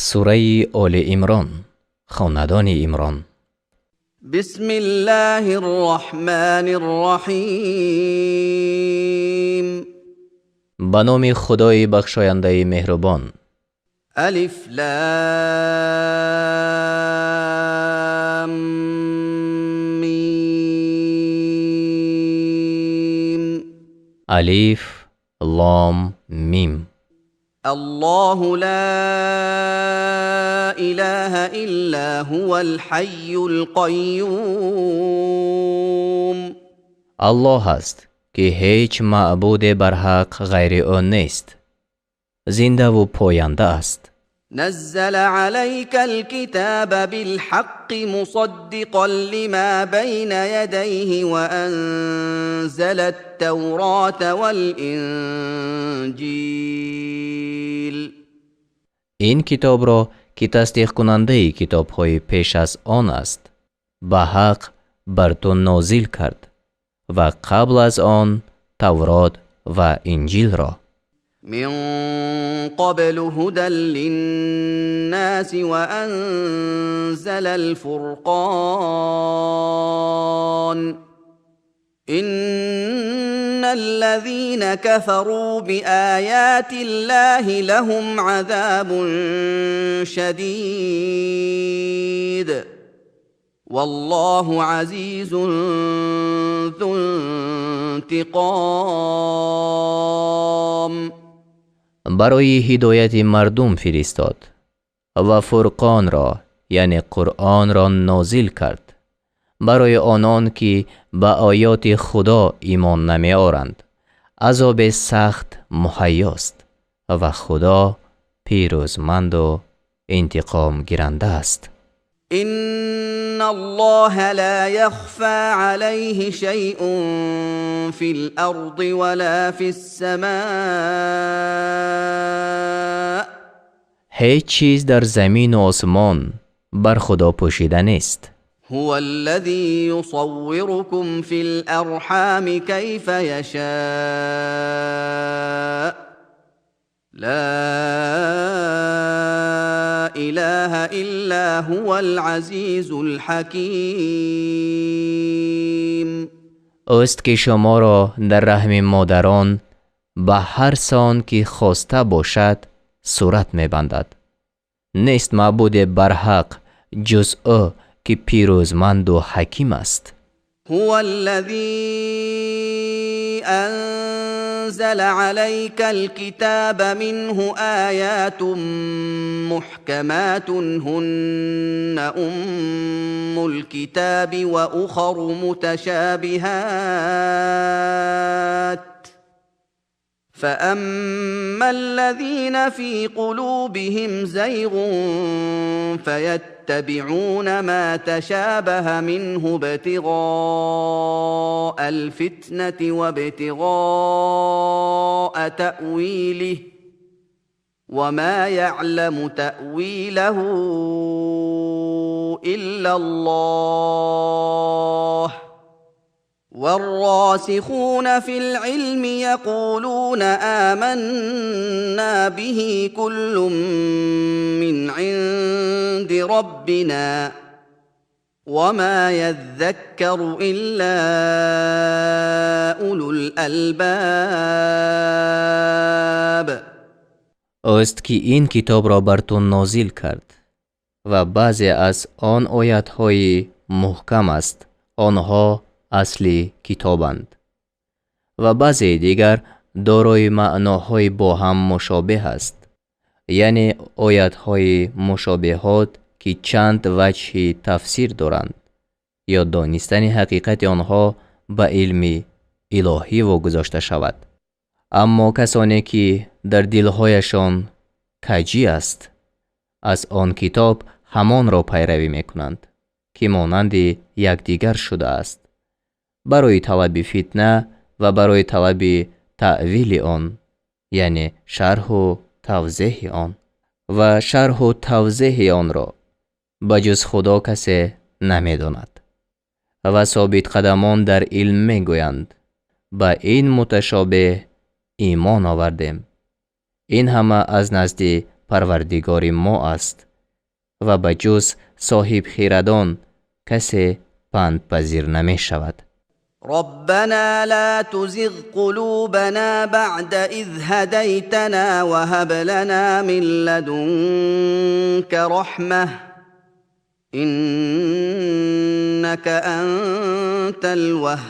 Сураи Оли Имрон, хонадони Имрон. بسم الله الرحمن الرحيم. Ба номи Худои бахшояндаи меҳрубон. ألف لام ميم. Алиф, Лом, Мим. الله لا إله إلا هو الحي القيوم. Аллоҳ аст, ки ҳеҷ маъбуде барҳақ ғайри ӯ нест, зиндаву поянда аст. نزل عليك الكتاب بالحق مصدقا لما بين يديه وأنزل التوراة والإنجيل. Ин китобро, ки тасдиқкунандаи китобҳои пеш аз он аст, ба ҳақ бар ту нозил кард ва қабл аз он Таврот ва Инҷилро. من قبل هدى للناس وأنزل الفرقان. إن الذين كفروا بآيات الله لهم عذاب شديد، والله عزيز ذو انتقام. Барои ҳидояти мардум фиристод ва Фурқонро, яъне Қуръонро, нозил кард барои онон, ки ба оёти Худо имон намеоранд, азоби сахт муҳайёст ва Худо пирӯзманду интиқомгиранда аст. إن الله لا يخفى عليه شيء في الأرض ولا في السماء. Ҳеҷ чиз дар замину осмон бар Худо пӯшида нест. هو الذي يصوركم في الأرحام كيف يشاء، لا إله إلا هو العزيز الحكيم. Ӯст, ки шуморо дар раҳми модарон ба ҳар сон, ки хоста бошад, сурат мебандад. Нест маъбуде барҳақ ҷуз ӯ, ки пирӯзманду ҳаким аст. هو الذي أنزل عليك الكتاب منه آيات محكمات هن أم الكتاب وأخر متشابهات. فأما الذين في قلوبهم زيغ فيتبعون ما تشابه منه ابتغاء الفتنة وابتغاء تأويله، وما يعلم تأويله إلا الله. والراسخون في العلم يقولون آمنا به، كل من عند ربنا، وما يذكر إلا أولو الألباب. Ӯст, ки ин китобро бар ту нозил кард ва баъзе аз он оятҳои муҳкам аст, онҳо асли китобанд, ва баъзеи дигар дорои маъноҳои бо ҳам мушобеҳ аст, яъне оятҳои мушобиҳот, ки чанд ваҷҳи тафсир доранд ё донистани ҳақиқати онҳо ба илми илоҳӣ вогузошта шавад. Аммо касоне, ки дар дилҳояшон каҷӣ аст, аз он китоб ҳамонро пайравӣ мекунанд, ки монанди якдигар шудааст, барои талаби фитна ва барои талаби таъвили он, яъне шарҳу тавзеҳи он. Ва шарҳу тавзеҳи онро ба ҷуз Худо касе намедонад. Ва собитқадамон дар илм мегӯянд: ба ин муташобеҳ имон овардем, ин ҳама аз назди Парвардигори мо аст ва ба ҷуз соҳибхирадон касе пандпазир намешавад. ربنا لا تزغ قلوبنا بعد إذ هديتنا وهب لنا من لدنك رحمة إنك أنت الوهاب.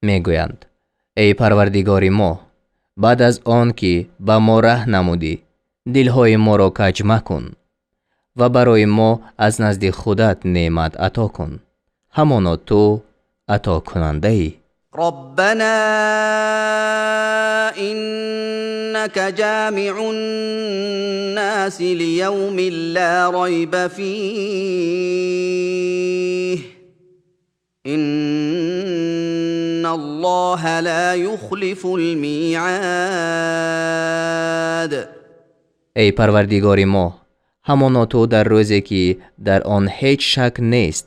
Мегӯянд: эй Парвардигори мо, баъд аз он ки ба мо раҳ намудӣ, дилҳои моро каҷ макун ва барои мо аз назди худат неъмат ато кун, ҳамоно ту атокунандаӣ. ربنا إنك جامع الناس ليوم لا ريب فيه إن الله لا يخلف الميعاد. Эй Парвардигори мо, ҳамоно ту дар рӯзе ки дар он ҳеҷ шак нест,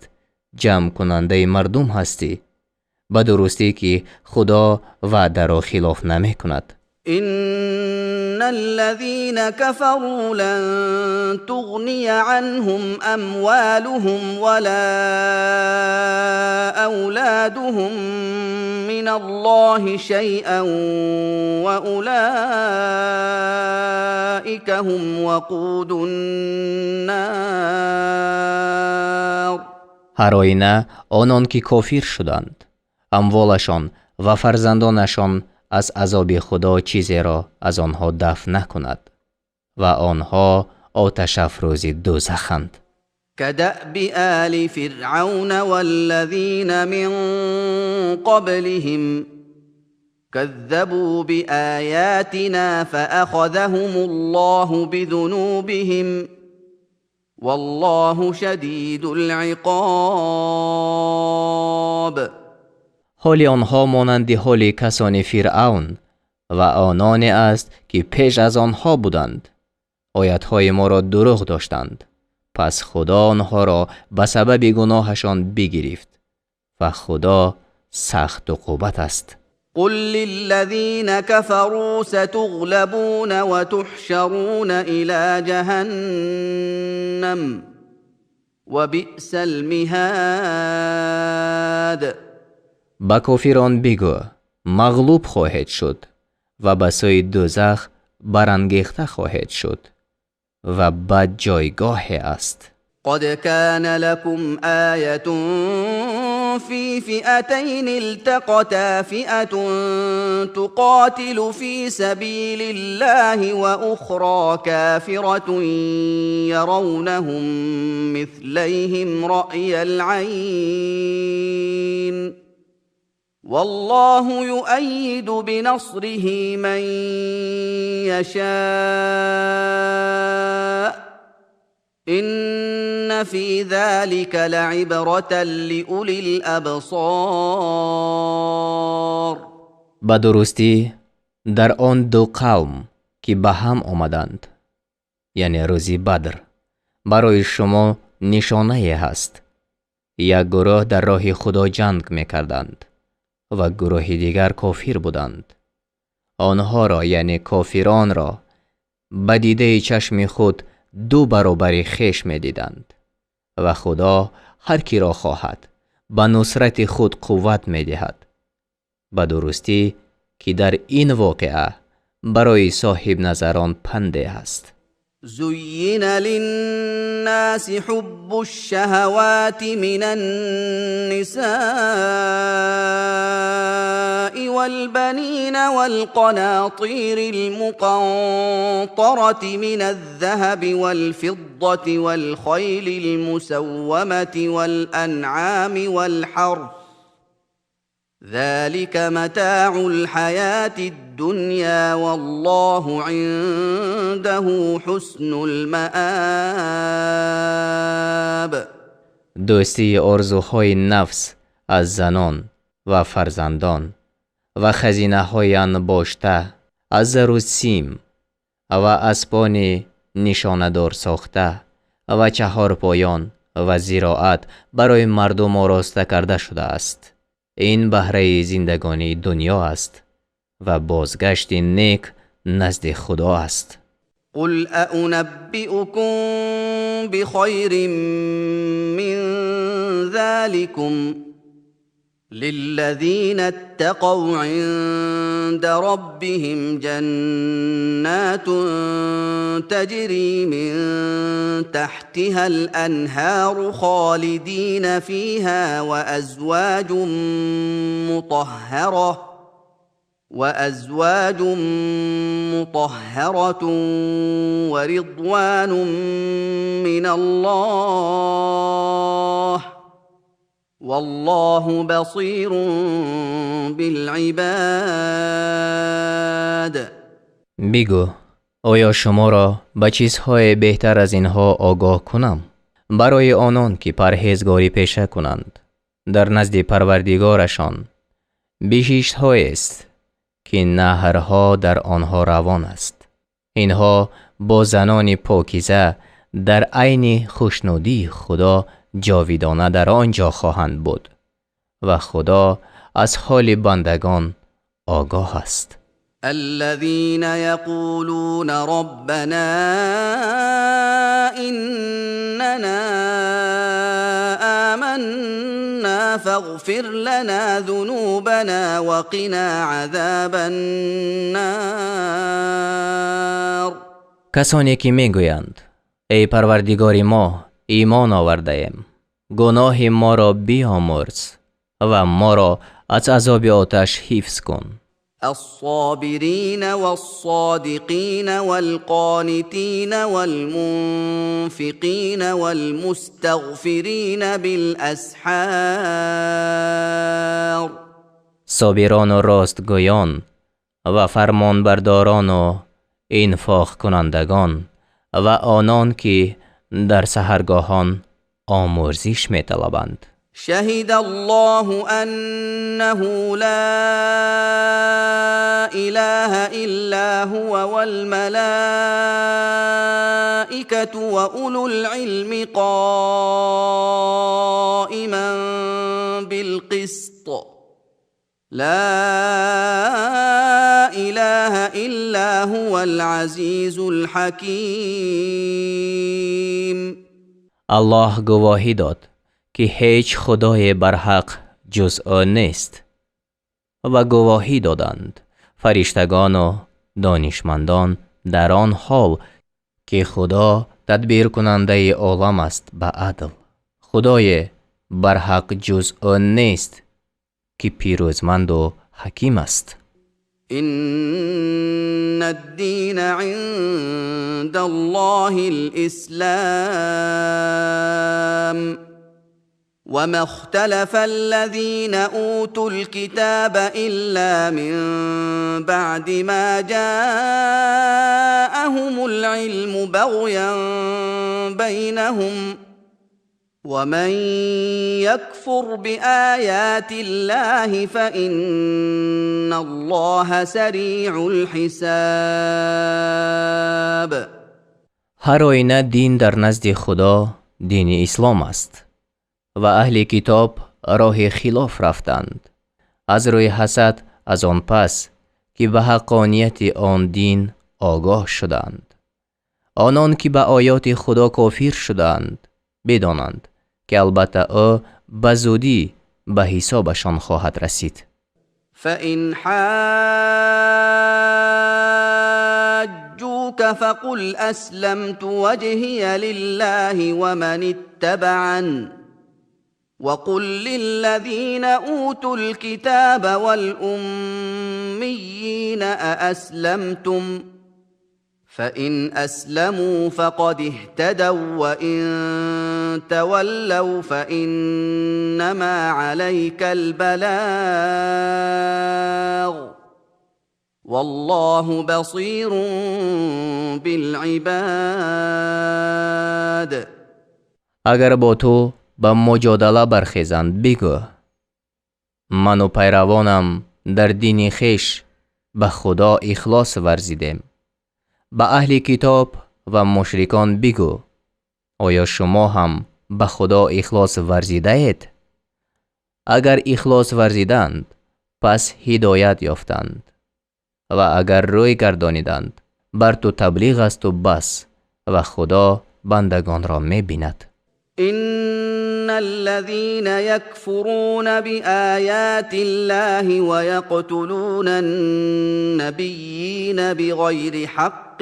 ҷамъкунандаи мардум ҳастӣ. Ба дурустӣ ки Худо ваъдаро хилоф намекунад. إن الذين كفروا لن تغني عنهم أموالهم ولا أولادهم من الله شيئا وأولئك هم وقود النار. Ҳар оина, онон ки кофир шуданд, амволашон ва фарзандонашон аз азоби Худо чизеро аз онҳо дафъ накунад ва онҳо оташафрӯзи дӯзаханд. كدأب آل فرعون والذين من قبلهم كذبوا بآياتنا فأخذهم الله بذنوبهم والله شديد العقاب. Ҳоли онҳо монанди ҳоли касони Фиръавн ва ононе аст, ки пеш аз онҳо буданд. Оятҳои моро дурӯғ доштанд, пас Худо онҳоро ба сабаби гуноҳашон бигирифт ва Худо сахт уқубат аст. قل للذين كفروا ستغلبون وتحشرون إلى جهنم وبئس المهاد. Ба кофирон бигӯ: мағлуб хоҳед шуд ва ба сӯи дӯзах барангехта хоҳед шуд ва бад ҷойгоҳе аст. قد كان لكم آية في فئتين التقتا، فئة تقاتل في سبيل الله وأخرى كافرة يرونهم مثليهم رأي العين، والله يؤيد بنصره من يشاء، إن في ذلك لعبرة لأولي الأبصار. Ба дурустӣ, дар он ду қавм ки ба ҳам омаданд, яъне рӯзи Бадр, барои шумо нишонае ҳаст. Як гурӯҳ дар роҳи Худо ҷанг мекарданд ва гурӯҳи дигар кофир буданд. Онҳоро, яъне кофиронро, ба дидаи чашми худ ду баробари хеш медиданд ва Худо ҳар киро хоҳад, ба нусрати худ қувват медиҳад. Ба дурустӣ ки дар ин воқеа барои соҳибназарон панде ҳаст. زين للناس حب الشهوات من النساء والبنين والقناطير المقنطرة من الذهب والفضة والخيل المسومة والأنعام والحرث، ذلك متاع الحياة الدنيا والله عنده حسن المآب. Дӯстии орзуҳои нафс аз занон ва фарзандон ва хазинаҳои анбошта аз зару сим ва аспони нишонадор сохта ва чаҳорпоён ва зироат барои мардум ороста карда шудааст. Ин баҳраи зиндагонии дунё аст ва бозгашти нек Назди Худо аст. قل أأنبئكم بخير من ذلكم للذين اتقوا عند ربهم جنات تجري من تحتها الأنهار خالدين فيها وأزواج مطهرة ورضوان من الله، والله بصير بالعباد. Бигӯ: оё шуморо ба чизҳое беҳтар аз инҳо огоҳ кунам? Барои онон ки парҳезгорӣ пеша кунанд дар назди Парвардигорашон биҳиштҳоест, ки наҳрҳо дар онҳо равон аст. Инҳо бо занони покиза дар айни хушнудии Худо ҷовидона дар он ҷо хоҳанд буд ва Худо аз ҳоли бандагон огоҳ аст. الذين يقولون ربنا إننا آمنا فاغفر لنا ذنوبنا وقنا عذاب النار. Касоне ки мегӯянд: эй Парвардигори мо, имон овардаем, гуноҳи моро биомӯрз ва моро аз азоби оташ ҳифз кун. الصابرين والصادقين والقانتين والمنفقين والمستغفرين بالأسحار. Собирону ростгӯён ва фармонбардорону инфоқкунандагон ва онон ки дар саҳаргоҳон омӯрзиш металабанд. شهد الله أنه لا إله إلا هو والملائكة وأولو العلم قائما بالقسط، لا إله إلا هو العزيز الحكيم. Аллоҳ гувоҳӣ дод, ки ҳеҷ худое барҳақ ҷуз ӯ нест, ва гувоҳӣ доданд фариштагону донишмандон дар он ҳол ки Худо тадбиркунандаи олам аст ба адл. Худое барҳақ ҷуз ӯ нест, ки пирӯзманду ҳаким аст. إن الدين عند الله الإسلام، وما اختلف الذين أوتوا الكتاب إلا من بعد ما جاءهم العلم بغيا بينهم، ومن يكفر بآيات الله فإن الله سريع الحساب. Ҳар оина дин дар назди Худо дини ислом аст ва аҳли китоб роҳи хилоф рафтанд аз рӯи ҳасад, аз он пас ки ба ҳаққонияти он дин огоҳ шуданд. Онон ки ба оёти Худо кофир шудаанд, бидонанд, ки албатта ӯ ба зудӣ ба ҳисобашон хоҳад расид. فإن حاجوك فقل أسلمت وجهي لله ومن اتبعن، وقل للذين أوتوا الكتاب والأميين أأسلمتم؟ فإن أسلموا فقد اهتدوا، وإن تولوا فإنما عليك البلاغ، والله بصير بالعباد. Агар бо ту ба муҷодала бархезанд, бигӯ: ману пайравонам дар дини хеш ба Худо ихлос варзидем. Ба аҳли китоб ва мушрикон бигӯ: оё шумо ҳам ба Худо ихлос варзидаед? Агар ихлос варзиданд, пас ҳидоят ёфтанд. Ва агар рӯй гардониданд, бар ту таблиғ аст у бас, ва Худо бандагонро мебинад. إن الذين يكفرون بآيات الله ويقتلون النبيين بغير حق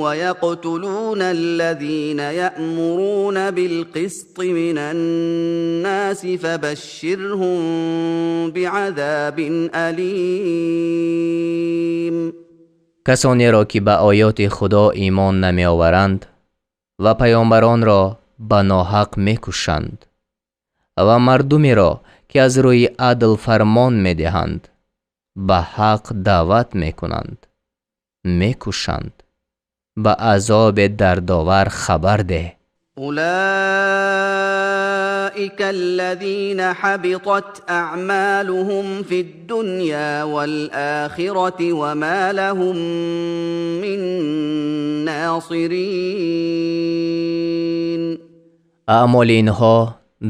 ويقتلون الذين يأمرون بالقسط من الناس فبشرهم بعذاب أليم. Касонеро, ки ба оёти Худо имон намеоваранд ва паёмбаронро ба ноҳақ мекушанд ва мардумеро, ки аз рӯи адл фармон медиҳанд, ба ҳақ даъват мекунанд, мекушанд, ба азоби дардовар хабар деҳ. أولئك الذين حبطت أعمالهم في الدنيا والآخرة وما لهم من ناصرين. Аъмоли инҳо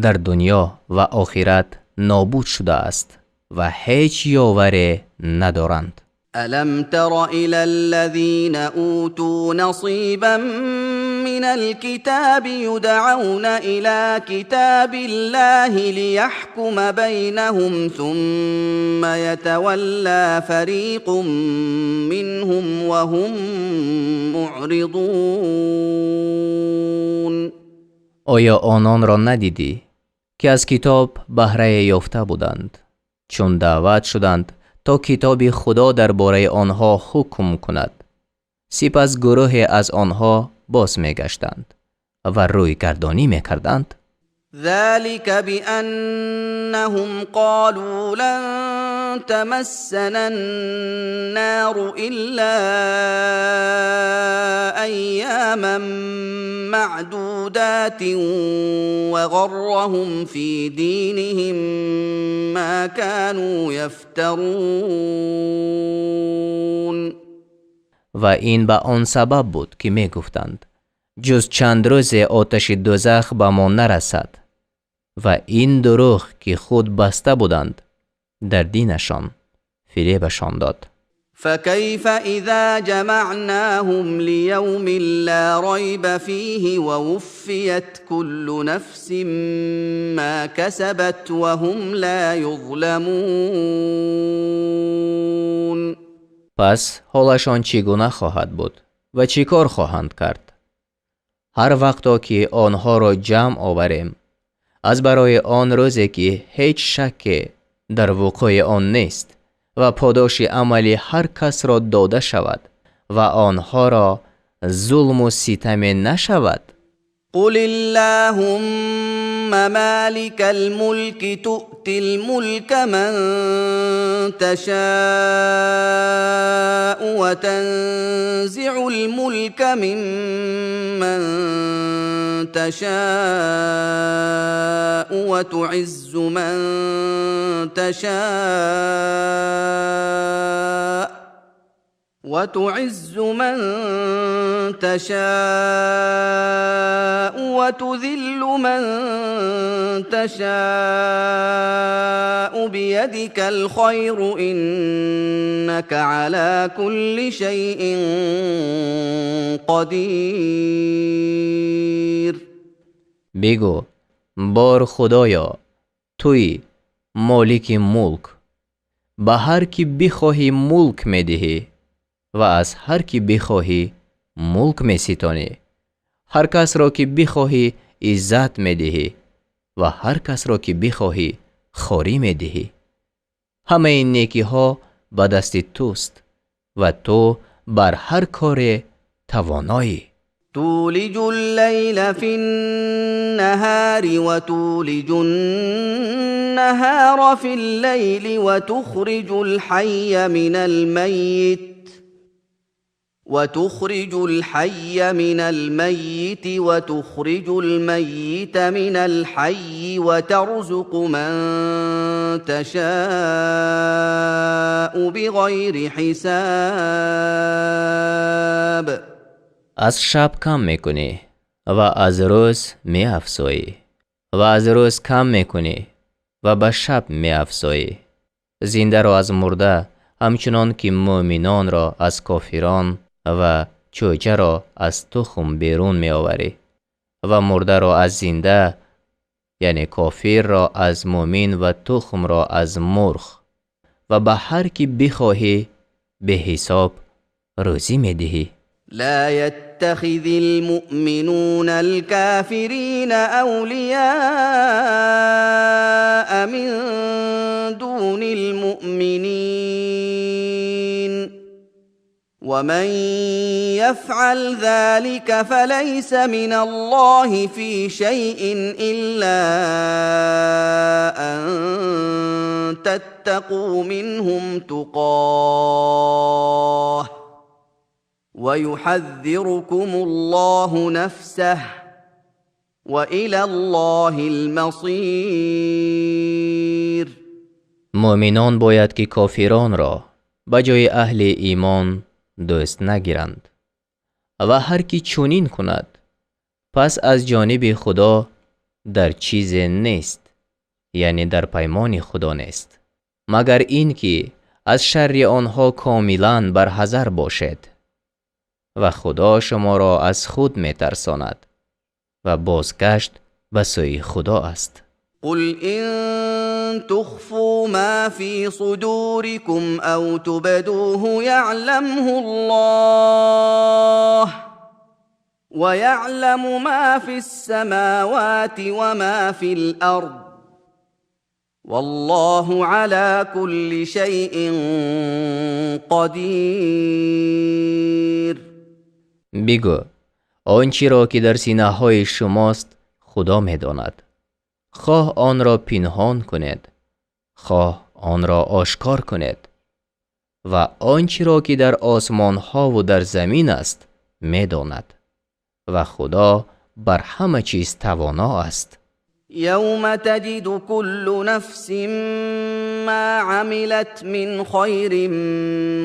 дар дунё ва охират нобуд шудааст ва ҳеҷ ёваре надоранд. ألم تر إلى الذين أوتوا نصيبا من الكتاب يدعون إلى كتاب الله ليحكم بينهم ثم يتولى فريق منهم وهم معرضون. Оё ононро надидӣ, ки аз китоб баҳрае ёфта буданд, чун даъват шуданд, то китоби Худо дар бораи онҳо ҳукм кунад, сипас гурӯҳе аз онҳо боз мегаштанд ва рӯйгардонӣ мекарданд? ذلك بأنهم قالوا لن تمسنا النار إلا أياما معدودات وغرهم في دينهم ما كانوا يفترون. Ва ин ба он сабаб буд, ки мегуфтанд: ҷуз чанд рӯзе оташи дӯзах ба мо нарасад, ва ин дурӯғ, ки худ баста буданд дар динашон, фиребашон дод. فكيف إذا جمعناهم ليوم لا ريب فيه ووفيت كل نفس ما كسبت وهم لا يظلمون. Пас ҳолашон чӣ гуна хоҳад буд ва чӣ кор хоҳанд кард, ҳар вақто ки онҳоро ҷамъ оварем аз барои он рӯзе, ки ҳеҷ шакке дар вуқӯи он нест ва подоши амали ҳар касро дода шавад ва онҳоро зулму ситаме нашавад? قل اللهم مالك الملك تؤتي الملك من تشاء وتنزع الملك ممن تشاء وتعز من تشاء وتذل من تشاء بيدك الخير إنك على كل شيء قدير. Бигӯ: бор Худоё, туӣ молики мулк, ба ҳар ки бихоҳӣ мулк медиҳӣ ва аз ҳар ки бихоҳӣ мулк меситонӣ, ҳар касро ки бихоҳӣ иззат медиҳӣ ва ҳар касро ки бихоҳӣ хорӣ медиҳӣ. Ҳамаи некиҳо ба дасти туст ва ту бар ҳар коре тавоноӣ. تولج الليل في النهار وتولج النهار في الليل وتخرج الحي من الميت وتخرج الميت من الحي وترزق من تشاء بغير حساب. Аз шаб кам мекунӣ ва аз рӯз меафзоӣ ва аз рӯз кам мекунӣ ва ба шаб меафзоӣ, зиндаро аз мурда Ҳамчунон ки мӯъминонро аз кофирон ва чӯҷаро аз тухм берун меоварӣ ва мурдаро аз зинда, яъне кофирро аз мӯъмин ва тухмро аз мурғ, ва ба ҳар ки бихоҳӣ беҳисоб рӯзӣ медиҳӣ. لا يتخذ المؤمنون الكافرين أولياء من دون المؤمنين ومن يفعل ذلك فليس من الله في شيء إلا أن تتقوا منهم تقاه ويحذركم الله نفسه وإلى الله المصير. Мӯъминон бояд ки кофиронро ба ҷои аҳли имон дӯст нагиранд ва ҳар ки чунин кунад, пас аз ҷониби Худо дар чизе нест, яъне дар паймони Худо нест, магар ин ки аз шарри онҳо комилан барҳазар бошед ва Худо шуморо аз худ метарсонад ва бозгашт ба сӯи Худо аст. قل إن تخفوا ما في صدوركم أو تبدوه يعلمه الله ويعلم ما في السماوات وما في الأرض والله على كل شيء قدير. Бигӯ, он чиро ки дар синаҳои шумост, Худо медонад, хоҳ онро пинҳон кунед, хоҳ онро ошкор кунед, ва он чиро ки дар осмонҳову дар замин аст, медонад ва Худо бар ҳама чиз тавоно аст. يوم تجد كل نفس ما عملت من خير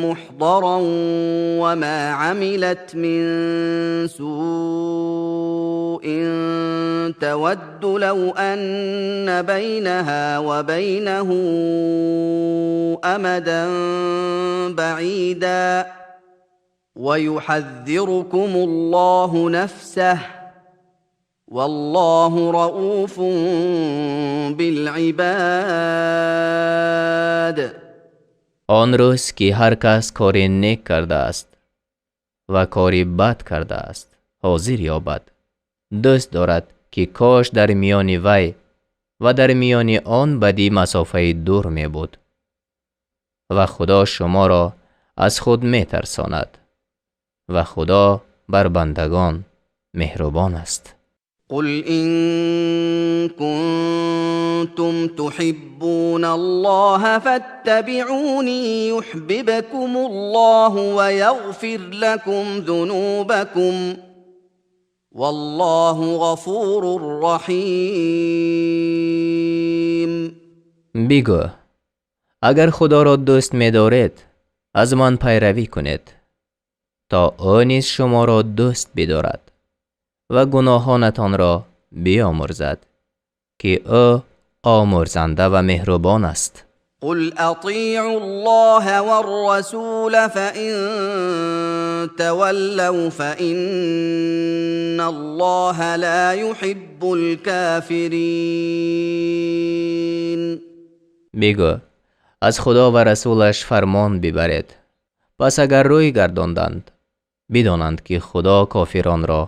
محضرا وما عملت من سوء تود لو أن بينها وبينه أمدا بعيدا ويحذركم الله نفسه والله رءوف بالعباد. Он рӯз ки ҳар кас кори нек кардааст ва кори бад кардааст ҳозир ёбад, дӯст дорад ки кош дар миёни вай ва дар миёни он бадӣ масофаи дур мебуд, ва Худо шуморо аз худ метарсонад ва Худо бар бандагон меҳрубон аст. قل إن كنتم تحبون الله فاتبعوني يحببكم الله ويغفر لكم ذنوبكم والله غفور رحيم. Бигӯ, агар Худоро дӯст медоред, аз ман пайравӣ кунед, то ӯ низ шуморо дӯст бидорад ва гуноҳонатонро биомӯрзад, ки ӯ омӯрзанда ва меҳрубон аст. قل أطيعوا الله والرسول فإن تولوا فإن الله لا يحب الكافرين. Бигӯ, аз Худо ва расулаш фармон бибаред, пас агар рӯй гардонданд, бидонанд, ки Худо кофиронро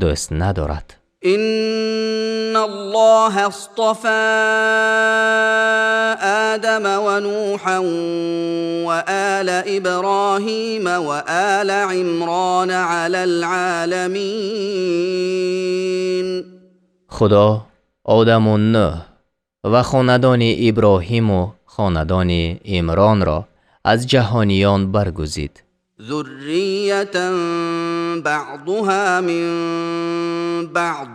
дӯст надорад. إن الله اصطفى آدم ونوحا وآل إبراهيم وآل عمران على العالمين. Худо Одаму Нӯҳ ва хонадони Иброҳиму хонадони Имронро аз ҷаҳониён баргузид. ذرية بعضها من بعض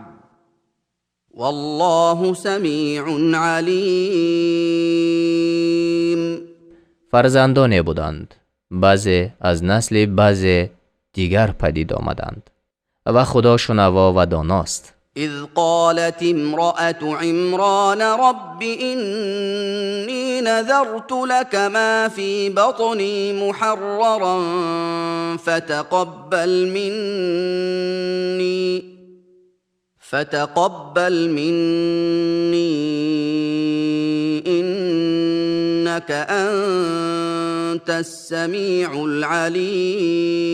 والله سميع عليم. Фарзандоне буданд, баъзе аз насли баъзе дигар падид омаданд, ва Худо шунаво ва доност. إذ قالت امرأة عمران رب إني نذرت لك ما في بطني محررا فتقبل مني إنك أنت السميع العليم.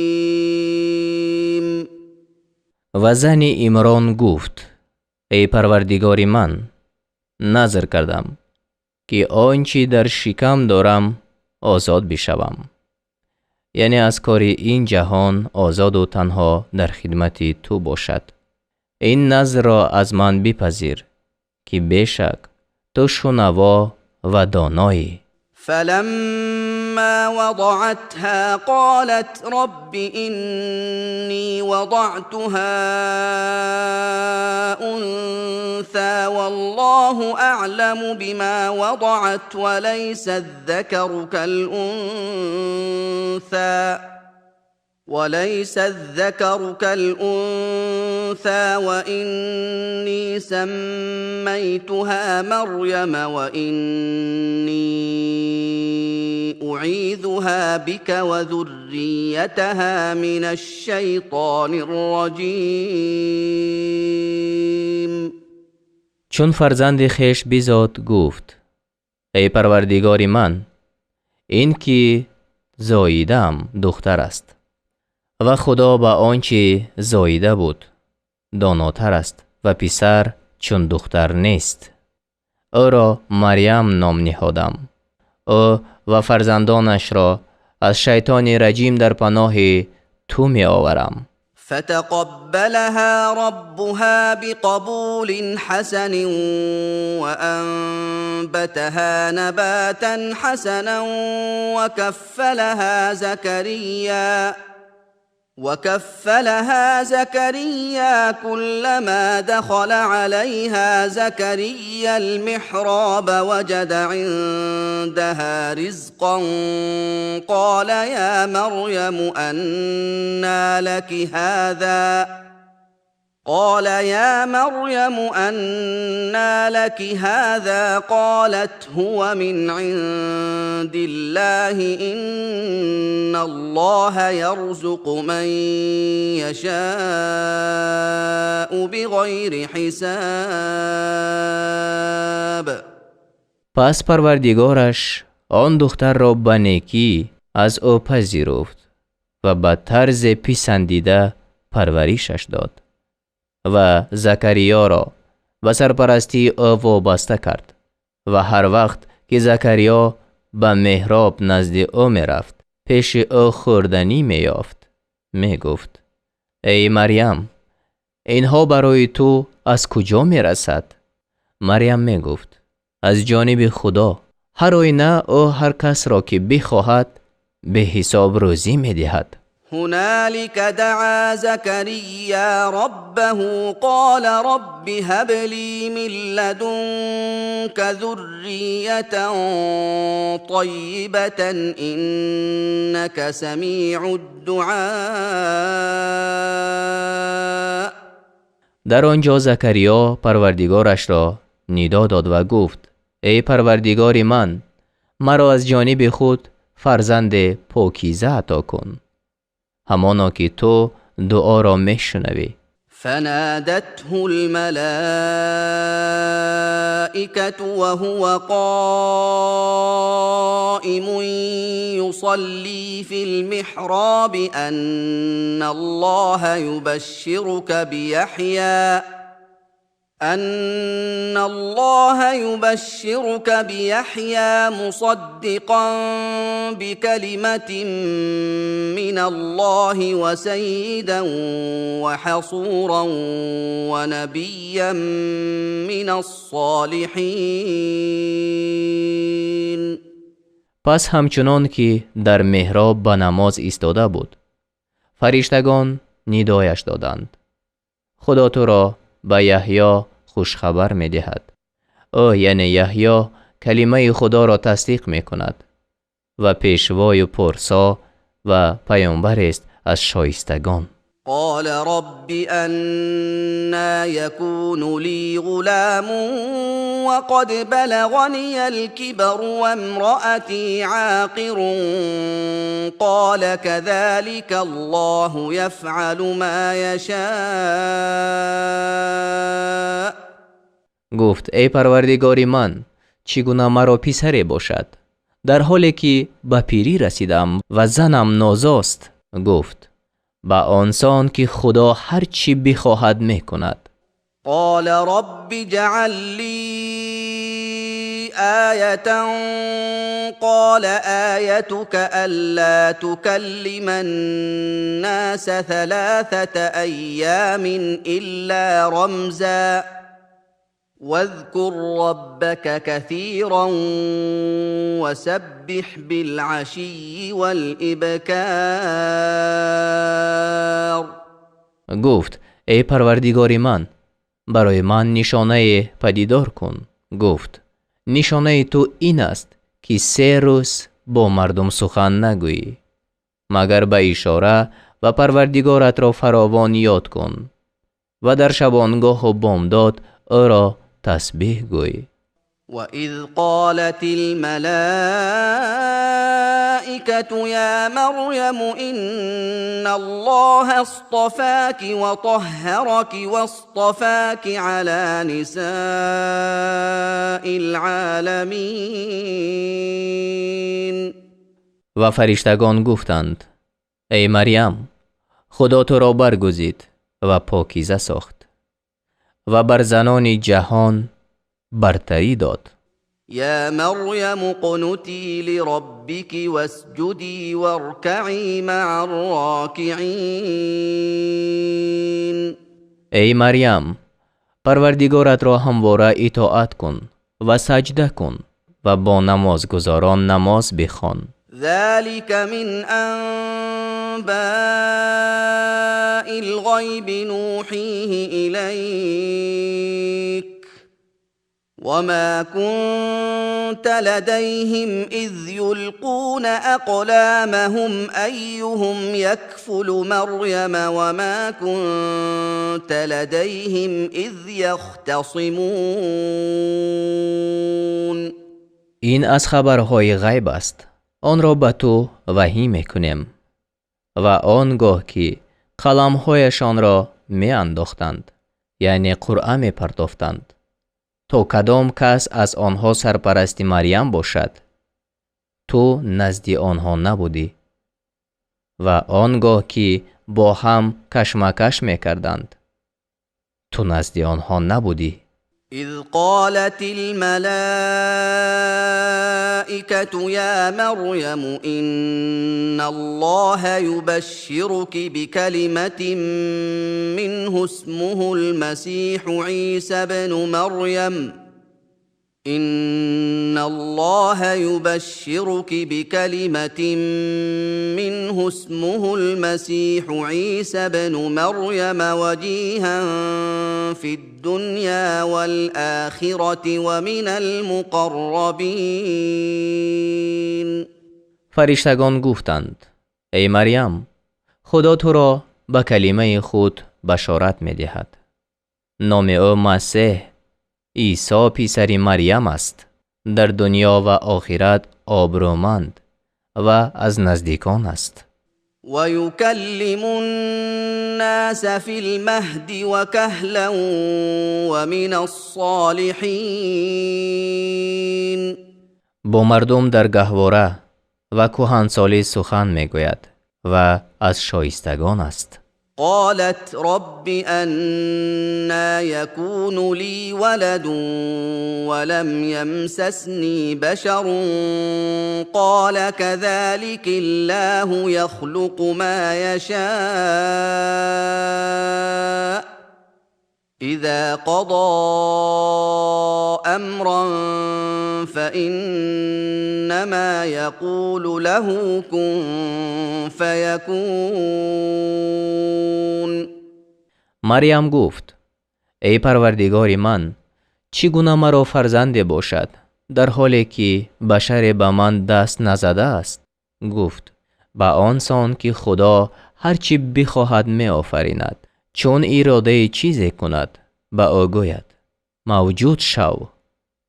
Ва зани Имрон гуфт: «Эй Парвардигори ман, назр кардам, ки он чӣ дар шикам дорам озод бишавам, яъне аз кори ин ҷаҳон озоду танҳо дар хидмати ту бошад. Ин назрро аз ман бипазир, ки бешак ту шунаво ва доноӣ». فلما وضعتها قالت رب إني وضعتها أنثى والله أعلم بما وضعت وليس الذكر كالأنثى وإني سميتها مريم وإني أعيذها بك وذريتها من الشيطان الرجيم. Чун фарзанди хеш бизод, гуфт: «Эй Парвардигори ман, ин ки зоидаам духтар аст ва Худо ба он чӣ зоида буд донотар аст ва писар чун духтар нест. Ӯро Марьям ном ниҳодам. Ӯ ва фарзандонашро аз шайтони раҷим дар паноҳи ту меоварам». فتقبلها ربها بقبول حسن وانبتها نباتا حسنا وكفلها زكريا كلما دخل عليها زكريا المحراب وجد عندها رزقا. قال يا مريم أنى لك هذا؟ قالت هو من عند الله، إن الله يرزق من يشاء بغير حساب. Пас Парвардигораш он духтарро ба некӣ аз ӯ пазируфт ва ба тарзе писандида парваришаш дод ва Закариёро ба сарпарастии ӯ вобаста кард ва ҳар вақт ки Закариё ба меҳроб назди ӯ мерафт, пеши ӯ хӯрданӣ меёфт. Мегуфт: «Эй Марьям, инҳо барои ту аз куҷо мерасад?» Марьям мегуфт: «Аз ҷониби Худо. Ҳар оина ӯ ҳар касро ки бихоҳад беҳисоб рӯзӣ медиҳад». هنالك دعا زكريا ربه، قال رب هب لي من لدنك ذرية طيبة إنك سميع الدعاء. Дар он ҷо Закариё Парвардигорашро нидо дод ва гуфт: «Эй Парвардигори ман, маро аз ҷониби худ фарзанде покиза ато кун, ҳамоно ки ту дуоро мешунавӣ». فنادته الملائكة وهو قائم يصلي في المحراب أن الله يبشرك بيحيى مصدقا بكلمة من الله وسيدا وحصورا ونبيا من الصالحين. Пас ҳамчунон ки дар меҳроб ба намоз истода буд, фариштагон нидояш доданд: «Худо туро ба Яҳьё хушхабар медиҳад. Ӯ, яъне Яҳьё, калимаи Худоро тасдиқ мекунад ва пешвою порсо ва паёмбарест аз шоистагон». قال رب أنى يكون لي غلام وقد بلغني الكبر وامرأتي عاقر قال كذلك الله يفعل ما يشاء. Гуфт: эй Парвардигори ман, чӣ гуна маро писаре бошад, дар ҳоле ки ба пирӣ расидам ва занам нозост? Гуфт: ба он сон ки Худо ҳар чӣ бихоҳад мекунад. قال رب اجعل لي آية قال آيتك ألا تكلم الناس 3 أيام إلا رمزا واذكر ربك كثيرا وسبح بالعشي والإبكار. Гуфт: эй Парвардигори ман, барои ман нишонае падидор кун. Гуфт: нишонаи ту ин аст, ки 3 рӯз бо мардум сухан нагӯӣ, магар ба ишора, ва Парвардигоратро фаровон ёд кун ва дар шабонгоҳу бомдод ӯро тасбиҳ гӯй. وإذ قالت الملائكة يا مريم إن الله اصطفاك وطهرك واصطفاك على نساء العالمين. Ва фариштагон гуфтанд: эй Марьям, Худо туро баргузид ва покиза сохт ва бар занони ҷаҳон бартарӣ дод. يا مريم اقنتي لربك واسجدي واركعي مع الراكعين. Эй Марьям, Парвардигоратро ҳамвора итоат кун ва саҷда кун ва бо намозгузорон намоз бихон. ذلك من أنباء الغيب نوحيه إليك وما كنت لديهم إذ يلقون أقلامهم أيهم يكفل مريم وما كنت لديهم إذ يختصمون. Ин аз хабарҳои ғайб аст, онро ба ту ваҳӣ мекунем. Ва он гоҳ ки қаламҳояшонро меандохтанд, яъне қуръа мепартофтанд, то кадом кас аз онҳо сарпарасти Марьям бошад, ту назди онҳо набудӣ. Ва он гоҳ ки бо ҳам кашмакаш мекарданд, ту назди онҳо набудӣ. إذ قالت الملائكة يا مريم إن الله يبشرك بكلمة منه اسمه المسيح عيسى ابن مريم إن الله يبشرك بكلمة منه اسمه المسيح عيسى ابن مريم وجيها في الدنيا والآخرة ومن المقربين. Фариштагон гуфтанд: эй Марьям, Худо туро ба калимаи худ башорат медиҳад. Номи ӯ Масеҳ, Исо писари Марьям аст. Дар дунё ва охират обрӯманд ва аз наздикон аст. ويكلم الناس في المهد وكهلا ومن الصالحين. Бо мардум дар гаҳвора ва кӯҳансолӣ сухан мегӯяд ва аз шоистагон аст. قالت رب أنى يكون لي ولد ولم يمسسني بشر قال كذلك الله يخلق ما يشاء إذا قضى أمرا فإنما يقول له كن فيكون. Марьям гуфт: эй Парвардигори ман, чӣ гуна маро фарзанде бошад, дар ҳоле ки башаре ба ман даст назадааст? Гуфт: ба он сон ки Худо Ҳар чӣ бихоҳад меофаринад. Чун иродаи чизе кунад, ба ӯ гӯяд: мавҷуд шав,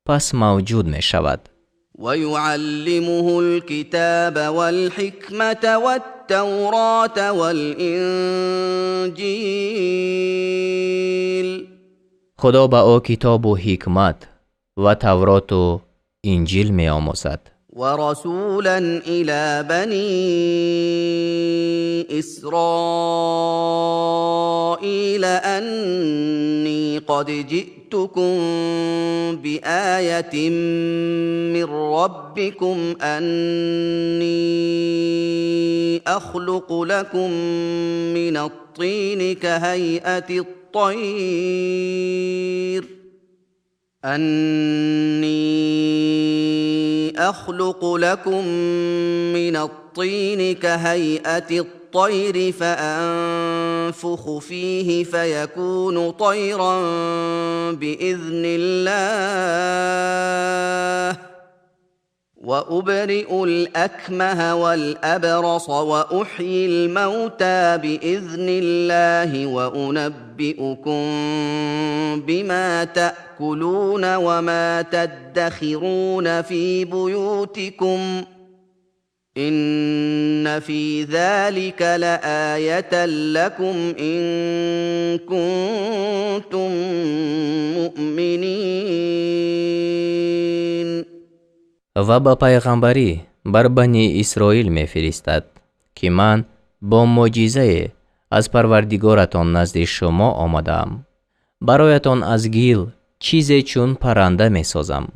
пас мавҷуд мешавад. ويعلمه الكتاب والحكمة والتوراة والإنجيل. Худо ба ӯ китобу ҳикмат ва Тавроту Инҷил меомӯзад. ورسولا إلى بني إسرائيل أني قد جئتكم بآية من ربكم أني أخلق لكم من الطين كهيئة الطير أني أخلق لكم من الطين كهيئة الطير فأنفخ فيه فيكون طيرا بإذن الله وأبرئ الأكمه والأبرص وأحيي الموتى بإذن الله وأنبئكم بما تأكلون وما تدخرون في بيوتكم إن في ذلك لآية لكم إن كنتم مؤمنين. Ва ба пайғамбарӣ бар Бани Исроил мефиристад, ки ман бо мӯъҷизае аз Парвардигоратон назди шумо омадаам. Бароятон аз гил чизе чун парранда месозам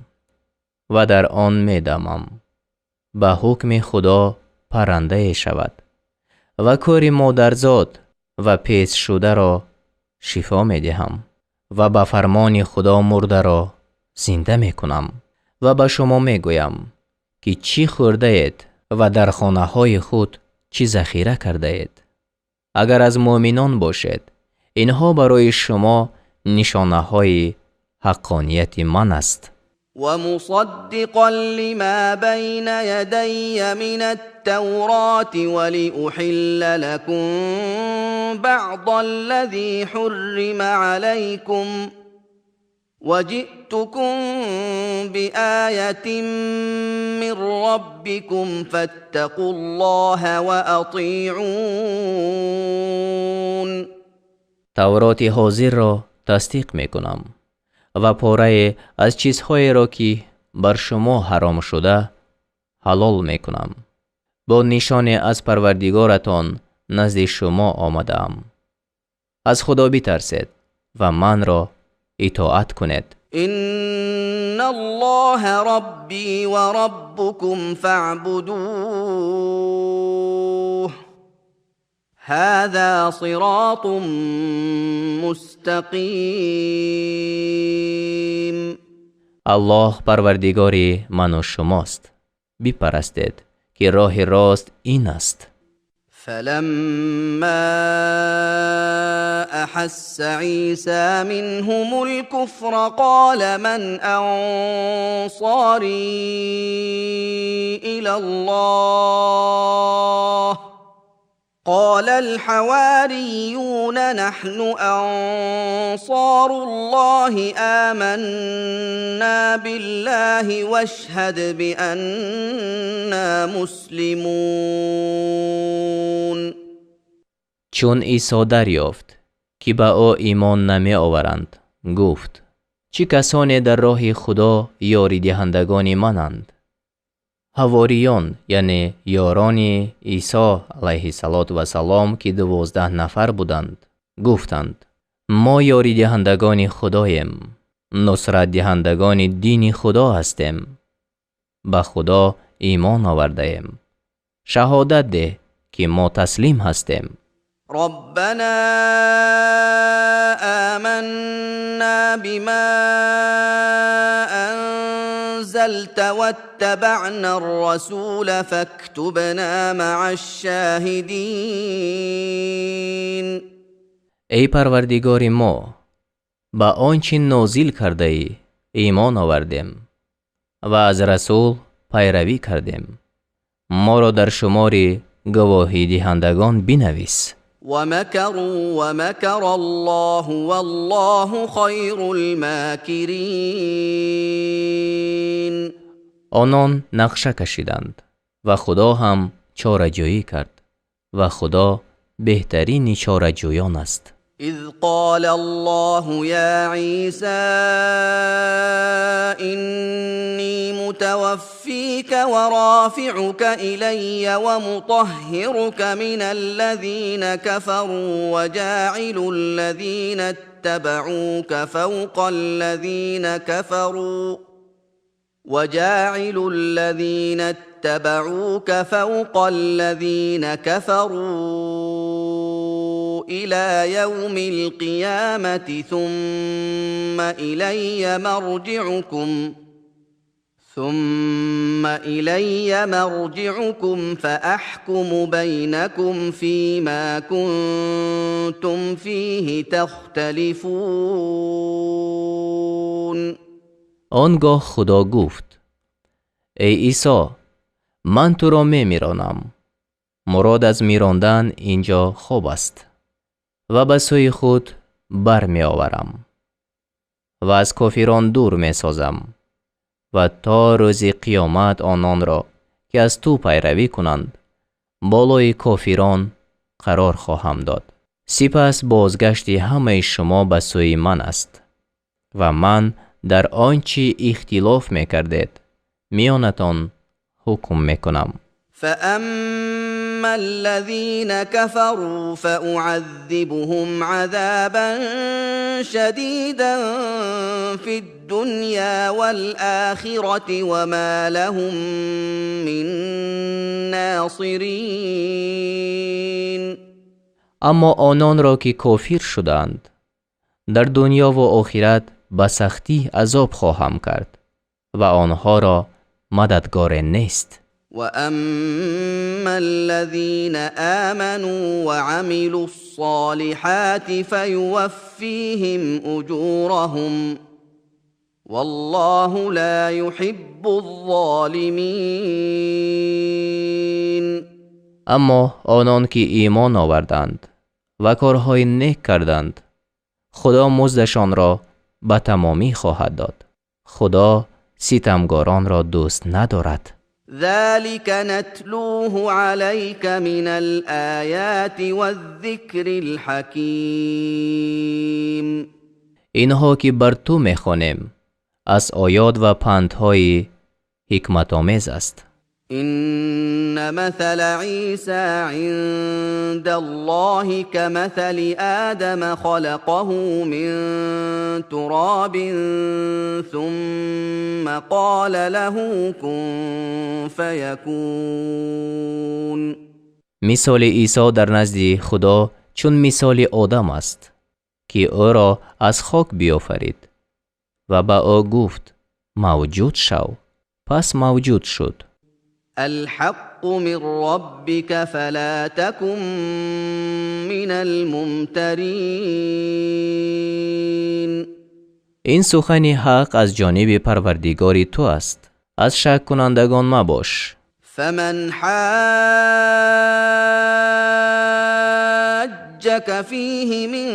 ва дар он медамам. Ба ҳукми Худо паррандае шавад ва кӯри модарзод ва песшударо шифо медиҳам ва ба фармони Худо мурдаро зинда мекунам ва ба шумо мегӯям, ки чӣ хӯрдаед ва дар хонаҳои худ чӣ захира кардаед. Агар аз муъминон бошед, инҳо барои шумо нишонаҳои ҳаққонияти ман аст. ومصدقا لما بين يدي من التوراة ولأحل لكم بعض الذي حرم عليكم وجئتكم بآية من ربكم فاتقوا الله وأطيعون. Тавроти ҳозирро тасдиқ мекунам ва порае аз чизҳоеро, ки бар шумо ҳаром шуда, ҳалол мекунам. Бо нишоне аз Парвардигоратон назди шумо омадаам. Аз Худо битарсед ва манро итоат кунед. إن الله ربي وربكم فاعبدوه هذا صراط مستقيم. Аллоҳ Парвардигори ману шумост, бипарастед, ки роҳи рост ин аст. فلما احس عيسى منهم الكفر قال من انصاري الى الله؟ قال الحواريون نحن انصار الله آمنا بالله واشهد بانا مسلمون. Чун Исо дарёфт, ки ба ӯ имон намеоваранд, гуфт: чӣ касоне дар роҳи Худо ёридиҳандагони мананд? Ҳавориён, яъне ёрони Исо алайҳиссалоту вассалом, ки 12 нафар буданд, гуфтанд: мо ёридиҳандагони Худоем, нусратдиҳандагони дини Худо ҳастем, ба Худо имон овардаем, шаҳодат деҳ, ки мо таслим ҳастем. ربنا آمنا بما أنزلت واتبعنا الرسول فاكتبنا مع الشاهدين. Эй Парвардигори мо, ба он чӣ нозил кардаӣ имон овардем ва аз расул пайравӣ кардем, моро дар шумори гувоҳидиҳандагон бинавис. ومكروا ومكر الله والله خير الماكرين. Онон нақша кашиданд ва Худо ҳам чораҷӯӣ кард ва Худо беҳтарини чораҷӯён аст. إذ قال الله يا عيسى إني متوفيك ورافعك إلي ومطهرك من الذين كفروا وجاعل الذين اتبعوك فوق الذين كفروا وجاعل الذين اتبعوك فوق الذين كفروا إلى يوم القيامة ثم إلي مرجعكم فأحكم بينكم فيما كنتم فيه تختلفون. Он гоҳ Худо гуфт: «Эй Исо, ман туро мемиронам». Мурод аз мирондан ин ҷо хоб аст. Ва ба сӯи худ бармеоварам ва аз кофирон дур месозам ва то рӯзи қиёмат ононро, ки аз ту пайравӣ кунанд, болои кофирон қарор хоҳам дод. Сипас бозгашти ҳамаи шумо ба сӯи ман аст ва ман дар он чӣ ихтилоф мекардед миёнатон ҳукм мекунам. فأما الذين كفروا فأعذبهم عذابا شديدا في الدنيا والآخرة وما لهم من ناصرين. Аммо ононро, ки кофир шуданд, дар дунёву охират ба сахтӣ азоб хоҳам кард ва онҳоро мададгоре нест. وأما الذين آمنوا وعملوا الصالحات فيوفيهم أجورهم والله لا يحب الظالمين. Аммо онон, ки имон оварданд ва корҳои нек карданд, Худо муздашонро ба тамомӣ хоҳад дод. Худо ситамгоронро дӯст надорад. ذلك نتلوه عليك من الآيات والذكر الحكيم. Инҳо, ки бар ту мехонем, аз оёт ва пандҳои ҳикматомез аст. إن مثل عيسى عند الله كمثل آدم خلقه من تراب ثم قال له كن فيكون. Мисоли Исо дар назди Худо чун мисоли Одам аст, ки ӯро аз хок биёфарид ва ба ӯ гуфт: «Мавҷуд шав». Пас мавҷуд шуд. الحق من ربك فلا تكن من الممترين. Ин сухани ҳақ аз ҷониби Парвардигори ту аст. Аз шаккунандагон мабош. فمن حاجك فيه من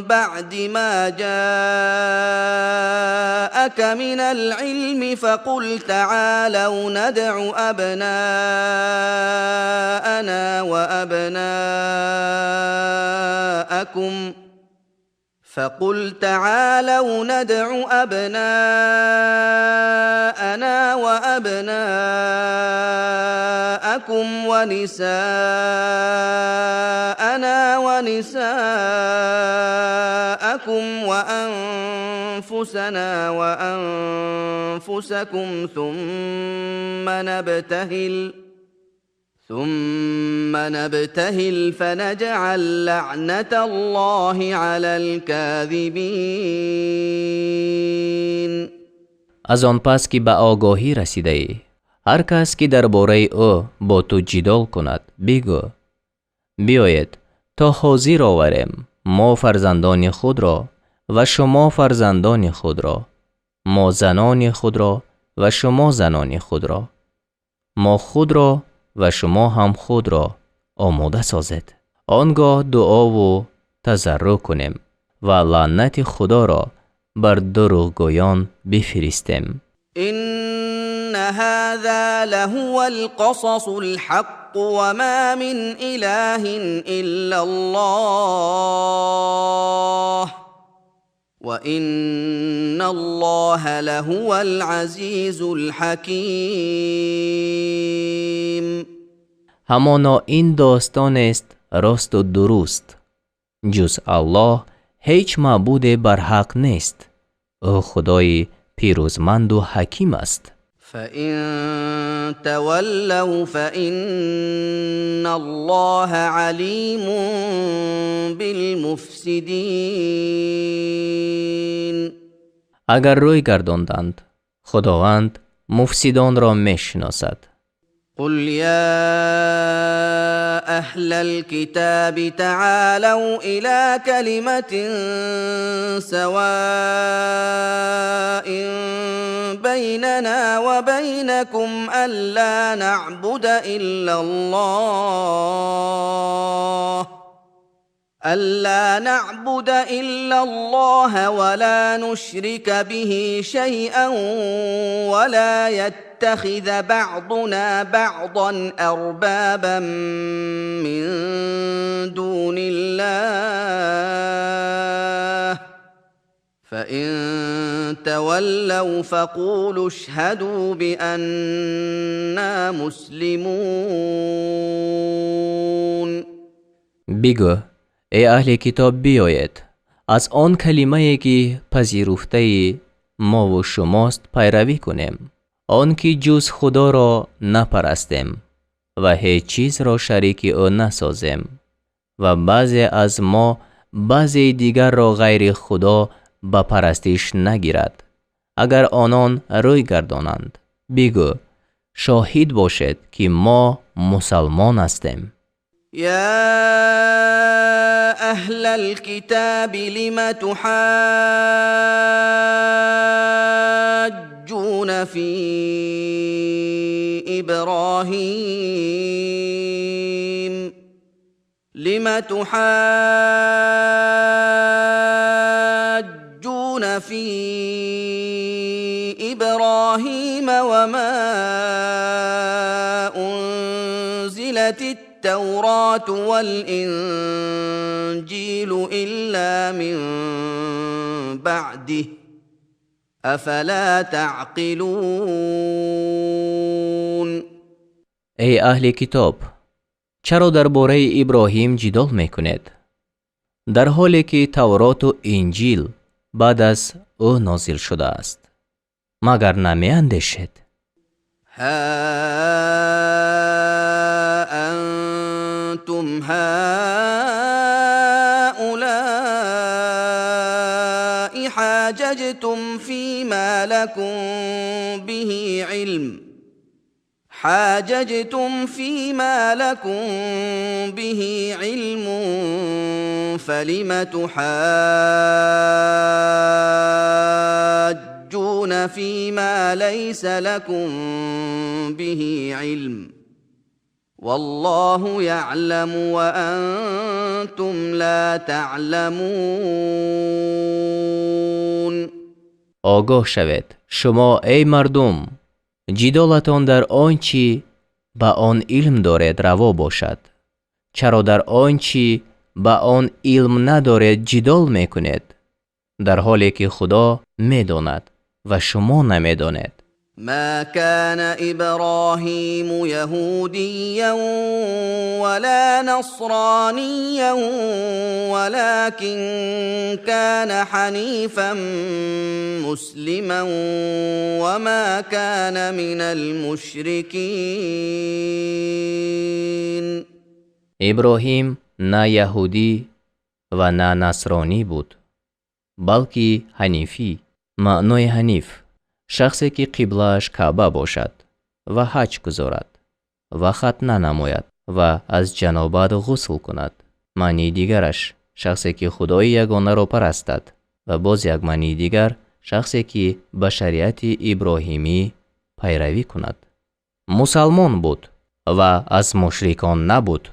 بعد ما جاءك من العلم فقل تعالوا ندع أبناءنا وأبناءكم فقل تعالوا ندع أبناءنا وأبناءكم ونساءنا ونساءكم وأنفسنا وأنفسكم ثم نبتهل فنجعل لعنة الله على الكاذبين. Аз он пас ки ба огоҳӣ расидаӣ, ҳар кас ки дар бораи ӯ бо ту ҷидол кунад, бигӯ: «Биёед, то ҳозир оварем мо фарзандони худро ва шумо фарзандони худро, мо занони худро ва шумо занони худро, мо худро Ва шумо ҳам худро омода созед. Он гоҳ дуо ва тазарруъ кунем ва лаънати Худоро бар дурӯғгӯён бифиристем. إن هذا لهو القصص الحق وما من إله إلا الله وإن الله لهو العزيز الحكيم. Ҳамоно ин достонест росту дуруст. Ҷуз Аллоҳ ҳеҷ маъбуде барҳақ нест. Ӯ Худои пирӯзманду ҳаким аст. فإن تولوا فإن الله عليم بالمفسدين. Агар рӯй гардонданд, Худованд муфсидонро мешиносад. قل يا أهل الكتاب تعالوا إلى كلمة سواء بيننا وبينكم ألا نعبد إلا الله ألا نعبد إلا الله ولا نشرك به شيئا ولا يتخذ بعضنا بعضا أربابا من دون الله. فإن تولوا فقولوا اشهدوا بأنا مسلمون. Бигӯ: эй аҳли китоб, биёед, аз он калимае, ки пазируфтаи мову шумост, пайравӣ кунем, он ки ҷуз Худоро напарастем ва ҳеҷ чизро шарики ӯ насозем ва баъзе аз мо баъзеи дигарро ғайри Худо ба парастиш нагирад. Агар онон рӯй гардонанд, бигӯ: шоҳид бошед, ки мо мусалмон ҳастем. يا أهل الكتاب لم تحاجون في إبراهيم لم تحاجون في إبراهيم وما أنزلت التوراة والإنجيل إلا من بعده أفلا تعقلون؟ Эй аҳли китоб, чаро дар бораи Иброҳим ҷидол мекунед, дар ҳоле ки Тавроту Инҷил баъд аз ӯ нозил шудааст? Магар намеандешед? ها أنتم هؤلاء حاججتم فيما لكم به علم فلم تحاجون فيما ليس لكم به علم؟ والله يعلم وأنتم لا تعلمون. Огоҳ шавед, шумо, эй мардум, ҷидолатон дар он чӣ ба он илм доред раво бошад. Чаро дар он чӣ ба он илм надоред ҷидол мекунед, дар ҳоле ки Худо медонад ва шумо намедонед? ما كان إبراهيم يهوديا ولا نصرانيا ولكن كان حنيفا مسلما وما كان من المشركين. Иброҳим на яҳудӣ ва на насронӣ буд, балки ҳанифӣ. Маънои ҳаниф: шахсе ки қиблааш Каъба бошад ва ҳаҷ гузорад ва хатна намояд ва аз ҷанобат ғусл кунад. Маънии дигараш: шахсе ки Худои ягонаро парастад. Ва боз як маънии дигар: шахсе ки ба шариати иброҳимӣ пайравӣ кунад, мусалмон буд. Ва аз мушрикон набуд.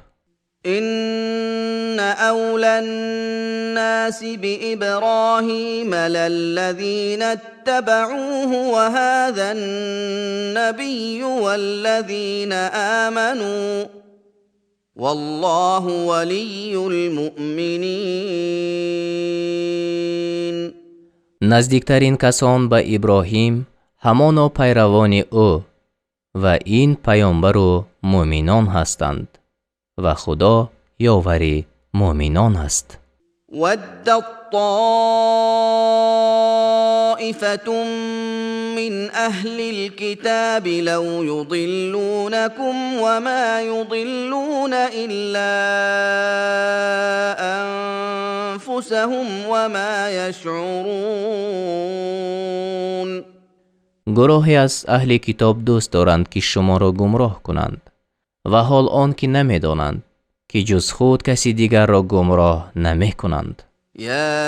إن أولى الناس بإبراهيم للذين اتبعوه وهذا النبي والذين آمنوا والله ولي المؤمنين. Наздиктарин касон ба Иброҳим ҳамоно пайравони ӯ ва ин паёмбару муъминон ҳастанд, ва Худо ёвари муъминон аст. ودت طائفة من أهل الكتاب لو يضلونكم وما يضلون إلا أنفسهم وما يشعرون. Гурӯҳе аз аҳли китоб дӯст доранд, ки шуморо гумроҳ кунанд, ва ҳол он ки намедонанд, ки ҷуз худ каси дигарро гумроҳ намекунанд. يا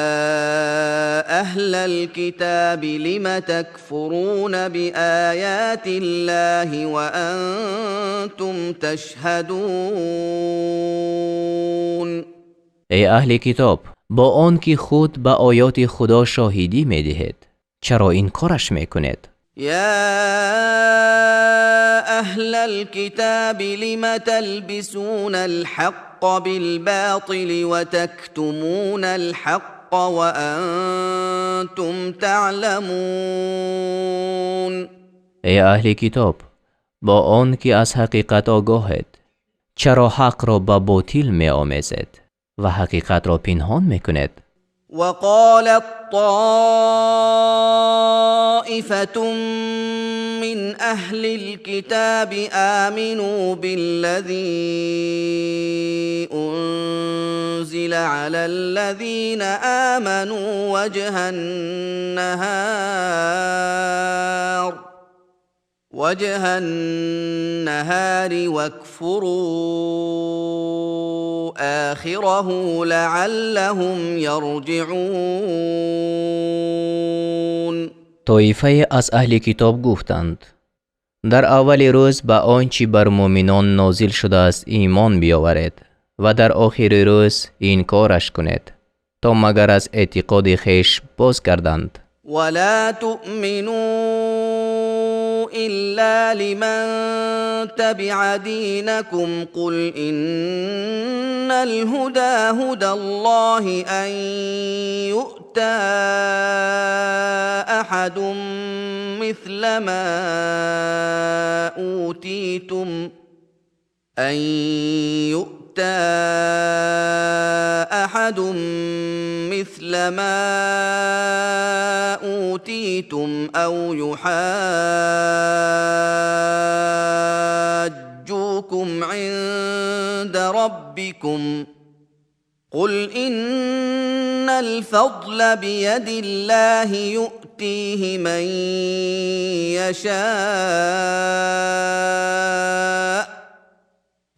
أهل الكتاب لم تكفرون بآيات الله وأنتم تشهدون. Эй аҳли китоб, бо он ки худ ба оёти Худо шоҳидӣ медиҳед, чаро инкораш мекунед? يا أهل الكتاب لم تلبسون الحق بالباطل وتكتمون الحق وأنتم تعلمون. Эй аҳли китоб, бо он ки аз ҳақиқат огоҳед, чаро ҳақро ба ботил меомезед ва ҳақиқатро пинҳон мекунед? وقالت طائفة من أهل الكتاب آمنوا بالذي أنزل على الذين آمنوا وجه النهار واكفروا آخره لعلهم يرجعون. Тоифае аз аҳли китоб гуфтанд: дар аввали рӯз ба он чӣ бар муъминон нозил шудааст имон биёваред ва дар охири рӯз инкораш кунед, то магар аз эътиқоди хеш боз гарданд. ولا تؤمنوا إلا لمن تبع دينكم قل إن الهدى هدى الله أن يؤتى أحد مثل ما أوتيتم أن يؤتى أحد مثل ما أوتيتم أو يحاجوكم عند ربكم قل إن الفضل بيد الله يؤتيه من يشاء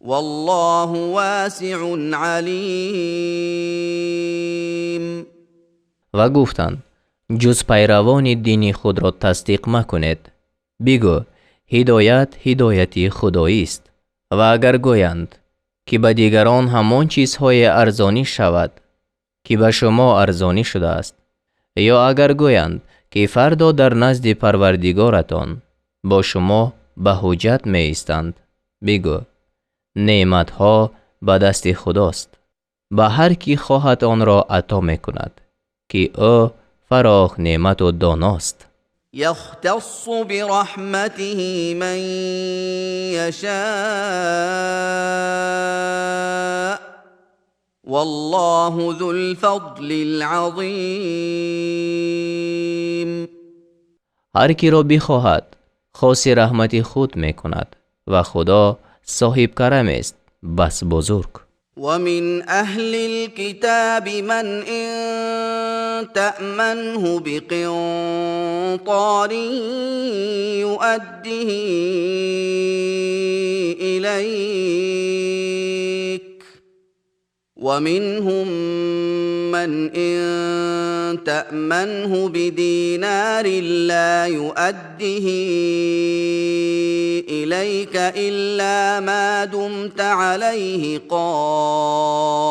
والله واسع عليم. Ва гуфтанд: ҷуз пайравони дини худро тасдиқ макунед. Бигӯ: ҳидоят ҳидояти худоист. Ва агар гӯянд, ки ба дигарон ҳамон чизҳое арзонӣ шавад, ки ба шумо арзонӣ шудааст, ё агар гӯянд, ки фардо дар назди Парвардигоратон бо шумо ба ҳуҷҷат меистанд, бигӯ: неъматҳо ба дасти Худост, ба ҳар кӣ хоҳад онро ато мекунад, ки ӯ фарохнеъмату доност. يختص برحمته من يشاء والله ذو الفضل العظيم. Ҳар киро бихоҳад, хоси раҳмати худ мекунад, ва Худо соҳибкарамест бас бузург. ومن أهل الكتاب من إن تأمنه بقنطار يؤده إليك ومنهم من إن تأمنه بدينار لا يؤده إليك إلا ما دمت عليه قائما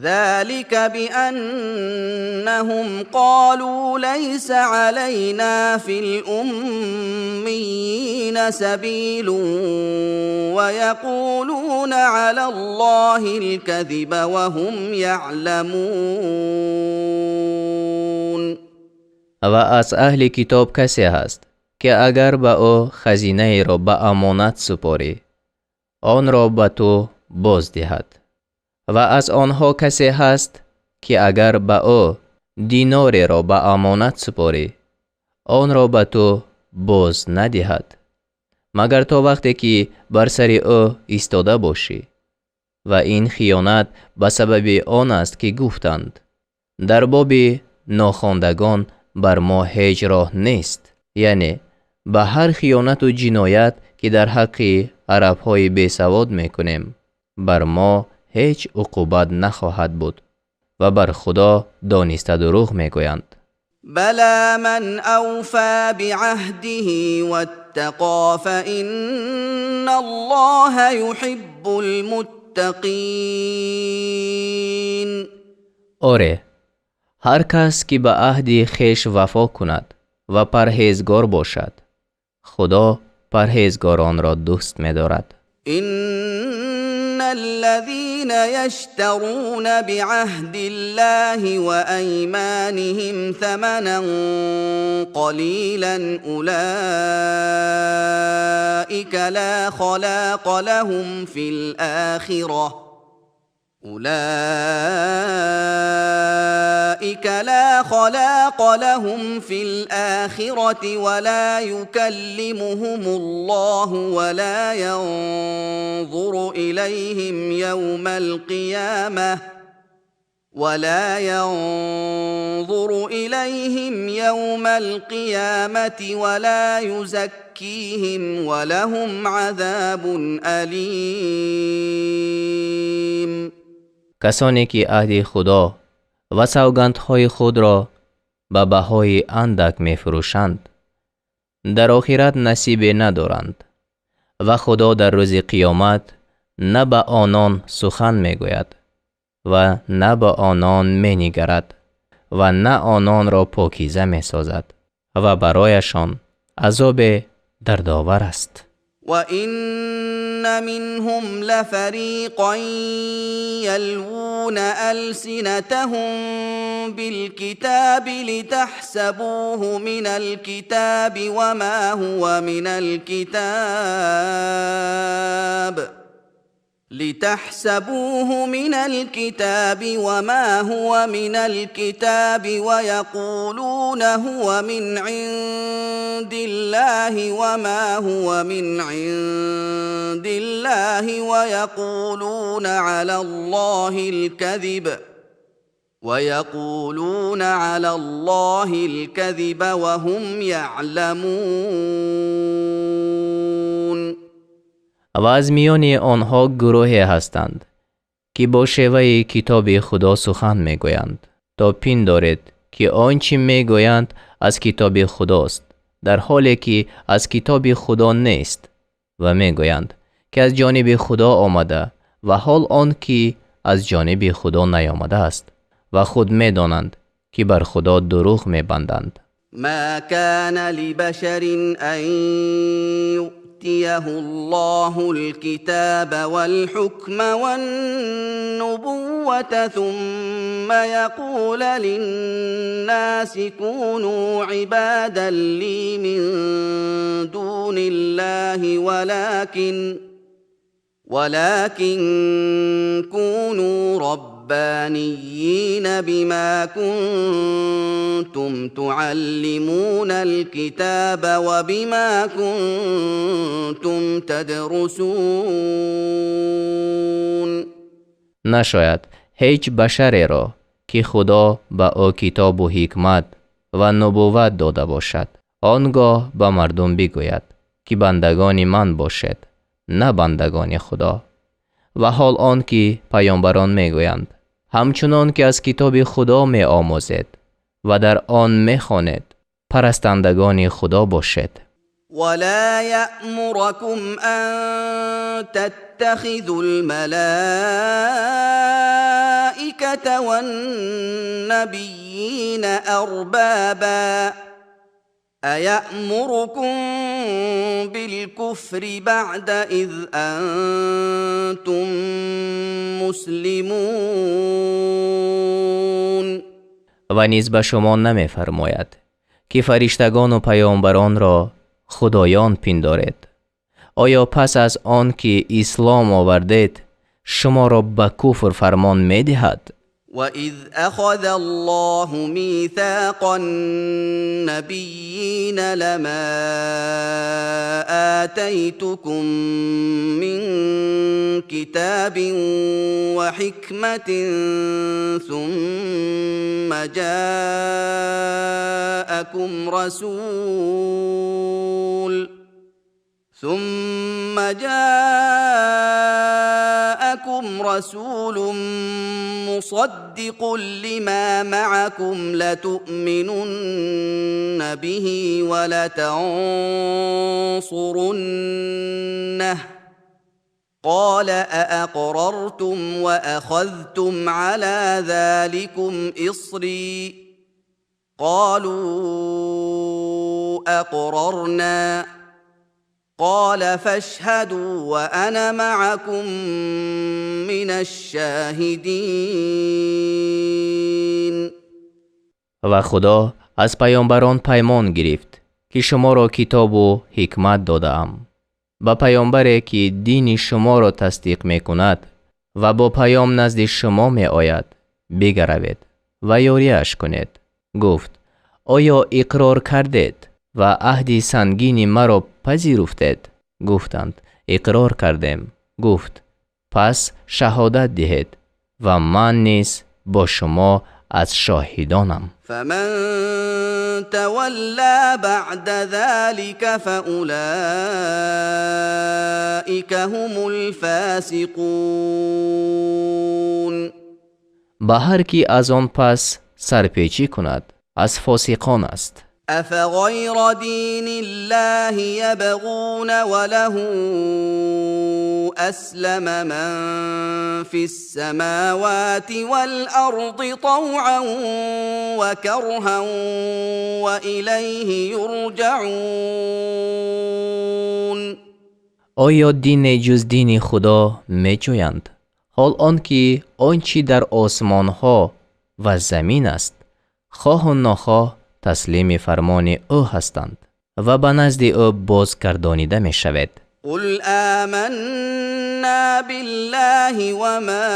ذلك بأنهم قالوا ليس علينا في الأميين سبيل ويقولون على الله الكذب وهم يعلمون. Ва аз аҳли китоб касе ҳаст, ки агар ба ӯ хазинаеро ба амонат супорӣ, онро ба ту боз диҳад. Ва аз онҳо касе ҳаст, ки агар ба ӯ динореро ба амонат супорӣ, онро ба ту боз надиҳад, магар то вақте ки бар сари ӯ истода бошӣ. Ва ин хиёнат ба сабаби он аст, ки гуфтанд: дар боби нохондагон бар мо ҳеҷ роҳ нест, яъне ба ҳар хиёнату ҷиноят, ки дар ҳаққи арабҳои бесавод мекунем, бар мо ҳеҷ уқубат нахоҳад буд ва бар Худо дониста дурӯғ мегӯянд. بلى من أوفى بعهده واتقى فإن الله يحب المتقين. Оре, ҳар кас ки ба аҳди хеш вафо кунад ва парҳезгор бошад, Худо парҳезгоронро дӯст медорад. إن الذين يشترون بعهد الله وأيمانهم ثمنا قليلا أولئك لا خلاق لهم في الآخرة أولئك لا خلاق لهم في الآخرة ولا يكلمهم الله ولا ينظر إليهم يوم القيامة ولا ينظر إليهم يوم القيامة ولا يزكيهم ولهم عذاب أليم. Касоне ки аҳди Худо ва савгандҳои худро ба баҳои андак мефурӯшанд, дар охират насибе надоранд ва Худо дар рӯзи қиёмат на ба онон сухан мегӯяд ва на ба онон менигарад ва на ононро покиза месозад ва барояшон азобе дардовар аст. وإن منهم لفريقا يلوون ألسنتهم بالكتاب لتحسبوه من الكتاب وما هو من الكتاب لتحسبوه من الكتاب وما هو من الكتاب ويقولون هو من عند الله وما هو من عند الله ويقولون على الله الكذب ويقولون على الله الكذب وهم يعلمون. Ва аз миёни онҳо гурӯҳе ҳастанд, ки бо шеваи китоби Худо сухан мегӯянд, то пиндоред, ки он чӣ мегӯянд аз китоби Худост, дар ҳоле ки аз китоби Худо нест, ва мегӯянд, ки аз ҷониби Худо омада, ва ҳол он ки аз ҷониби Худо наёмадааст, ва худ медонанд, ки бар Худо дурӯғ мебанданд. ما كان لبشر أن يؤتيه الله الكتاب والحكم والنبوة ثم يقول للناس كونوا عبادا لي من دون الله ولكن كونوا ربانيين بما كنتم تعلمون الكتاب وبما كنتم تدرسون. Нашояд ҳеҷ башареро, ки Худо ба ӯ китобу ҳикмат ва нубувват дода бошад, он гоҳ ба мардум бигӯяд, ки бандагони ман бошед, на бандагони Худо, Ва ҳол он ки паёмбарон мегӯянд: ҳамчунон ки аз китоби Худо меомӯзед ва дар он мехонед, парастандагони Худо бошед. ولا يأمركم أن تتخذوا الملائكة والنبيين أربابا أيأمركم بالكفر بعد إذ أنتم مسلمون. Ва низ ба шумо намефармояд, ки фариштагону паёмбаронро худоён пиндоред. Оё пас аз он ки ислом овардед, шуморо ба куфр фармон медиҳад? وإذ أخذ الله ميثاق النبيين لما آتيتكم من كتاب وحكمة ثم جاءكم رسول مصدق لما معكم لتؤمنن به ولتنصرنه. قال: أأقررتم وأخذتم على ذلكم إصري؟ قالوا: أقررنا. قال: فاشهدوا وأنا معكم من الشاهدين. Ва Худо аз паёмбарон паймон гирифт, ки шуморо китобу ҳикмат додаам, ба паёмбаре ки дини шуморо тасдиқ мекунад ва бо паём назди шумо меояд, бигаравед ва ёрияш кунед. Гуфт: оё иқрор кардед ва аҳди сангини маро пазируфтед? Гуфтанд: иқрор кардем. Гуфт: пас шаҳодат диҳед ва ман низ бо шумо аз шоҳидонам. فمن تولى بعد ذلك فأولئك هم الفاسقون. Ба ҳар кӣ аз он пас сарпечӣ кунад, аз фосиқон аст. أفغير دين الله يبغون وله أسلم من في السماوات والأرض طوعا وكرها وإليه يرجعون. Оё дине ҷуз дини Худо меҷӯянд, ҳол он ки он чӣ дар осмонҳо ва замин аст, хоҳу нохоҳ таслими фармони ӯ ҳастанд ва ба назди ӯ бозгардонида мешавед? قل آمنا بالله وما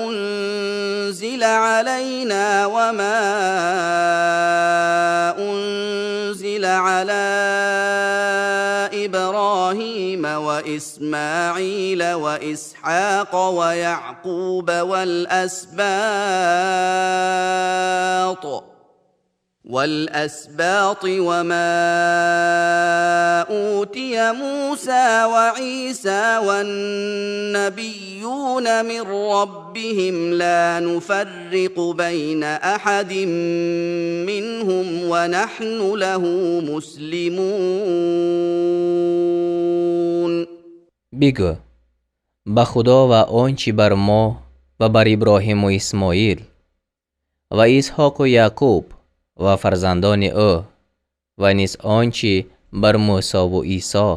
أنزل علينا وما أنزل على إبراهيم وإسماعيل وإسحاق ويعقوب والأسباط وما أوتي موسى وعيسى والنبيون من ربهم لا نفرق بين أحد منهم ونحن له مسلمون. Бигӯ: ба Худо ва он чӣ бар мо ва бар Иброҳиму Исмоил ва Исҳоқу Яъқуб ва фарзандони ӯ ва низ он чӣ бар Мӯсову Исо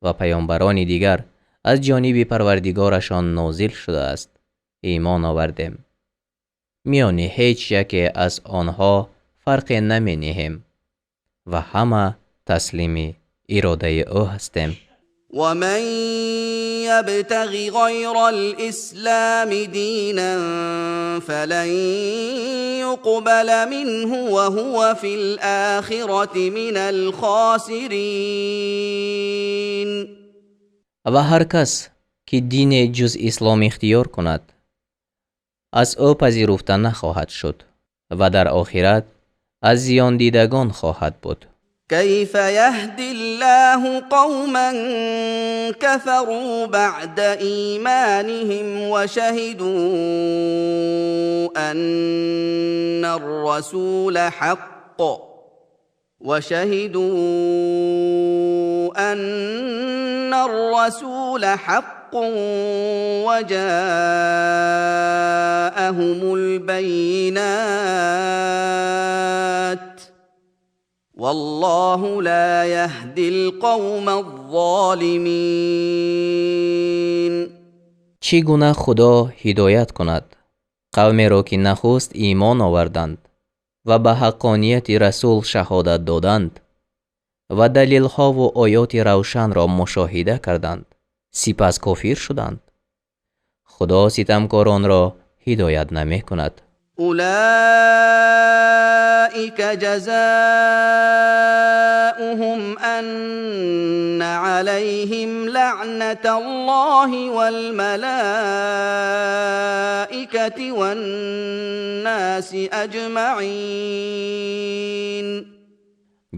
ва паёмбарони дигар аз ҷониби Парвардигорашон нозил шудааст, имон овардем. Миёни ҳеҷ яке аз онҳо фарқе намениҳем ва ҳама таслими иродаи ӯ ҳастем. ومن يبتغ غير الإسلام دينا فلن يقبل منه وهو في الآخرة من الخاسرين. Ва ҳар кас ки дине ҷуз ислом ихтиёр кунад, аз ӯ пазируфта нахоҳад шуд ва дар охират аз зиёндидагон хоҳад буд. كيف يهدي الله قوما كفروا بعد إيمانهم وشهدوا أن الرسول حق وشهدوا أن الرسول حق وجاءهم البينات والله لا يهدي القوم الظالمين. Чӣ гуна Худо ҳидоят кунад қавмеро, ки нахуст имон оварданд ва ба ҳаққонияти расул шаҳодат доданд ва далелҳову оёти равшанро мушоҳида карданд, сипас кофир шуданд? Худо ситамкоронро ҳидоят намекунад. أولئك جزاؤهم أن عليهم لعنة الله والملائكة والناس أجمعين.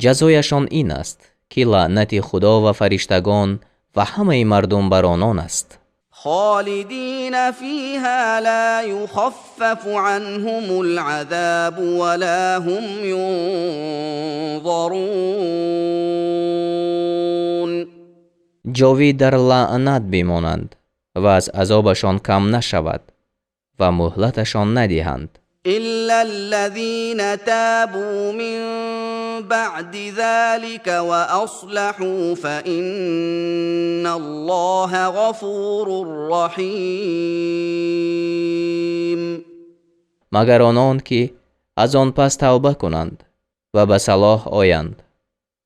Ҷазояшон ин аст, ки лаънати Худо ва фариштагон ва ҳамаи мардум бар онон аст. خالدين فيها، لا يخفف عنهم العذاب ولا هم ينظرون. Ҷовид дар лаънат бимонанд ва аз азобашон кам нашавад ва муҳлаташон надиҳанд. إلا الذين تابوا من بعد ذلك وأصلحوا فإن الله غفور رحيم. Магар онон, ки аз он пас тавба кунанд ва ба салоҳ оянд,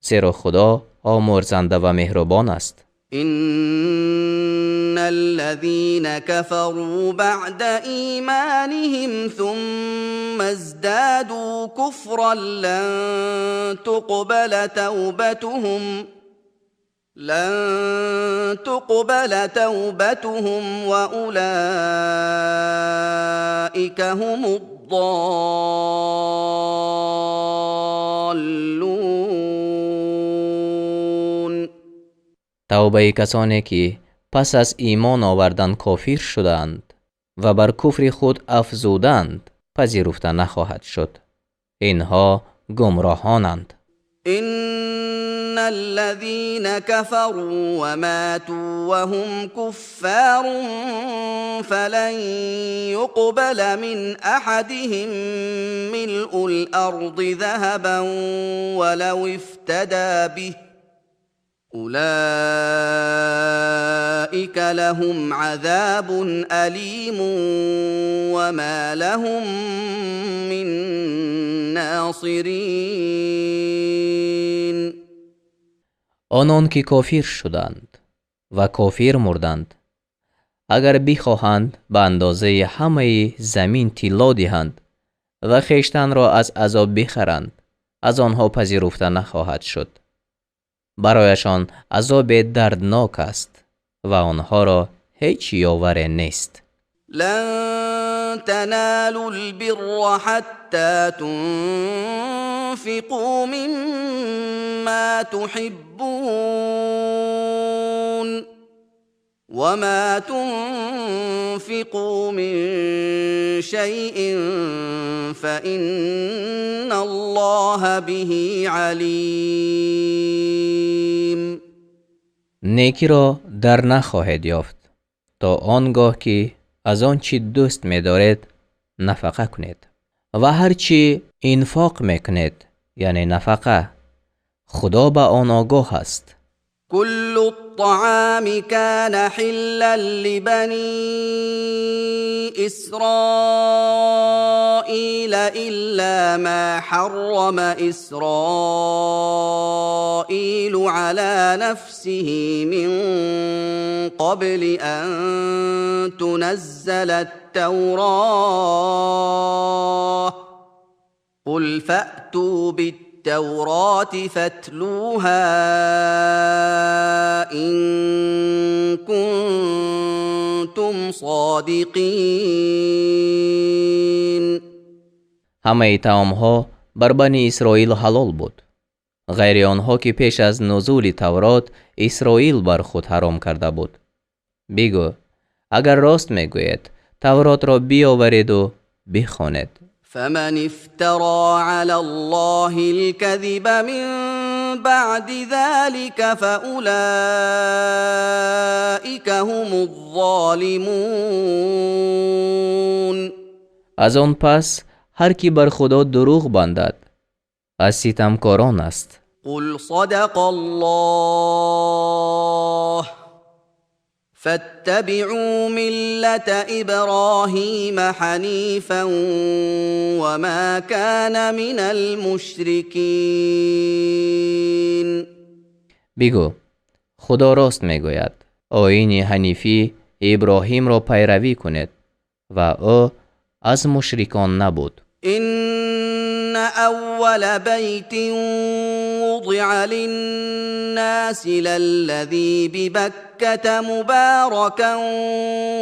зеро Худо омӯрзанда ва меҳрубон аст. إن الذين كفروا بعد إيمانهم ثم ازدادوا كفرا لن تقبل توبتهم وأولئك هم الضالون. Тавбаи касоне, ки пас аз имон овардан кофир шудаанд ва бар куфри худ афзуданд, пазируфта нахоҳад шуд. Инҳо гумроҳонанд. إن الذين كفروا وماتوا وهم كفار فلن يقبل من أحدهم ملء الأرض ذهبا ولو افتدى به. أولئك لهم عذاب أليم وما لهم من ناصرين. Онон ки кофир шуданд ва кофир мурданд, агар бихоҳанд, ба андозаи ҳамаи замин тилло диҳанд ва хештанро аз азоб бихаранд, аз онҳо пазируфта нахоҳад шуд. Барояшон азобе дарднок аст ва онҳоро ҳеҷ ёваре нест. لن تنالوا البر حتى تنفقوا مما تحبون وما تنفقوا من شيء فإن الله به عليم. Некиро дар нахоҳед ёфт то он гоҳ, ки аз он чӣ дӯст медоред, нафақа кунед ва ҳар чӣ инфоқ мекунед, яъне нафақа, Худо ба он огоҳ аст. كل الطعام كان حلا لبني إسرائيل إلا ما حرم إسرائيل على نفسه من قبل أن تنزل التوراة. قل فأتوا بالتوراة فاتلوها إن كنتم صادقين. Ҳамаи таомҳо бар Бани Исроил ҳалол буд. Ғайри онҳо ки пеш аз нузули Таврот Исроил бар худ ҳаром карда буд. Бигӯ, агар рост мегӯед, Тавротро биёваред ва бихонед. فمن افترى على الله الكذب من بعد ذلك فأولئك هم الظالمون. Аз он пас ҳар ки бар Худо дурӯғ бандад, аз ситамкорон аст. قل صدق الله فاتبعوا ملة إبراهيم حنيفا وما كان من المشركين. Бигӯ, Худо рост мегӯяд, оини ҳанифӣ Иброҳимро пайравӣ кунед, ва ӯ аз мушрикон набуд. إن أول بيت وضع للناس للذي ببكة مباركا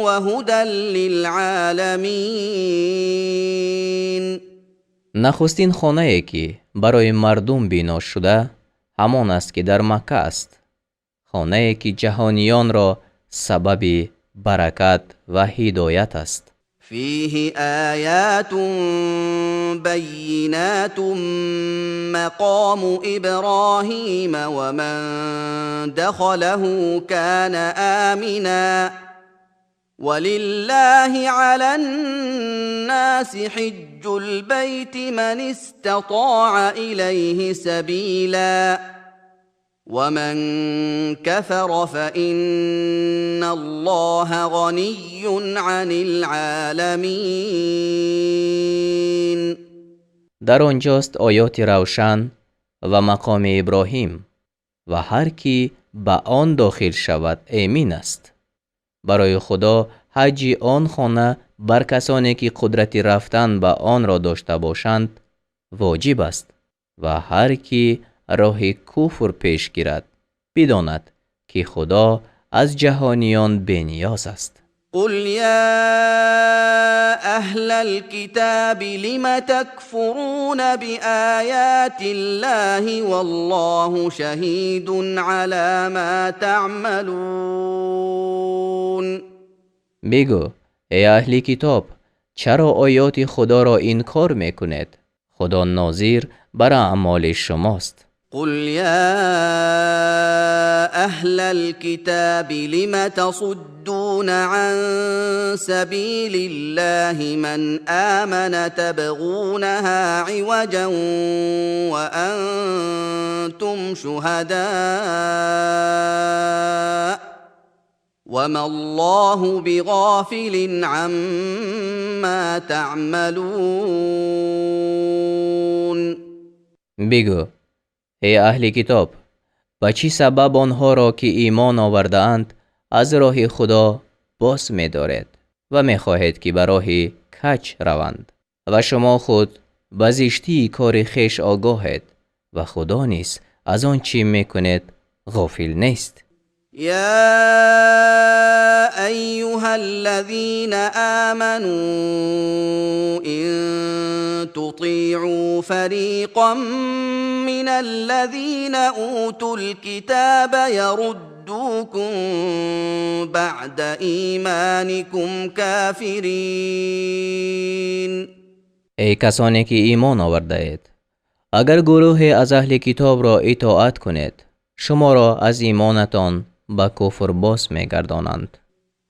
وهدى للعالمين. Нахустин хонае, ки барои мардум бино шуда, ҳамон аст, ки дар Макка аст, хонае, ки ҷаҳониёнро сабаби баракат ва ҳидоят аст. فيه آيات بينات مقام إبراهيم ومن دخله كان آمنا ولله على الناس حج البيت من استطاع إليه سبيلا ومن كفر فإن الله غني عن العالمين. Дар он ҷост оёти равшан ва мақоми Иброҳим, ва ҳар кӣ ба он дохил шавад, эмин аст. Барои Худо ҳаҷҷи он хона бар касоне, ки қудрати рафтан ба онро дошта бошанд, воҷиб аст, ва ҳар кӣ роҳи куфр пеш гирад, бидонад, ки Худо аз ҷаҳониён бениёз аст. قل يا أهل الكتاب لم تكفرون بآيات الله والله شهيد على ما تعملون. Бигӯ, эй аҳли китоб, чаро оёти Худоро инкор мекунед? Худо нозир бар аъмоли шумост. قل يا أهل الكتاب لم تصدون عن سبيل الله من آمن تبغونها عوجا وأنتم شهداء وما الله بغافل عما تعملون. Бигӯ, эй аҳли китоб, ба чӣ сабаб онҳоро, ки имон овардаанд, аз роҳи Худо боз медоред ва мехоҳед, ки ба роҳи каҷ раванд, ва шумо худ ба зиштии кори хеш огоҳед, ва Худо низ аз он чӣ мекунед ғофил нест. يا أيها الذين آمنوا إن تطيعوا فريقا من الذين أوتوا الكتاب يردوكم بعد إيمانكم كافرين. Эй касоне ки имон овардаед, агар гурӯҳе аз аҳли китобро итоат кунед, шуморо аз имонатон ба куфр боз мегардонанд.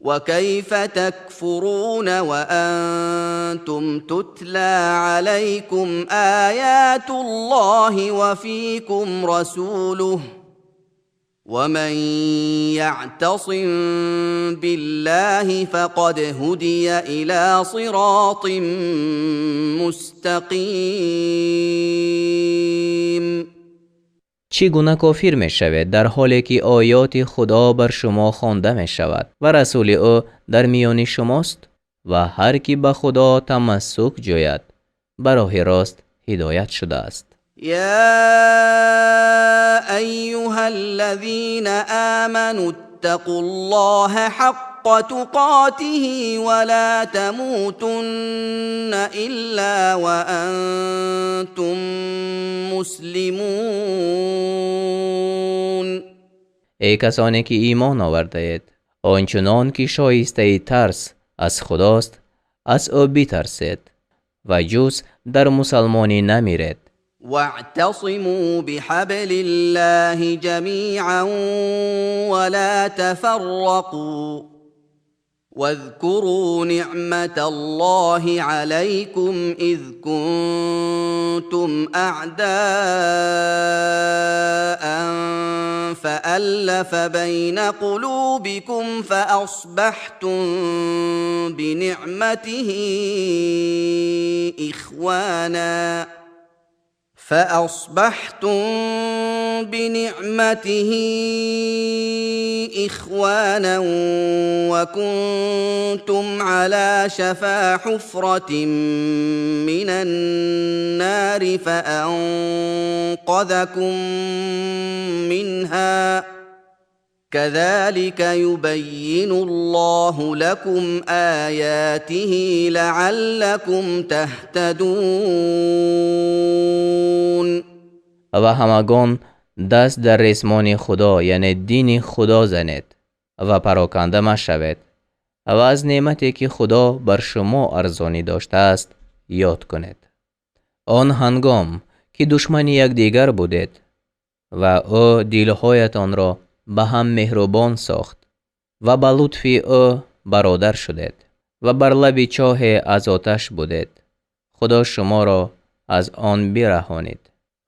وكيف تكفرون وأنتم تتلى عليكم آيات الله وفيكم رسوله ومن يعتصم بالله فقد هدي إلى صراط مستقيم. Чӣ гуна кофир мешавед, дар ҳоле ки оёти Худо бар шумо хонда мешавад ва расули ӯ дар миёни шумост? Ва ҳар кӣ ба Худо тамассук ҷӯяд, ба роҳи рост ҳидоят шудааст. يا أيها الذين آمنوا اتقوا الله حق حق تقاته ولا تموتن إلا وأنتم مسلمون. Эй касоне ки имон овардаед, он чунон ки шоистаи тарс аз Худост, аз ӯ битарсед ва ҷуз дар мусалмонӣ намиред. واعتصموا بحبل الله جميعا ولا تفرقوا واذكروا نعمة الله عليكم إذ كنتم أعداء فألف بين قلوبكم فأصبحتم بنعمته إخوانا فأصبحتم بنعمته إخوانا وكنتم على شفا حفرة من النار فأنقذكم منها كذلك يبين الله لكم آياته لعلكم تهتدون. Ва ҳамагон даст дар ресмони Худо, яъне дини Худо занед ва пароканда машавед ва аз неъмате ки Худо бар шумо арзонӣ доштааст ёд кунед. Он ҳангом ки душмани якдигар будед ва ӯ дилҳоятонро ба ҳам меҳрубон сохт ва ба лутфи ӯ бародар шудед ва бар лаби чоҳе аз оташ будед. Худо шуморо аз он бираҳонид.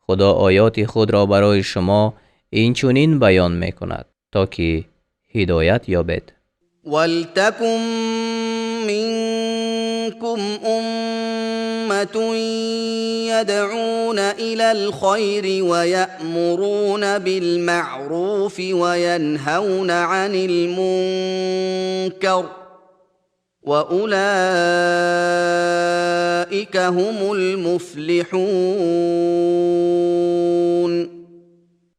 Худо оёти худро барои шумо инчунин баён мекунад, то ки ҳидоят ёбед. ولتكن منكم أمة يدعون إلى الخير ويأمرون بالمعروف وينهون عن المنكر وأولئك هم المفلحون.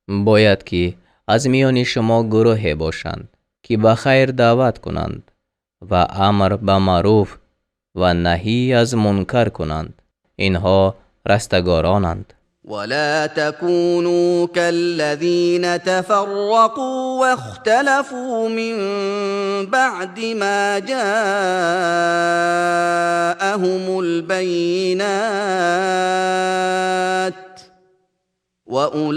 Бояд ки аз миёни шумо гурӯҳе бошанд, ки ба хайр даъват кунанд ва амр ба маъруф ва наҳӣ аз мункар кунанд. Инҳо растагоронанд. ولا تكونوا كالذين تفرقوا واختلفوا من بعد ما جاءهم البينات وأولئك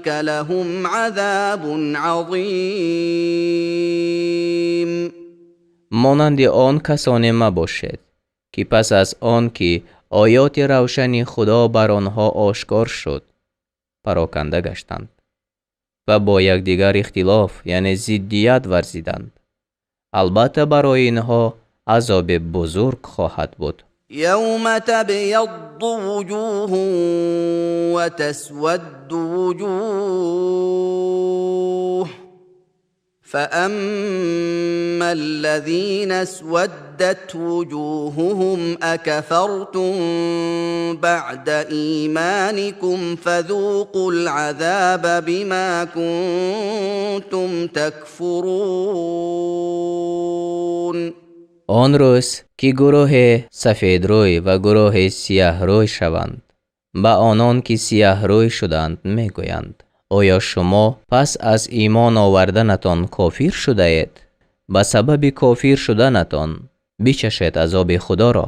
لهم عذاب عظيم. Монанди он касоне мабошед, ки пас аз он ки оёти равшани Худо бар онҳо ошкор шуд, пароканда гаштанд ва бо якдигар ихтилоф, яъне зиддият варзиданд. Албатта барои инҳо азоби бузург хоҳад буд. يوم تبيض وجوه وتسود وجوه فأما الذين اسودت وجوههم أكفرتم بعد إيمانكم فذوقوا العذاب بما كنتم تكفرون. Он рӯз ки гурӯҳе сафедрӯй ва гурӯҳе сияҳрӯй шаванд, ба онон ки сияҳрӯй шуданд мегӯянд: оё шумо пас аз имон оварданатон кофир шудаед? Ба сабаби кофир шуданатон бичашед азоби Худоро.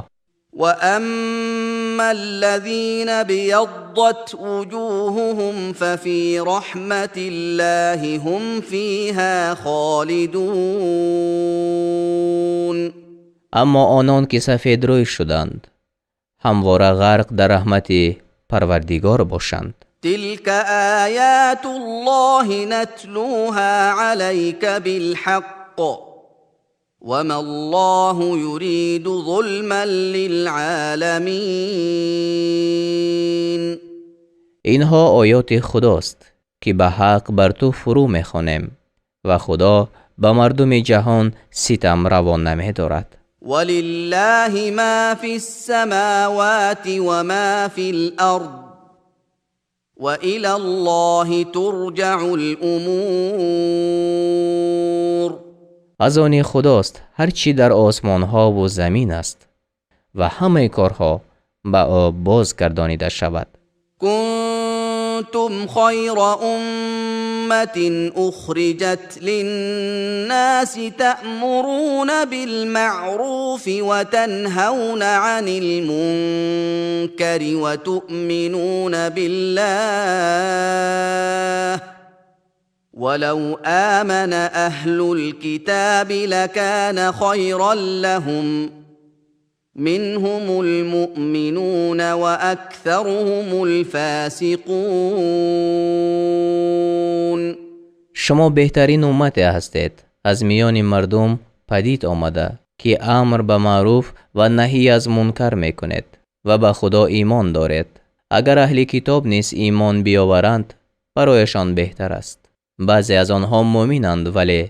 وأما الذين ابيضت وجوههم ففي رحمة الله هم فيها خالدون. Аммо онон ки сафедрӯй шуданд, ҳамвора ғарқ дар раҳмати Парвардигор бошанд. تلك آيات الله نتلوها عليك بالحق وما الله يريد ظلما للعالمين. Инҳо оёти Худост, ки ба ҳақ бар ту фурӯ мехонем ва Худо ба мардуми ҷаҳон ситам равон намедорад. ولله ما في السماوات وما في الأرض وإلى الله ترجع الأمور. Аз они Худост ҳар чӣ дар осмонҳову замин аст ва ҳамаи корҳо ба ӯ боз гардонида шавад. كنتم خير أمة أخرجت للناس تأمرون بالمعروف وتنهون عن المنكر وتؤمنون بالله ولو آمن أهل الكتاب لكان خيرا لهم منهم المؤمنون وأكثرهم الفاسقون. Шумо беҳтарин уммате ҳастед, аз миёни мардум падид омада, ки амр ба маъруф ва наҳӣ аз мункар мекунед ва ба Худо имон доред. Агар аҳли китоб низ имон биёваранд, барояшон беҳтар аст. Баъзе аз онҳо муъминанд, вале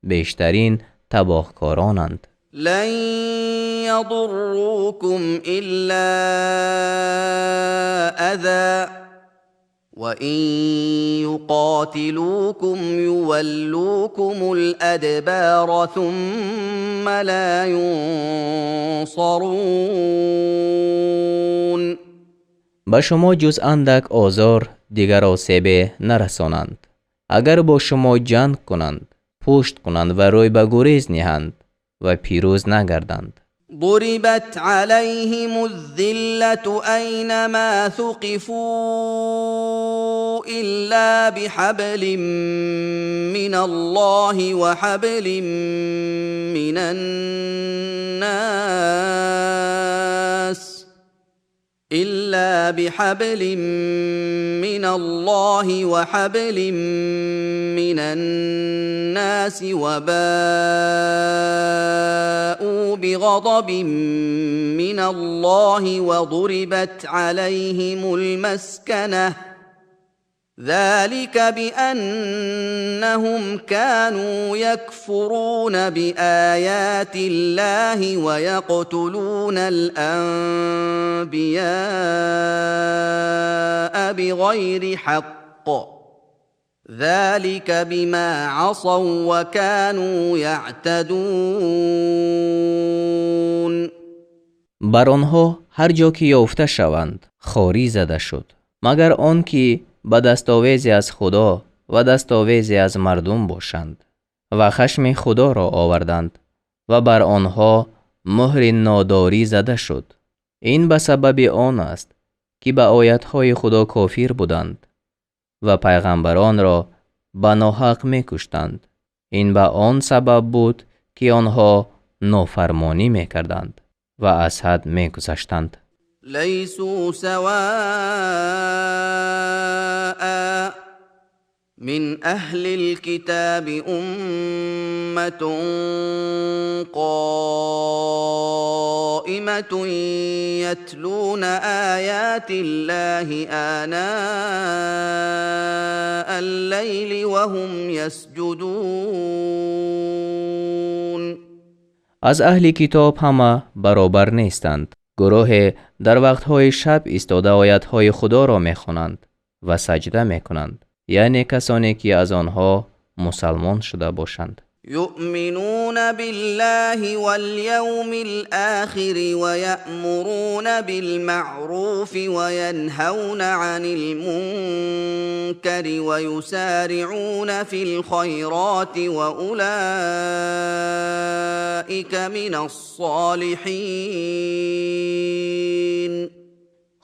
бештарин табоҳкоронанд. لن يضروكم إلا أذى وإن يقاتلوكم يولوكم الأدبار ثم لا ينصرون. Ба шумо ҷуз андак озор дигар осебе нарасонанд. Агар бо шумо ҷанг кунанд, пушт кунанд ва рӯй ба гурез ниҳанд ва пирӯз нагарданд. ضربت عليهم الذلة أينما ثقفوا إلا بحبل من الله وحبل من الناس إلا بحبل من الله وحبل من الناس وباءوا بغضب من الله وضربت عليهم المسكنة ذلك بأنهم كانوا يكفرون بآيات الله ويقتلون الأنبياء بغير حق ذلك بما عصوا وكانوا يعتدون. Бар онҳо ҳар ҷо ки ёфта шаванд, хорӣ зада шуд, магар он ки ба дастовезе аз Худо ва дастовезе аз мардум бошанд ва хашми Худоро оварданд ва бар онҳо муҳри нодорӣ зада шуд. Ин ба сабаби он аст, ки ба оятҳои Худо кофир буданд ва пайғамбаронро ба ноҳақ мекуштанд. Ин ба он сабаб буд, ки онҳо нофармонӣ мекарданд ва аз ҳад мегузаштанд. ليسوا سواء من أهل الكتاب أمة قائمة يتلون آيات الله آناء الليل وهم يسجدون. Аз аҳли китоб ҳама баробар нестанд. Гурӯҳе дар вақтҳои шаб истода оятҳои Худоро мехонанд ва саҷда мекунанд, яъне касоне ки аз онҳо мусалмон шуда бошанд. يؤمنون بالله واليوم الآخر ويأمرون بالمعروف وينهون عن المنكر ويسارعون في الخيرات وأولئك من الصالحين.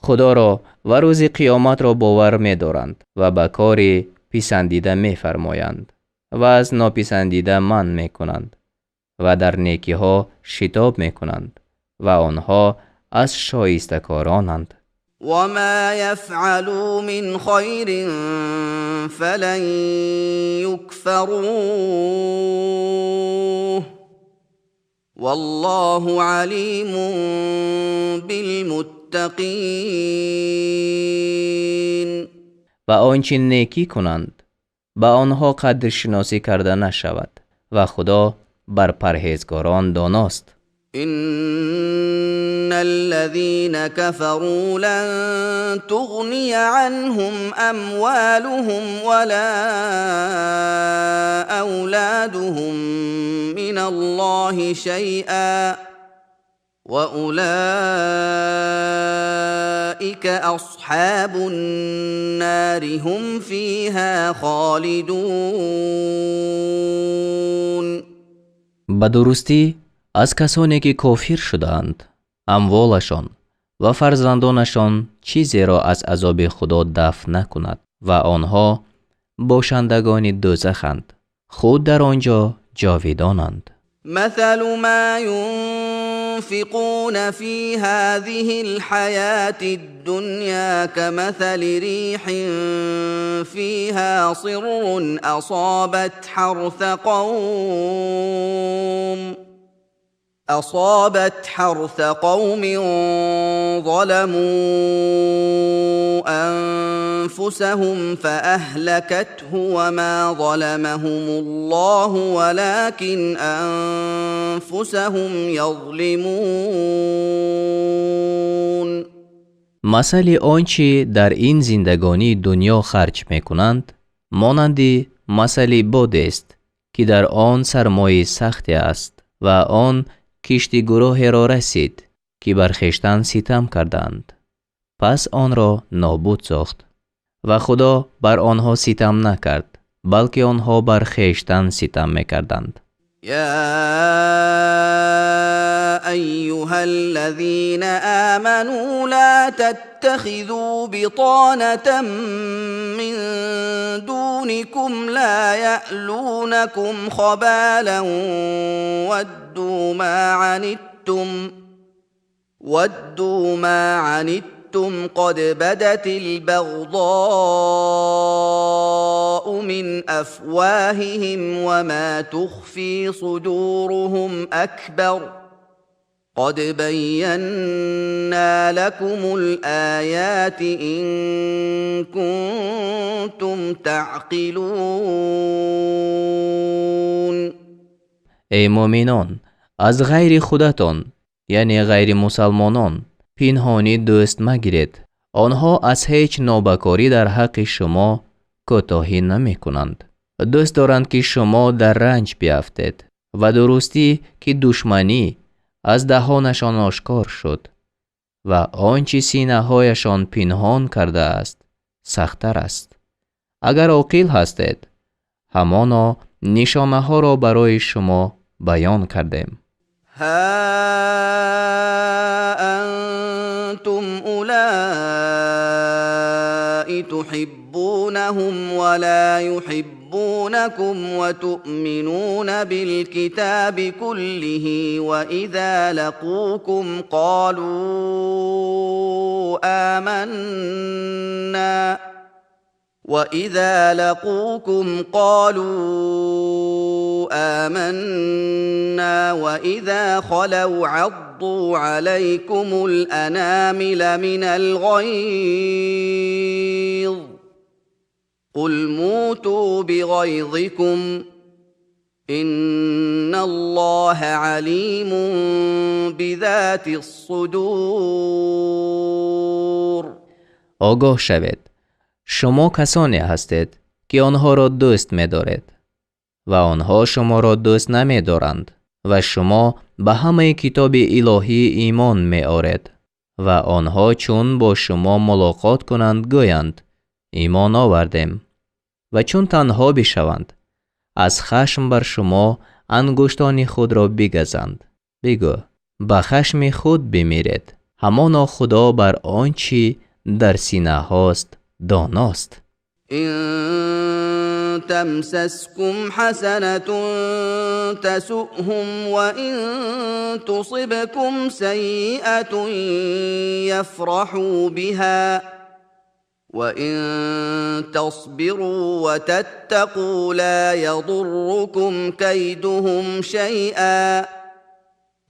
Худоро ва рӯзи қиёматро бовар медоранд ва ба кори писандида мефармоянд ва аз нописандида манъ мекунанд ва дар некиҳо шитоб мекунанд ва онҳо аз шоистакоронанд. وما يفعلوا من خير فلن يكفروه والله عليم بالمتقين. Ва он чӣ некӣ кунанд, ба онҳо қадршиносӣ карда нашавад ва Худо бар парҳезгорон доност. إن الذين كفروا لن تغني عنهم أموالهم ولا أولادهم من الله شيئا وأولئك أصحاب النار هم فيها خالدون. Ба дурустӣ, аз касоне ки кофир шудаанд, амволашон ва фарзандонашон чизеро аз азоби Худо дафъ накунад ва онҳо бошандагони дӯзаханд, худ дар он ҷо ҷовидонанд. مثل ما ينفقون في هذه الحياة الدنيا كمثل ريح فيها صر أصابت حرث قوم ظلموا أنفسهم فأهلكته وما ظلمهم الله ولكن أنفسهم يظلمون. Масали он чӣ дар ин зиндагонии дунё харҷ мекунанд, монанди масали бодест, ки дар он сармои сахте аст ва он кишти гурӯҳеро расид, ки бар хештан ситам карданд, пас онро нобуд сохт. Ва Худо бар онҳо ситам накард, балки онҳо бар хештан ситам мекарданд. يا أيها الذين آمنوا لا تتخذوا بطانة من دونكم لا يألونكم خبالا ودوا ما عنتم قد بدت البغضاء من أفواههم وما تخفي صدورهم أكبر قد بينا لكم الآيات إن كنتم تعقلون. Эй муъминон, аз ғайри худатон, яъне ғайри мусалмонон, пинҳонӣ дӯст магиред. Онҳо аз ҳеҷ нобакорӣ дар ҳаққи шумо кӯтоҳӣ намекунанд. Дӯст доранд, ки шумо дар ранҷ биафтед, ва дурустӣ, ки душманӣ аз даҳонашон ошкор шуд ва он чӣ синаҳояшон пинҳон кардааст, сахттар аст. Агар оқил ҳастед, ҳамоно нишонаҳоро барои шумо баён кардем. ها أنتم أولئك تحبونهم ولا يحبونكم وتؤمنون بالكتاب كله واذا لقوكم قالوا آمنا واذا خلوا عضوا عليكم الانامل من الغيظ قل موتوا بغيظكم ان الله عليم بذات الصدور. Огоҳ шавед, шумо касоне ҳастед, ки онҳоро дӯст медоред ва онҳо шуморо дӯст намедоранд, ва шумо ба ҳамаи китоби илоҳӣ имон меоред, ва онҳо чун бо шумо мулоқот кунанд, гӯянд: «Имон овардем», ва чун танҳо бишаванд, аз хашм бар шумо ангуштони худро бигазанд. Бигӯ: «Ба хашми худ бимиред. Ҳамоно Худо бар он чӣ дар синаҳост доност». إن تمسسكم حسنة تسؤهم وإن تصبكم سيئة يفرحوا بها وإن تصبروا وتتقوا لا يضركم كيدهم شيئا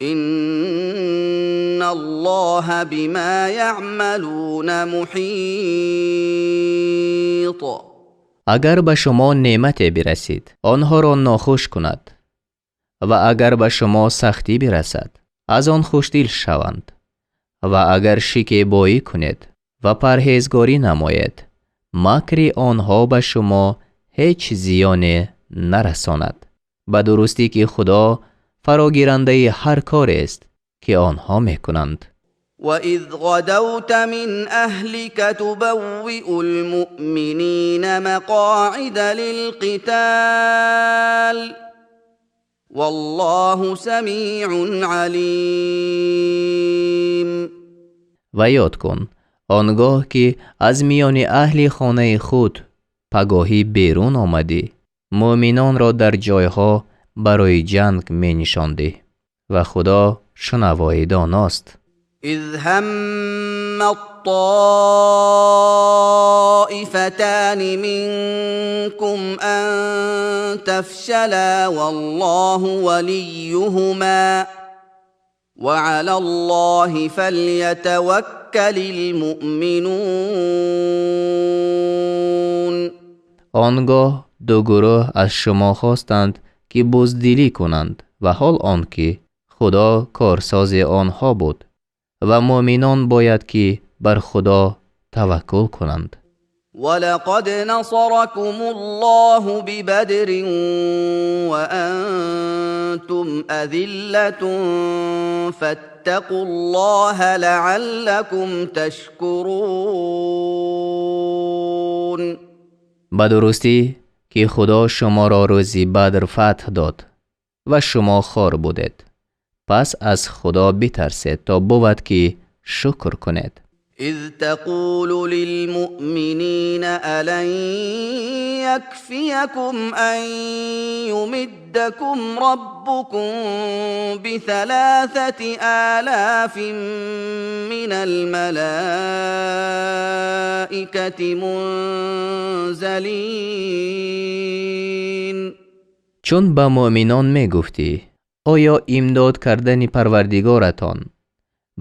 إن الله بما يعملون محيط. Агар ба шумо неъмате бирасид, онҳоро нохуш кунад, ва агар ба шумо сахтӣ бирасад аз он хушдил шаванд ва агар шикебоӣ кунед ва парҳезгорӣ намоед, макри онҳо ба шумо ҳеҷ зиёне нарасонад. Ба дурустӣ ки Худо фарогирандаи ҳар корест, ки онҳо мекунанд. وإذ غدوت من أهلك تبوئ المؤمنين مقاعد للقتال والله سميع عليم. Ва ёд кун он гоҳ ки аз миёни аҳли хонаи худ пагоҳӣ берун омадӣ, мӯъминонро дар ҷойҳо барои ҷанг менишондӣ ва Худо шунавои доност. إذ هم الطائفتان منكم أن تفشلا والله وليهما وعلى الله فليتوكل المؤمنون. Он гоҳ ду гурӯҳ аз шумо хостанд, ки буздилӣ кунанд ва ҳол он ки Худо корсози онҳо буд ва мӯъминон бояд ки бар Худо таваккул кунанд. ولقد نصركم الله ببدر وأنتم أذلة فاتقوا الله لعلكم تشكرون. Ба дурустӣ ки Худо шуморо рӯзи Бадр фатҳ дод ва шумо хор будед. Пас аз Худо битарсед, то бувад ки шукр кунед. إذ تقول للمؤمنين ألن يكفيكم أن يمدكم ربكم ب3,000 من الملائكة منزلين. Чун ба мӯъминон мегуфтӣ: оё имдод кардани Парвардигоратон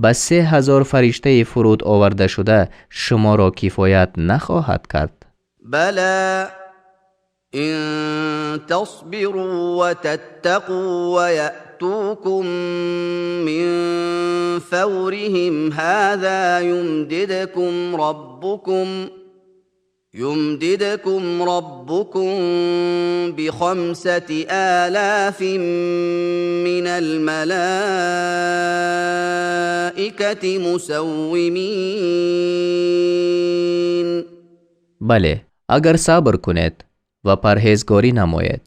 ба 3000 фариштаи фуруд овардашуда шуморо кифоят нахоҳад кард? بلى إن تصبروا وتتقوا ويأتوكم من فورهم هذا يمددكم ربكم ب5,000 من الملائكة مسومين. Бале, агар сабр кунед ва парҳезгорӣ намоед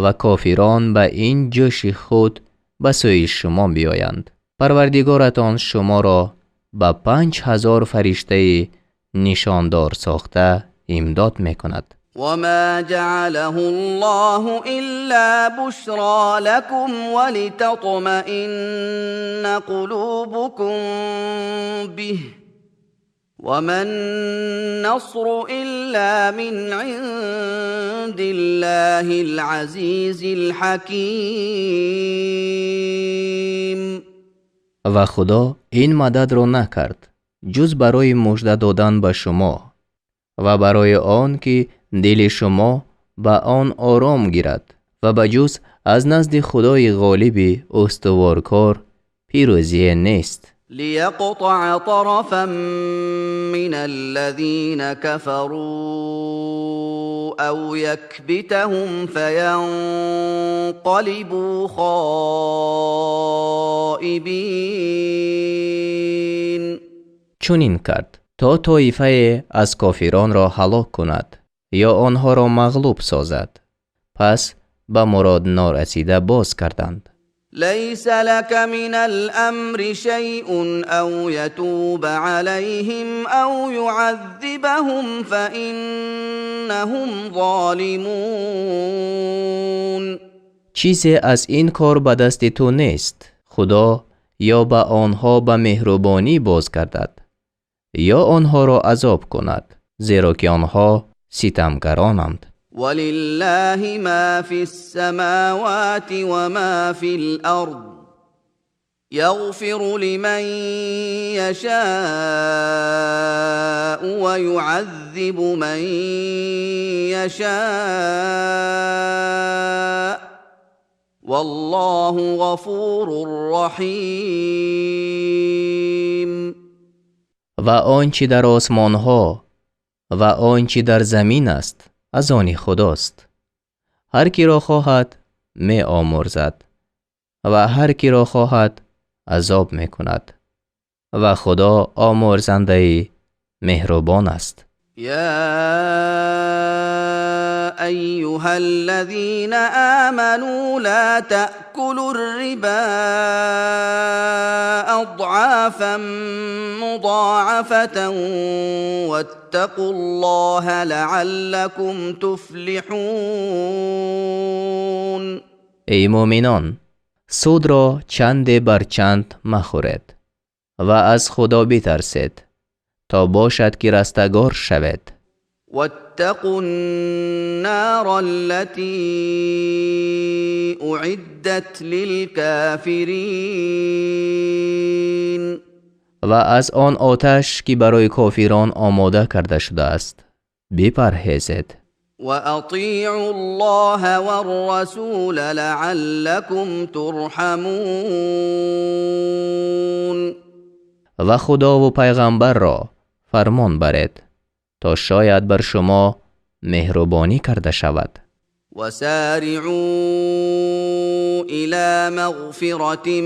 ва кофирон ба ин ҷӯши худ ба сӯи шумо биёянд, Парвардигоратон шуморо ба 5000 фариштаи нишондор сохта имдод мекунад. وما جعله الله إلا بشرى لكم ولتطمئن قلوبكم به وما النصر إلا من عند الله العزيز الحكيم. Ва Худо ин мададро накард, ҷуз барои мужда додан ба шумо ва барои он ки дили шумо ба он ором гирад ва ба ҷуз аз назди Худои ғолиби устуворкор пирӯзие нест. ليقطع طرفا من الذين كفروا أو يكبتهم فينقلبوا خائبين. Чунин кард, то тоифае аз кофиронро ҳалок кунад ё онҳоро мағлуб созад, пас ба мурод норасида боз карданд. ليس لك من الأمر شيء أو يتوب عليهم أو يعذبهم فإنهم ظالمون. Чизе аз ин кор ба дасти ту нест. Худо ё ба онҳо ба меҳрубонӣ боз гардад ё онҳоро азоб кунад, зеро ки онҳо ситамгаронанд. ولله ما في السماوات وما في الأرض يغفر لمن يشاء ويعذب من يشاء والله غفور رحيم. Ва он чи дар осмонҳо ва он чи дар замин аст, аз они Худост. Ҳар киро хоҳад, меомӯрзад ва ҳар киро хоҳад, азоб мекунад. Ва Худо омӯрзандаи меҳрубон аст. يا ايها الذين امنوا لا تاكلوا الربا اضعافا مضاعفه واتقوا الله لعلكم تفلحون. Эй мӯъминон, судро чанде бар чанд махӯред ва аз Худо битарсед, то бошад ки растагор шавед. واتقوا النار التي اعدت للكافرين. Ва аз он оташ, ки барои кофирон омода карда шудааст, бипарҳезед. واطيعوا الله والرسول لعلكم ترحمون. Ва Худову пайғамбарро фармон баред, то шояд бар шумо меҳрубонӣ карда шавад. وسارعوا الى مغفره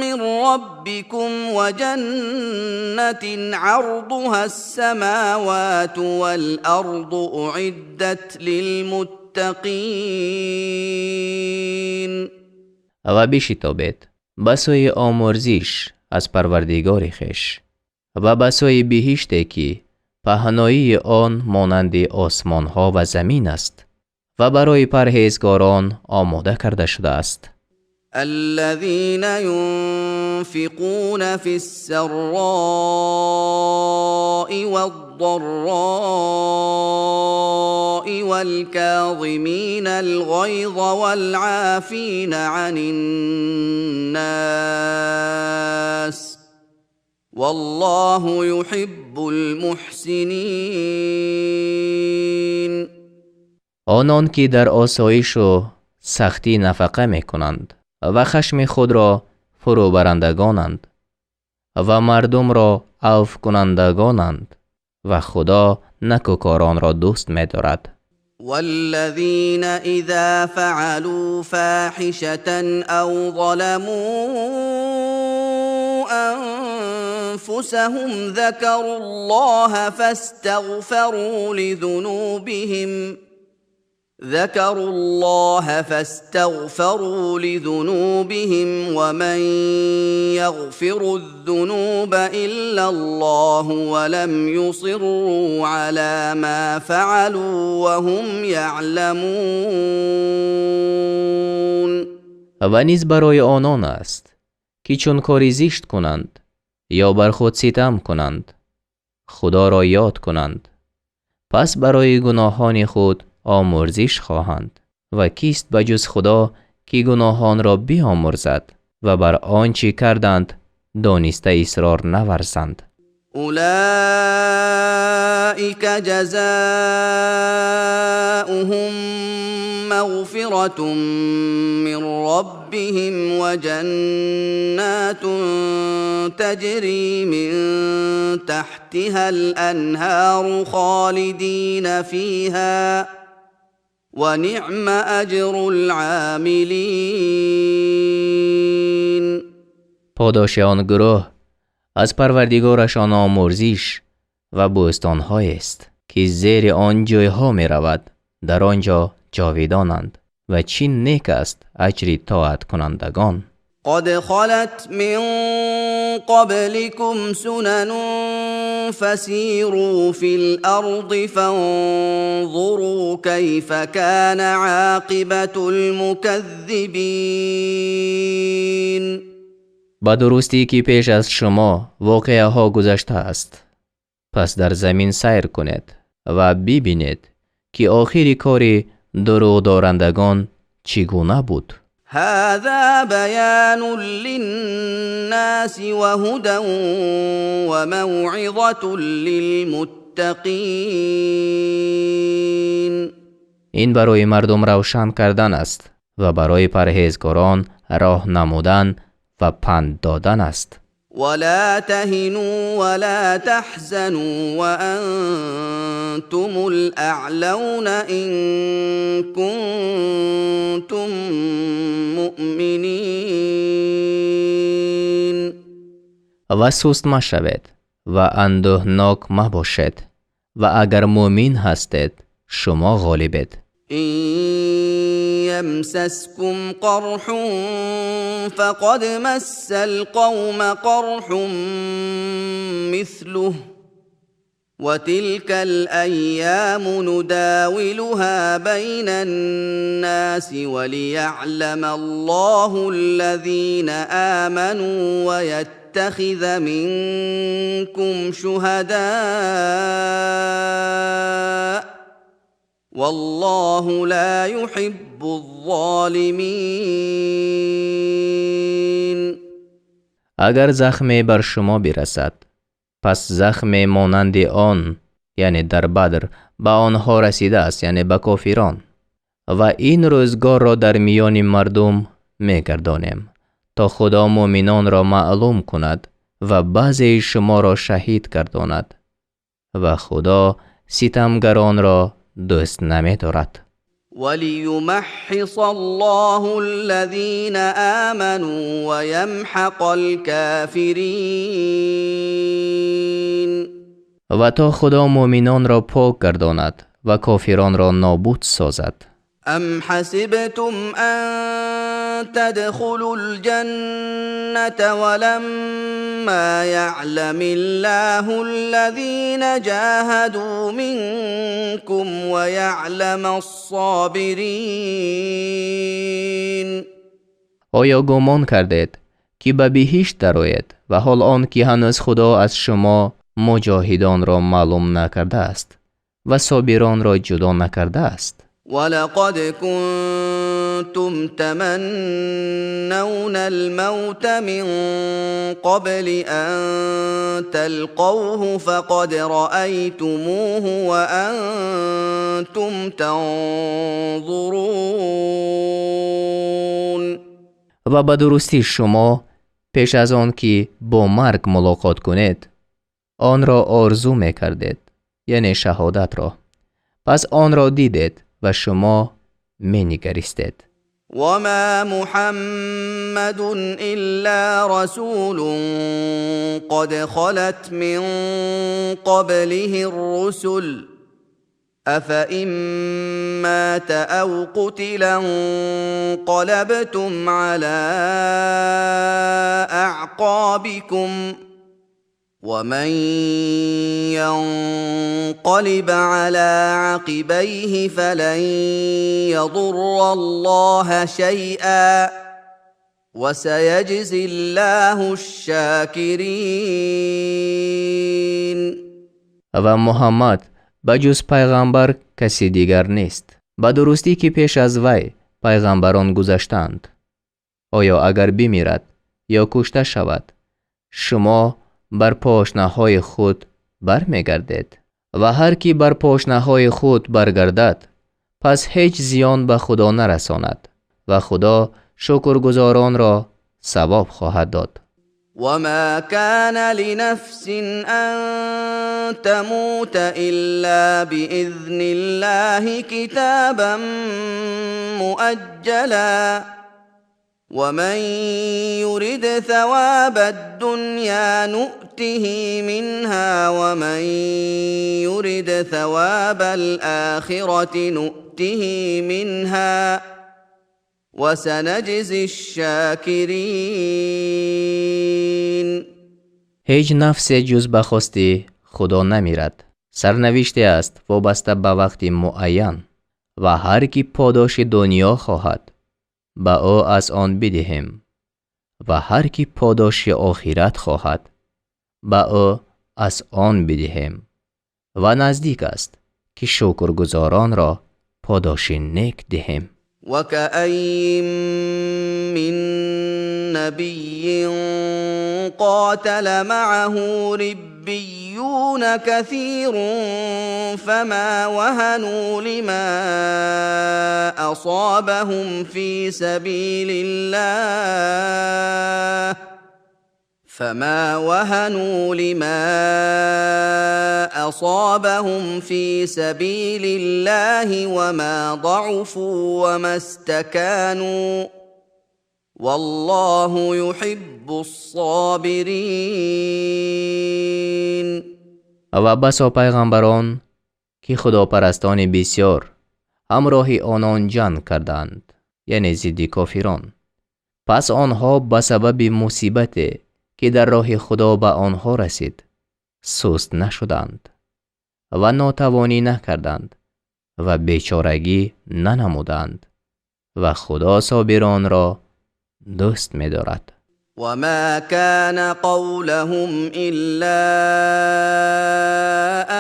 من ربكم وجنه عرضها السماوات والارض اعدت للمتقين. Ва бишитобед ба сӯи омӯрзиш аз Парвардигори хеш ва ба сӯи биҳиште, ки паҳноии он монанди осмонҳо ва замин аст ва барои парҳезгорон омода карда шудааст. الذين ينفقون في السراء والضراء والكاظمين الغيظ والعافين عن الناس والله يحب المحسنين. Онон ки дар осоишу сахтӣ нафақа мекунанд ва хашми худро фурӯбарандагонанд ва мардумро авфкунандагонанд, ва Худо накӯкоронро дӯст медорад. والذين اذا فعلوا فاحشه او ظلموا انفسهم ذكروا الله فاستغفروا لذنوبهم ومن يغفر الذنوب الا الله ولم يصروا على ما فعلوا وهم يعلمون. Ва низ барои онон аст, ки чун кори зишт кунанд ё бар худ ситам кунанд, Худоро ёд кунанд, пас барои гуноҳони худ омӯрзиш хоҳанд. Ва кист ба ҷуз Худо, ки гуноҳонро биомӯрзад ва бар он чӣ карданд дониста исрор наварзанд? اولئك جزاؤهم مغفره من ربهم وجنات تجري من تحتها الانهار خالدين فيها ونعم اجر العاملين. Подоши он гурӯҳ аз Парвардигорашон омӯрзиш ва бӯстонҳоест, ки зери он ҷойҳо меравад, дар он ҷо ҷовидонанд, ва чӣ нек аст аҷри тоаткунандагон. قد خلت من قبلكم سنن فسيروا في الارض فانظروا كيف كان عاقبه المكذبين. Ба дурустӣ, ки пеш аз шумо воқеаҳо гузаштааст. Пас дар замин сайр кунед ва бибинед, ки охири кори дурӯғдорандагон чӣ гуна буд. هذا بيان للناس وهدى وموعظه للمتقين. Ин барои мардум равшан кардан аст. Ва барои парҳезгорон роҳ намудан ва панд додан аст. ولا تهنوا ولا تحزنوا وأنتم الأعلون إن كنتم مؤمنين. Ва суст машавед ва андӯҳнок мабошед, ва агар муъмин ҳастед, шумо ғолибед. إن يمسسكم قرح فقد مس القوم قرح مثله وتلك الأيام نداولها بين الناس وليعلم الله الذين آمنوا ويتخذ منكم شهداء والله لا يحب الظالمين. Агар захме бар шумо бирасад, пас захме монанди он, яъне дар Бадр, ба онҳо расидааст, яъне ба кофирон. Ва ин рӯзгорро дар миёни мардум мегардонем, то Худо муъминонро маълум кунад ва баъзеи шуморо шаҳид гардонад, ва Худо ситамгаронро дӯст намедорад. وليمحص الله الذين آمنوا ويمحق الكافرين. Ва то Худо муъминонро пок гардонад ва кофиронро нобуд созад. أم حسبتم أن تدخلوا الجنة ولما يعلم الله الذين جاهدوا منكم ويعلم الصابرين؟ Оё гумон кардед, ки ба биҳишт дароед, ва ҳол он ки ҳанӯз Худо аз шумо муҷоҳидонро маълум накардааст ва собиронро ҷудо накардааст? ولقد كنتم تمنون الموت من قبل أن تلقوه فقد رأيتموه وأنتم تنظرون. Ва ба дурустӣ шумо пеш аз он ки бо марг мулоқот кунед, онро орзу мекардед, яъне шаҳодатро. Пас онро дидед ва шумо менигаристед. وما محمد إلا رسول قد خلت من قبله الرسل أفإن مات أو قتل انقلبتم على أعقابكم ومن ينقلب على عقبيه فلن يضر الله شيئا وسيجزي الله الشاكرين. Ва Муҳаммад ба ҷуз пайғамбар каси дигар нест. Ба дурустӣ, ки пеш аз вай пайғамбарон гузаштаанд. Оё агар бимирад ё кушта шавад, шумо бар пошнаҳои худ бармегардед? Ва ҳар кӣ бар пошнаҳои худ баргардад, пас ҳеҷ зиён ба Худо нарасонад, ва Худо шукргузоронро савоб хоҳад дод. وما كان لنفس أن تموت إلا بإذن الله كتابا مؤجلا ومن يرد ثواب الدنيا نؤته منها ومن يرد ثواب الآخرة نؤته منها وسنجزي الشاكرين. Ҳеҷ нафсе ҷуз ба хости Худо намирад. Сарнавиште аст вобаста ба вақти муайян. Ва ҳар кӣ подоши дунё хоҳад, ба ӯ аз он бидиҳем, ва ҳар кӣ подоши охират хоҳад, ба ӯ аз он бидиҳем, ва наздик аст, ки шукргузоронро подоши нек диҳем. وكأين من نبي قاتل معه ربيون كثير فما وهنوا لما أصابهم في سبيل الله فما وهنوا لما أصابهم في سبيل الله وما ضعفوا وما استكانوا والله يحب الصابرين. Ва басо пайғамбарон, ки худопарастони бисёр ҳамроҳи онон ҷанг карданд, яъне зидди кофирон. Пас онҳо ба сабаби мусибате, ки дар роҳи Худо ба онҳо расид, суст нашуданд ва нотавонӣ накарданд ва бечорагӣ нанамуданд, ва Худо собиронро дӯст медорад. وما كان قولهم إلا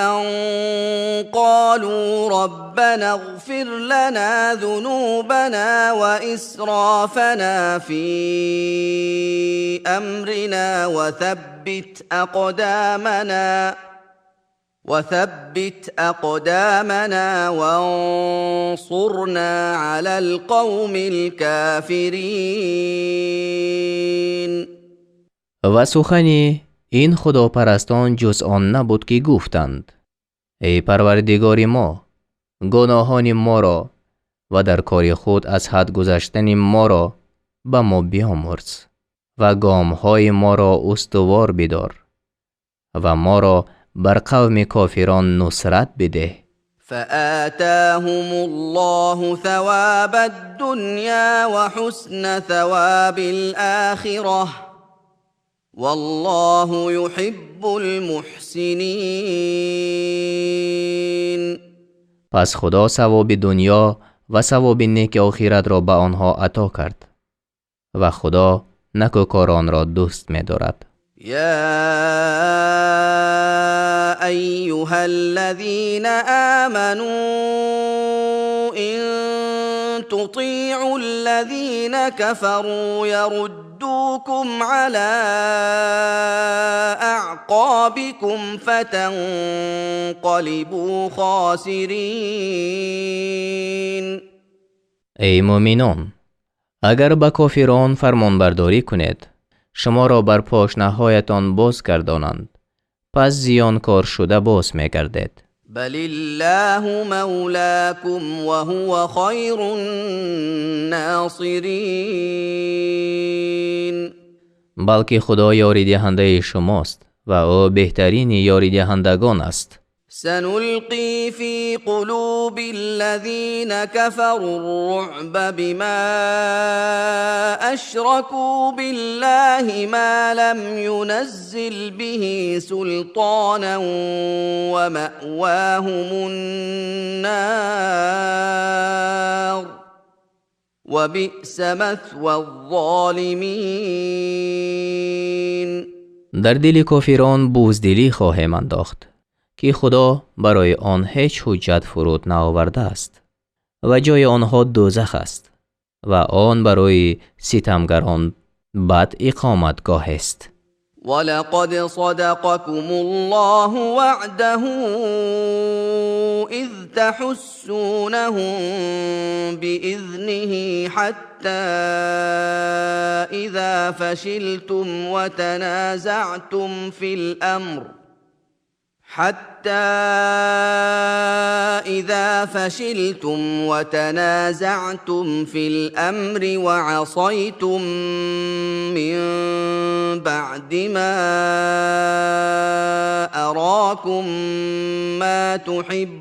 أن قالوا ربنا اغفر لنا ذنوبنا وإسرافنا في أمرنا وثبت أقدامنا وانصرنا على القوم الكافرين. Ва сухани ин худопарастон ҷуз он набуд, ки гуфтанд: «Эй Парвардигори мо, гуноҳони моро ва дар кори худ аз ҳад гузаштани моро ба мо биомӯрз ва гомҳои моро устувор бидор ва моро бар қавми кофирон нусрат бидеҳ». فآتاهم الله ثواب الدنيا وحسن ثواب الآخرة والله يحب المحسنين. Пас Худо савоби дунё ва савоби неки охиратро ба онҳо ато кард, ва Худо накӯкоронро дӯст медорад. يا أيها الذين آمنوا إن تطيعوا الذين كفروا يردوكم على أعقابكم فتنقلبوا خاسرين. Эй муъминон, агар ба кофирон фармонбардорӣ кунед, шуморо бар пошнаҳоятон боз гардонанд, пас зиёнкор шуда боз мегардед. بل الله مولاكم وهو خير الناصرين. Балки Худо ёридиҳандаи шумост ва ӯ беҳтарини ёридиҳандагон аст. سنلقي في قلوب الذين كفروا الرعب بما أشركوا بالله ما لم ينزل به سلطانا ومأواهم النار وبئس مثوى الظالمين. Дар дили кофирон буздилӣ хоҳем андохт, ки Худо барои он ҳеҷ ҳуҷҷат фуруд наовардааст, ва ҷои онҳо дӯзах аст, ва он барои ситамгарон бад иқоматгоҳест. ولقد صدقكم الله وعده إذ تحسونهم بإذنه حتى إذا فشلتم وتنازعتم في الأمر حتى إذا فشلتم وتنازعتم في الأمر وعصيتم من بعد ما أراكم ما تحبون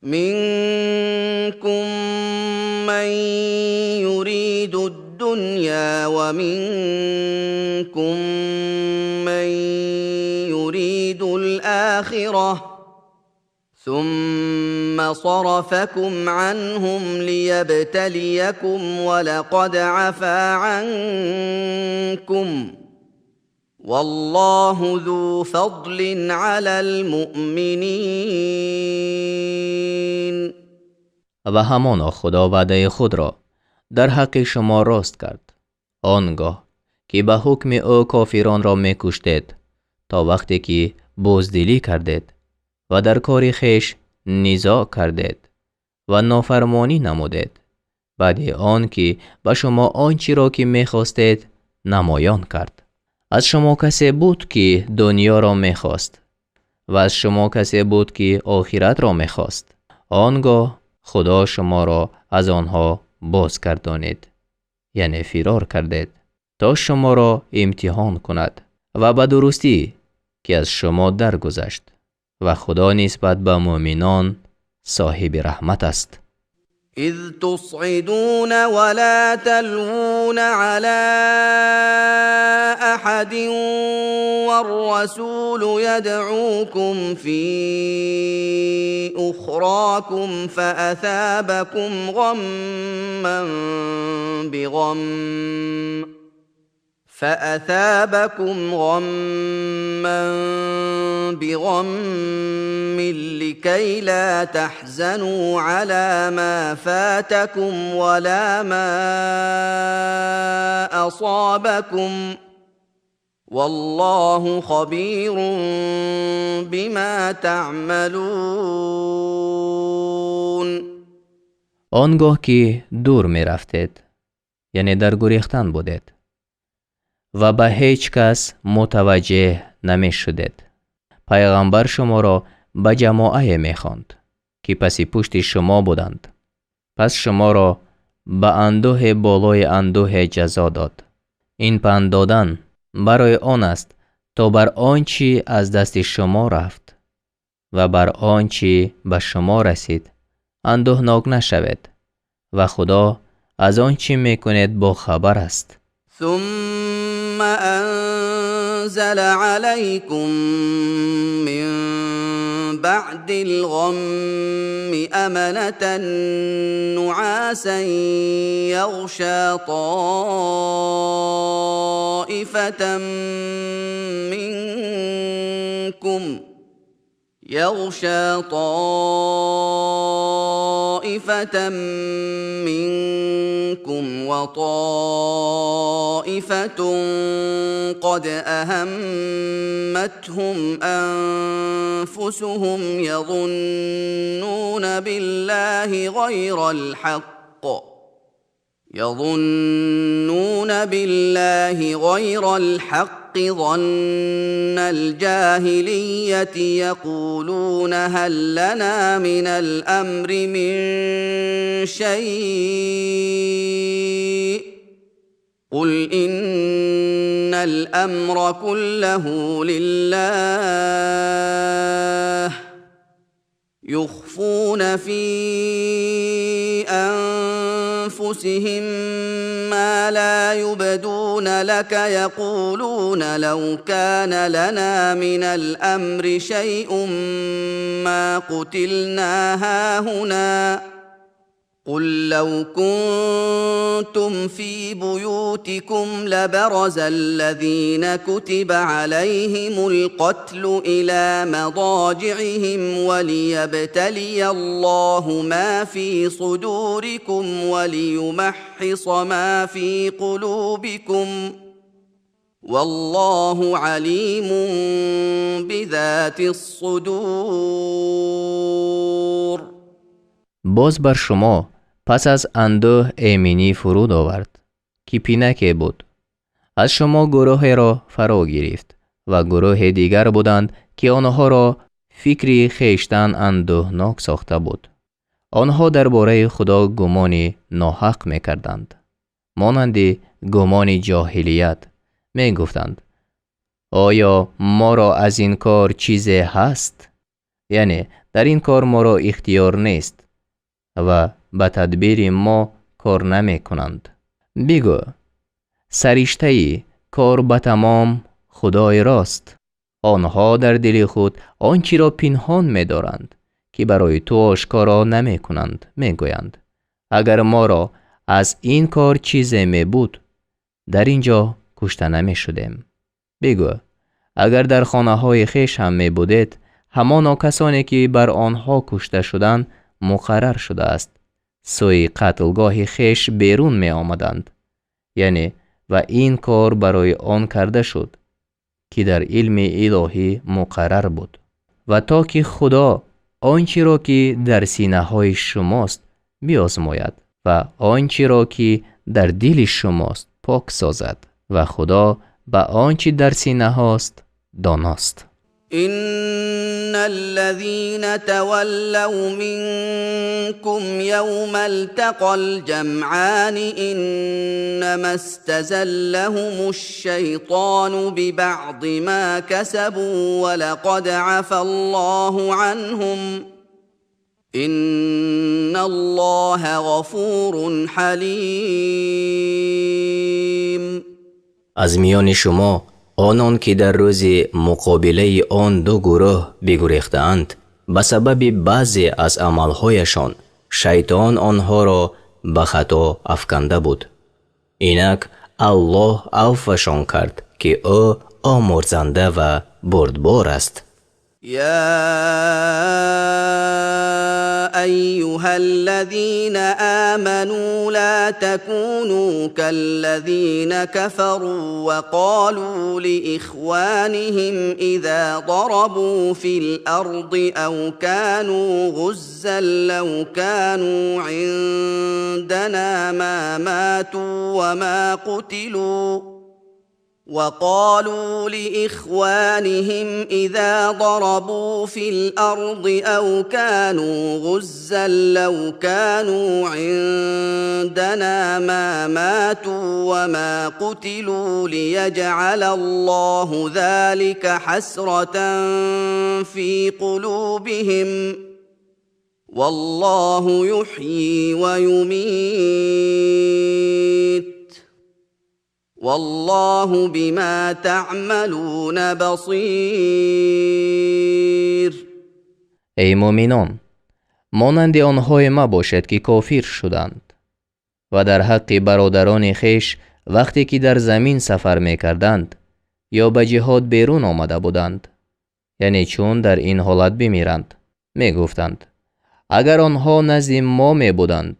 منكم من يريد الدنيا ومنكم من يريد الآخرة ثم صرفكم عنهم ليبتليكم ولقد عفا عنكم والله ذو فضل على المؤمنين. Ва ҳамоно Худо ваъдаи худро дар ҳаққи шумо рост кард, он гоҳ ки ба ҳукми ӯ кофиронро мекуштед, то вақте ки буздилӣ кардед ва дар кори хеш низоъ кардед ва нофармонӣ намудед, баъд аз он ки ба шумо он чиро ки мехостед намоён кард. Аз шумо касе буд ки дунёро мехост ва аз шумо касе буд ки охиратро мехост. Он гоҳ Худо шуморо аз онҳо бозгардонид, яъне фирор кардед, то шуморо имтиҳон кунад ва ба дурустӣ ки аз шумо даргузашт ва Худо нисбат ба мӯъминон соҳиби раҳмат аст. إذ تصعدون ولا تلوون على أحد والرسول يدعوكم في أخراكم فأثابكم غما بغم لكي لا تحزنوا على ما فاتكم ولا ما أصابكم والله خبير بما تعملون. Он гоҳ ки дур мерафтед, яъне дар гурехтан будед ва ба ҳеҷ кас мутаваҷҷеҳ намешудед, пайғамбар шуморо ба ҷамоае мехонд, ки паси пушти шумо буданд, пас шуморо ба андӯҳе болои андӯҳе ҷазо дод. Ин панд додан барои он аст, то бар он чӣ аз дасти шумо рафт ва бар он чӣ ба шумо расид андӯҳнок нашавед ва Худо аз он чӣ мекунед бохабар аст. ثم أنزل عليكم من بعد الغم أمنة نعاسا يغشى طائفة منكم وطائفة قد أهمتهم أنفسهم يظنون بالله غير الحق ظن الجاهلية يقولون هل لنا من الأمر من شيء قل إن الأمر كله لله يخفون في أنفسهم ما لا يبدون لك يقولون لو كان لنا من الأمر شيء ما قتلنا هاهنا قل لو كنتم في بيوتكم لبرز الذين كتب عليهم القتل إلى مضاجعهم وليبتلي الله ما في صدوركم وليمحص ما في قلوبكم والله عليم بذات الصدور. Боз бар шумо пас аз андӯҳ эминӣ фуруд овард, ки пинаке буд. Аз шумо гурӯҳеро фаро гирифт ва гурӯҳи дигар буданд, ки онҳоро фикри хештан андӯҳнок сохта буд. Онҳо дар бораи Худо гумони ноҳақ мекарданд, монанди гумони ҷоҳилият. Мегуфтанд: оё моро аз ин кор чизе ҳаст? Яъне дар ин кор моро ихтиёр нест ва ба тадбири мо кор намекунанд. Бигӯ: сариштаи кор ба тамом Худои рост. Онҳо дар дили худ он чиро пинҳон медоранд, ки барои ту ошкоро намекунанд. Мегӯянд: агар моро аз ин кор чизе мебуд, дар ин ҷо кушта намешудем. Бигӯ: агар дар хонаҳои хеш ҳам мебудед, ҳамоно касоне ки бар онҳо кушта шудан муқаррар шудааст, Сӯи қатлгоҳи хеш берун меомаданд, яъне ва ин кор барои он карда шуд, ки дар илми илоҳӣ муқаррар буд, ва то ки Худо он чиро ки дар синаҳои шумост биозмояд ва он чиро ки дар дили шумост пок созад, ва Худо ба он чи дар синаҳост доност. إن الذين تولوا منكم يوم التقى الجمعان إنما استزلهم الشيطان ببعض ما كسبوا ولقد عفا الله عنهم إن الله غفور حليم. Аз миёни шумо онон ки дар рӯзи муқобилаи он ду гурӯҳ бигурехтаанд, ба сабаби баъзе аз амалҳояшон шайтон онҳоро ба хато афканда буд. Инак Аллоҳ авфашон кард, ки ӯ омурзанда ва бурдбор аст. يا ايها الذين امنوا لا تكونوا كالذين كفروا وقالوا لاخوانهم اذا ضربوا في الارض او كانوا غزا لو كانوا عندنا ما ماتوا وما قتلوا، وقالوا لاخوانهم اذا ضربوا في الارض او كانوا غزا لو كانوا عندنا ما ماتوا وما قتلوا ليجعل الله ذلك حسره في قلوبهم والله يحيي ويميت والله بما تعملون بصير. Эй муъминон, монанди онҳое мабошед, ки кофир шуданд ва дар ҳаққи бародарони хеш вақте ки дар замин сафар мекарданд ё ба ҷиҳод берун омада буданд, яъне чун дар ин ҳолат бимиранд, мегуфтанд: агар онҳо назди мо мебуданд,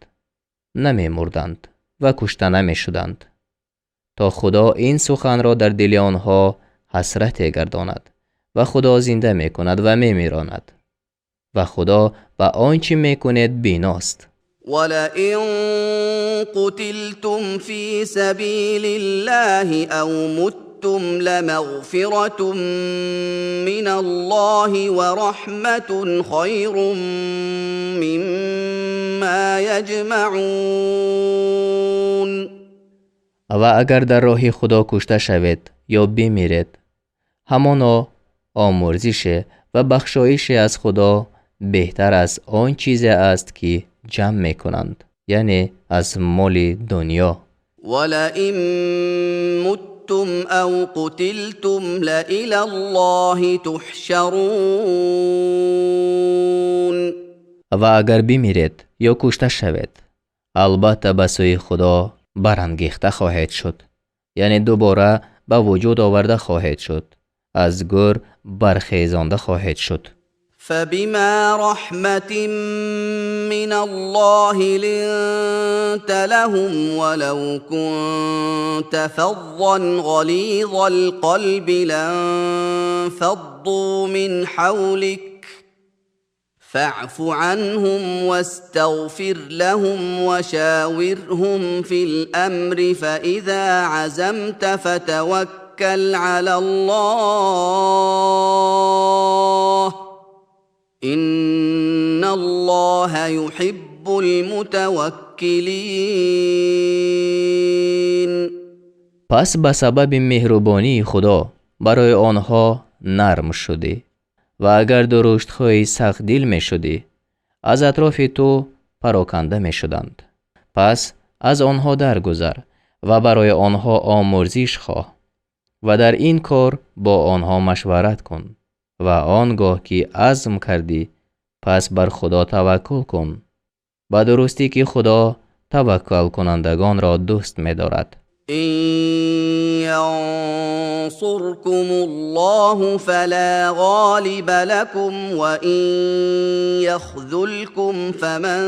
намемурданд ва кушта намешуданд, то Худо ин суханро дар дили онҳо ҳасрате гардонад, ва Худо зинда мекунад ва мемиронад, ва Худо ба он чӣ мекунед биност. ولئن قتلتم في سبيل الله او متم لمغفره من الله ورحمه خير مما يجمعون. Ва агар дар роҳи Худо кушта шавед ё бимиред, ҳамоно омурзише ва бахшоише аз Худо беҳтар аз он чизе аст, ки ҷамъ мекунанд, яъне аз моли дунё. ولئن متم او قتلتم لالى الله تحشرون. Ва агар бимиред ё кушта шавед, албатта ба сӯи Худо барангехта хоҳед шуд, яъне дубора ба вуҷуд оварда хоҳед шуд, аз гӯр бархезонда хоҳед шуд. فبما رحمة من الله لنت لهم ولو كنت فظا غليظ القلب لانفضوا من حولك فاعف عنهم واستغفر لهم وشاورهم في الامر، فاذا عزمت فتوكل على الله ان الله يحب المتوكلين. Пас ба сабаби меҳрубонии Худо барои онҳо нарм шудӣ, ва агар дуруштхӯи сахтдил мешудӣ, аз атрофи ту пароканда мешуданд. Пас аз онҳо даргузар ва барои онҳо омурзиш хоҳ ва дар ин кор бо онҳо машварат кун, ва он гоҳ ки азм кардӣ, пас бар Худо таваккул кун. Ба дурустӣ ки Худо таваккалкунандагонро дӯст медорад. إن ينصركم الله فلا غالب لكم وإن يخذلكم فمن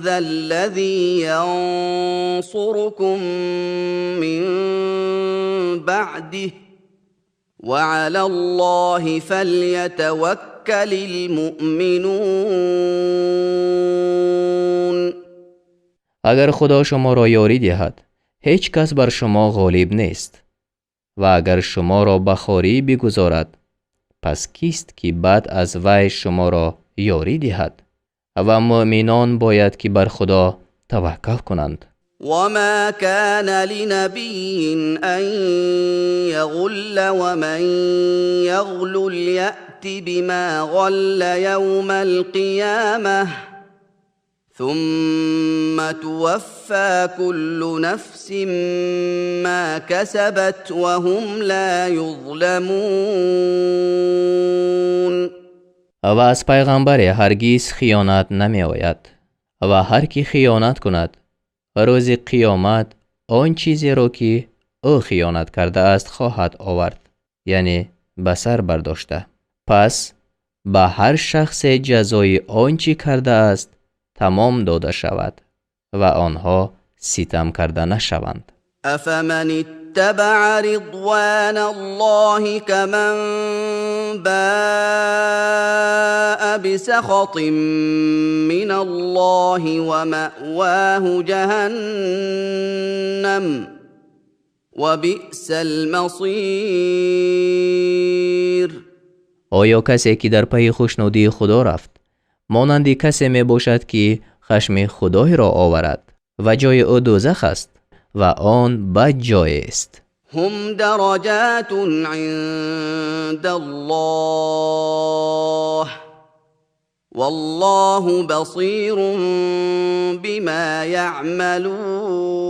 ذا الذي ينصركم من بعده وعلى الله فليتوكل المؤمنون. Агар Худо шуморо ёрӣ диҳад, ҳеҷ кас бар шумо ғолиб нест, ва агар шуморо ба хорӣ бигузорад, пас кист ки баъд аз вай шуморо ёрӣ диҳад? Ва муъминон бояд ки бар Худо таваккал кунанд. وما كان لنبي أن يغل ومن يغلل يأت بما غل يوم القيامة ثم توفى كل نفس ما كسبت وهم لا يظلمون. Ва аз пайғамбаре ҳаргиз хиёнат намеояд, ва ҳар ки хиёнат кунад, рӯзи қиёмат он чизеро ки ӯ хиёнат кардааст хоҳад овард, яъне ба сар бардошта. Пас ба ҳар шахсе ҷазои он чӣ кардааст тамом дода шавад ва онҳо ситам карда нашаванд. أفمن اتبع رضوان الله كمن باء بسخط من الله ومأواه جهنم وبئس المصير. Оё касе ки дар пайи хушнудии Худо рафт, монанди касе мебошад ки хашми Худойро оварад ва ҷои ӯ дӯзах аст, ва он бад ҷоест. هم درجات عند الله والله بصير بما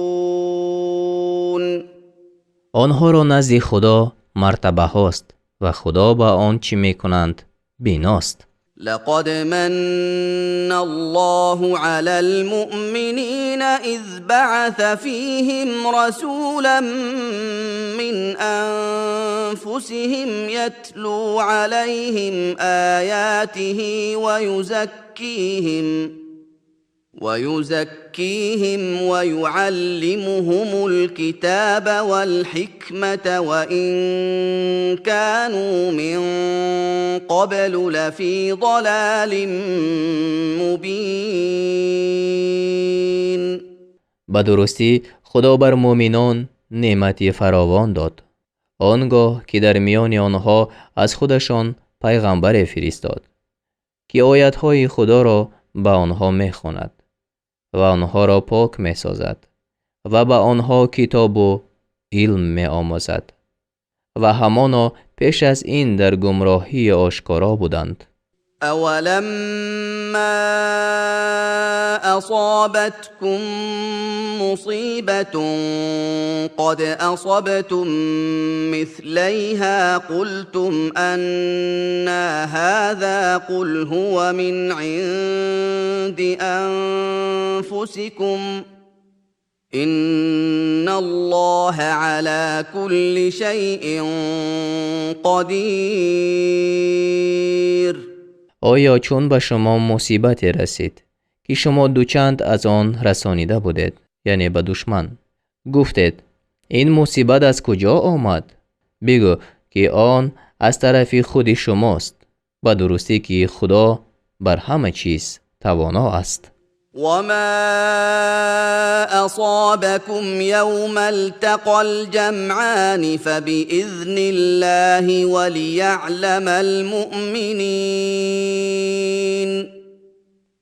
يعملون. Онҳоро назди Худо мартабаҳост ва Худо ба он чӣ мекунанд биност. لقد من الله على المؤمنين إذ بعث فيهم رسولا من أنفسهم يتلو عليهم آياته ويزكيهم ويعلمهم الكتاب والحكمة وإن كانوا من قبل لفي ضلال مبين. Ба дурустӣ Худо бар муъминон неъмати фаровон дод, он гоҳ ки дар миёни онҳо аз худашон пайғамбаре фиристод, ки оятҳои Худоро ба онҳо мехонад ва онҳоро пок месозад ва ба онҳо китобу илм меомӯзад, ва ҳамоно пеш аз ин дар гумроҳии ошкоро буданд. أولما أصابتكم مصيبة قد أصبتم مثليها قلتم أنى هذا قل هو من عند أنفسكم إن الله على كل شيء قدير. Оё чун ба шумо мусибате расид, ки шумо дучанд аз он расонида будед, яъне ба душман, гуфтед: ин мусибат аз куҷо омад? Бигӯ ки он аз тарафи худи шумост, ба дурустӣ ки Худо бар ҳама чиз тавоно аст. وما أصابكم يوم التقى الجمعان فبإذن الله وليعلم المؤمنين.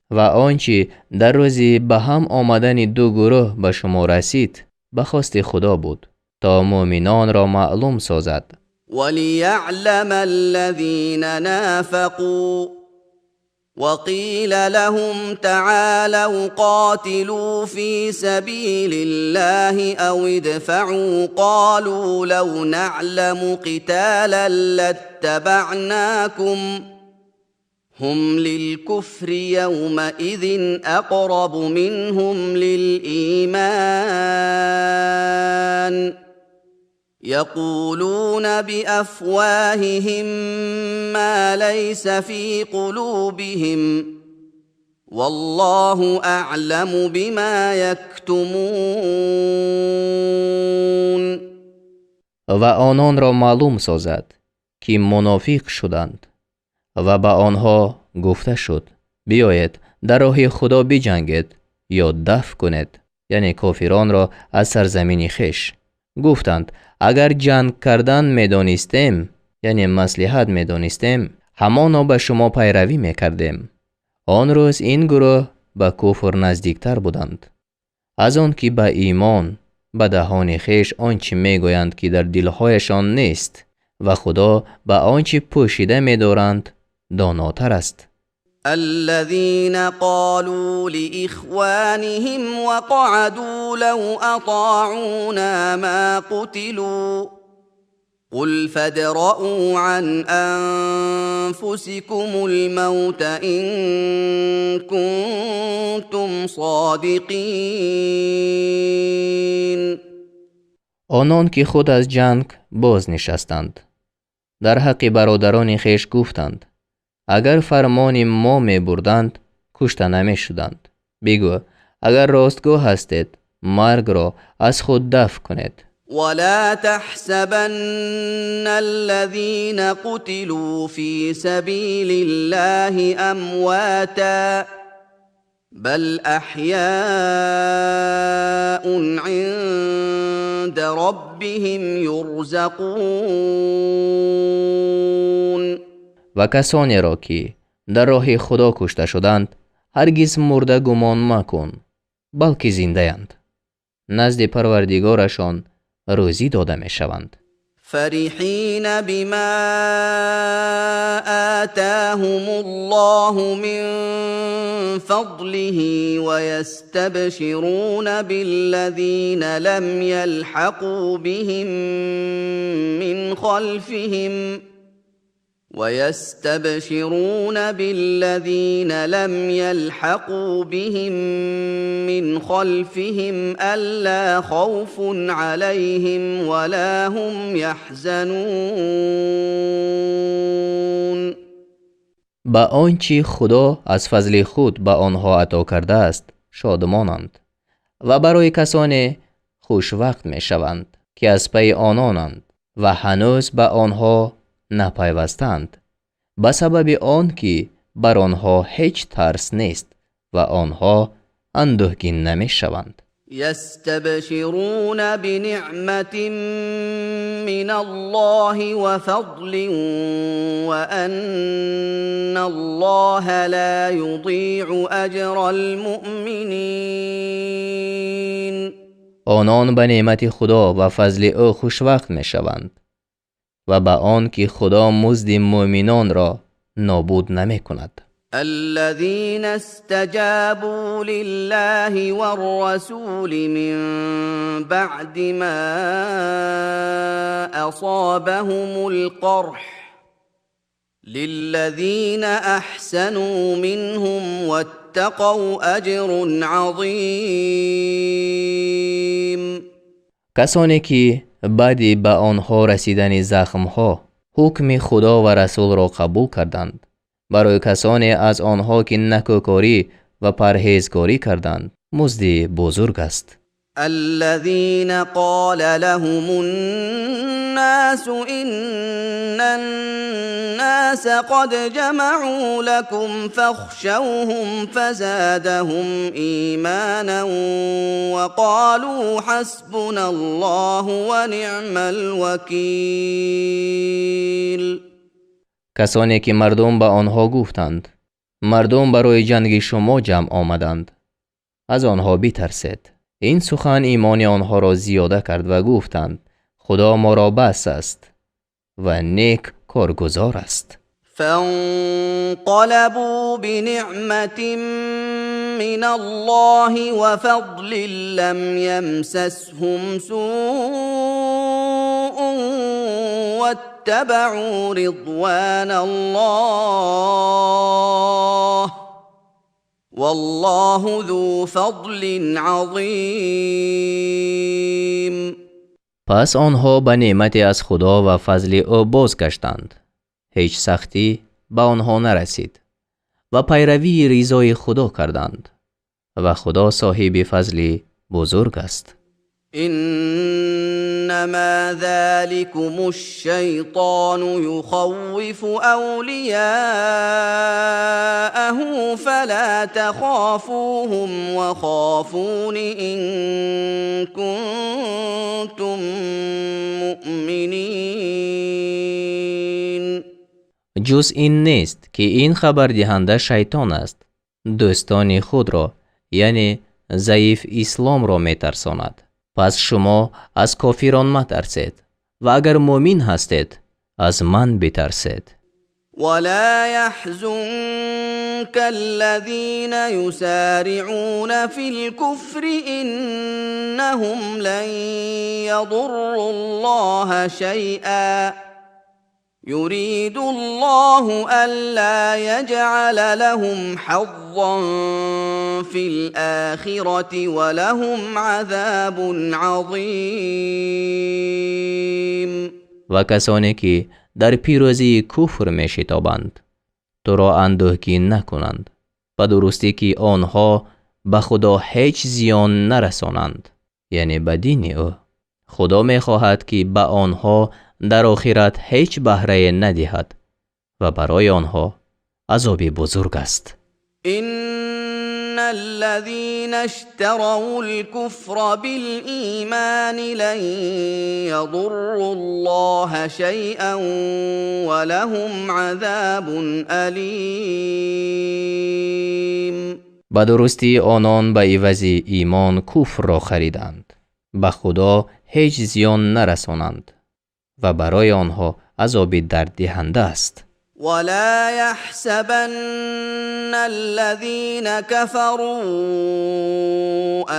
Ва он чӣ дар рӯзи ба ҳам омадани ду гурӯҳ ба шумо расид, ба хости Худо буд, то муъминонро маълум созад. وليعلم الذين نافقوا وقيل لهم تعالوا قاتلوا في سبيل الله أو ادفعوا قالوا لو نعلم قتالا لاتبعناكم هم للكفر يومئذ أقرب منهم للإيمان. يقولون بأفواههم ما ليس في قلوبهم والله أعلم بما يكتمون. Ва ононро маълум созад, ки мунофиқ шуданд, ва ба онҳо гуфта шуд: биёед дар роҳи Худо биҷангед ё дафъ кунед, яъне кофиронро аз сарзамини хеш. Гуфтанд: агар ҷанг кардан медонистем, яъне маслиҳат медонистем, ҳамоно ба шумо пайравӣ мекардем. Он рӯз ин гурӯҳ ба куфр наздиктар буданд аз он ки ба имон, ба даҳони хеш он чӣ мегӯянд, ки дар дилҳояшон нест, ва Худо ба он чӣ пӯшида медоранд донотар аст. الذين قالوا لإخوانهم وقعدوا لو أطاعونا ما قتلوا قل فادرءوا عن أنفسكم الموت إن كنتم صادقين. Онон ки худ аз ҷанг боз нишастанд, дар ҳаққи бародарони хеш гуфтанд: агар фармони мо мебурданд, кушта намешуданд. Бигӯ: агар ростгӯ ҳастед, маргро аз худ дафъ кунед. ولا تحسبن الذين قتلوا في سبيل الله أمواتا بل أحياء عند ربهم يرزقون. Ва касонеро, ки дар роҳи Худо кушта шуданд, ҳаргиз мурда гумон макун, балки зиндаянд, назди Парвардигорашон рӯзӣ дода мешаванд. فرحين بما آتاهم الله من فضله ويستبشرون بالذين لم يلحقوا بهم من خلفهم ويستبشرون بالذين لم يلحقوا بهم من خلفهم ألا خوف عليهم ولا هم يحزنون. Ба он чӣ Худо аз фазли худ ба онҳо ато кардааст шодмонанд ва барои касоне хушвақт мешаванд, ки аз пайи ононанд ва ҳанӯз ба онҳо напайвастанд, ба сабаби он ки бар онҳо ҳеҷ тарс нест ва онҳо андӯҳгин намешаванд. يستبشرون بنعمة من الله وفضل وأن الله لا يضيع أجر المؤمنين. Онон ба неъмати Худо ва фазли ӯ хушвақт мешаванд ва ба он ки Худо музди мӯъминонро нобуд намекунад. الذين استجابوا لله والرسول من بعد ما أصابهم القرح للذين أحسنوا منهم واتقوا أجر عظيم. Касоне ки баъди ба онҳо расидани захмҳо ҳукми Худо ва расулро қабул карданд, барои касоне аз онҳо ки накӯкорӣ ва парҳезгорӣ карданд, музди бузург аст. الذين قال لهم الناس إن الناس قد جمعوا لكم فاخشوهم فزادهم إيمانا وقالوا حسبنا الله ونعم الوكيل. Касоне ки мардум ба онҳо гуфтанд: мардум барои ҷанги шумо ҷамъ омаданд, аз онҳо битарсед. Ин сухан имони онҳоро зиёда кард ва гуфтанд: Худо моро бас аст ва нек коргузор аст. فانقلبوا بنعمة من الله وفضل لم يمسسهم سوء واتبعوا رضوان الله والله ذو فضل عظيم. Пас онҳо ба неъмате аз Худо ва фазли ӯ бозгаштанд. Ҳеҷ сахтӣ ба онҳо нарасид ва пайравии ризои Худо карданд ва Худо соҳиби фазли бузург аст. إنما ذلكم الشيطان يخوف أولياءه فلا تخافوهم وخافون إن كنتم مؤمنين. Ҷуз ин нест, ки ин хабардиҳанда шайтон аст, дӯстони худро, яъне заиф исломро метарсонад. Пас шумо аз кофирон матарсед ва агар муъмин ҳастед, аз ман битарсед. ولا يحزنك الذين يسارعون في الكفر إنهم لن يضروا الله شيئا يريد الله ألا يجعل لهم حظا في الآخرة ولهم عذاب عظيم. Ва касоне ки дар пирӯзии куфр мешитобанд, туро андӯҳгин накунанд. Ба дурустӣ, ки онҳо ба Худо ҳеҷ зиён нарасонанд, яъне ба дини ӯ. Худо мехоҳад, ки ба онҳо дар охират ҳеҷ баҳрае надиҳад ва барои онҳо азоби бузург аст. إن الذين اشتروا الكفر بالإيمان لن يضروا الله شيئا ولهم عذاب أليم. Ба дурустӣ, онон ба ивази имон куфрро хариданд, ба Худо ҳеҷ зиён нарасонанд ва барои онҳо азоби дарддиҳанда аст. ولا يحسبن الذين كفروا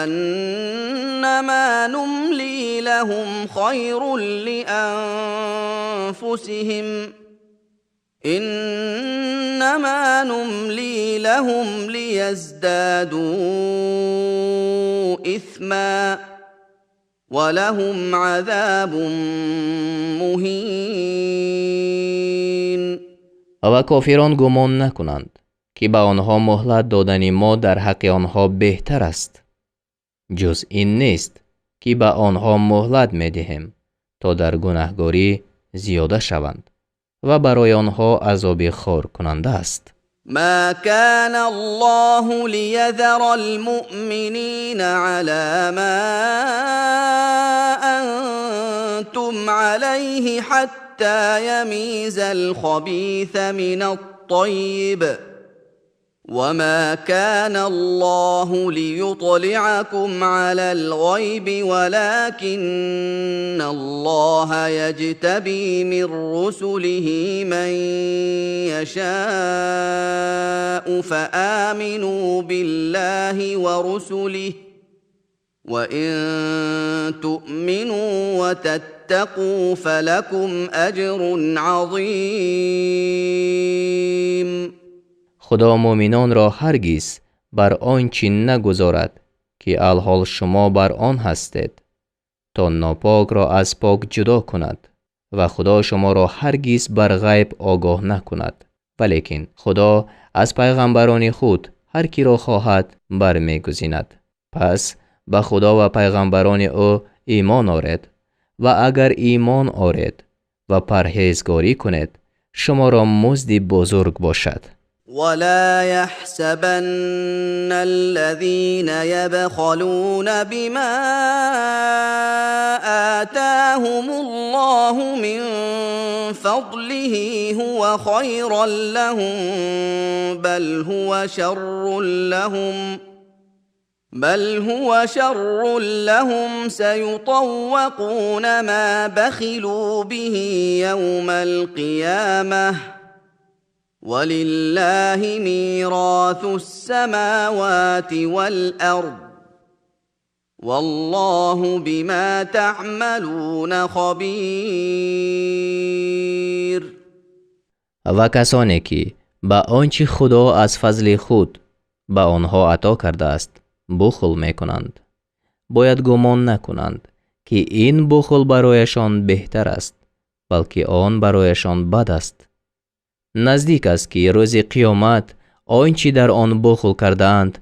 أنما نملي لهم خير لأنفسهم إنما نملي لهم ليزدادوا إثما ولهم عذاب مهين. Ва кофирон гумон накунанд, ки ба онҳо муҳлат додани мо дар ҳаққи онҳо беҳтар аст. Ҷуз ин нест, ки ба онҳо муҳлат медиҳем, то дар гунаҳгорӣ зиёда шаванд, ва барои онҳо азоби хоркунанда аст. ما كان الله ليذر المؤمنين على ما أنتم عليه حتى يميز الخبيث من الطيب وما كان الله ليطلعكم على الغيب ولكن الله يجتبي من رسله من يشاء فآمنوا بالله ورسله وإن تؤمنوا وتتقوا فلكم أجر عظيم. Худо муъминонро ҳаргиз бар он чӣ нагузорад, ки алҳол шумо бар он ҳастед, то нопокро аз пок ҷудо кунад, ва Худо шуморо ҳаргиз бар ғайб огоҳ накунад, валекин Худо аз пайғамбарони худ ҳар киро хоҳад бармегузинад. Пас ба Худо ва пайғамбарони ӯ имон оред, ва агар имон оред ва парҳезгорӣ кунед, шуморо музди бузург бошад. ولا يحسبن الذين يبخلون بما آتاهم الله من فضله هو خيرا لهم بل هو شر لهم سيطوقون ما بخلوا به يوم القيامة ولله ميراث السماوات والأرض والله بما تعملون خبير. Ва касоне ки ба он чӣ Худо аз фазли худ ба онҳо ато кардааст, бухл мекунанд, бояд гумон накунанд, ки ин бухл барояшон беҳтар аст, балки он барояшон бад аст. Наздик аст, ки рӯзи қиёмат он чӣ дар он бухл кардаанд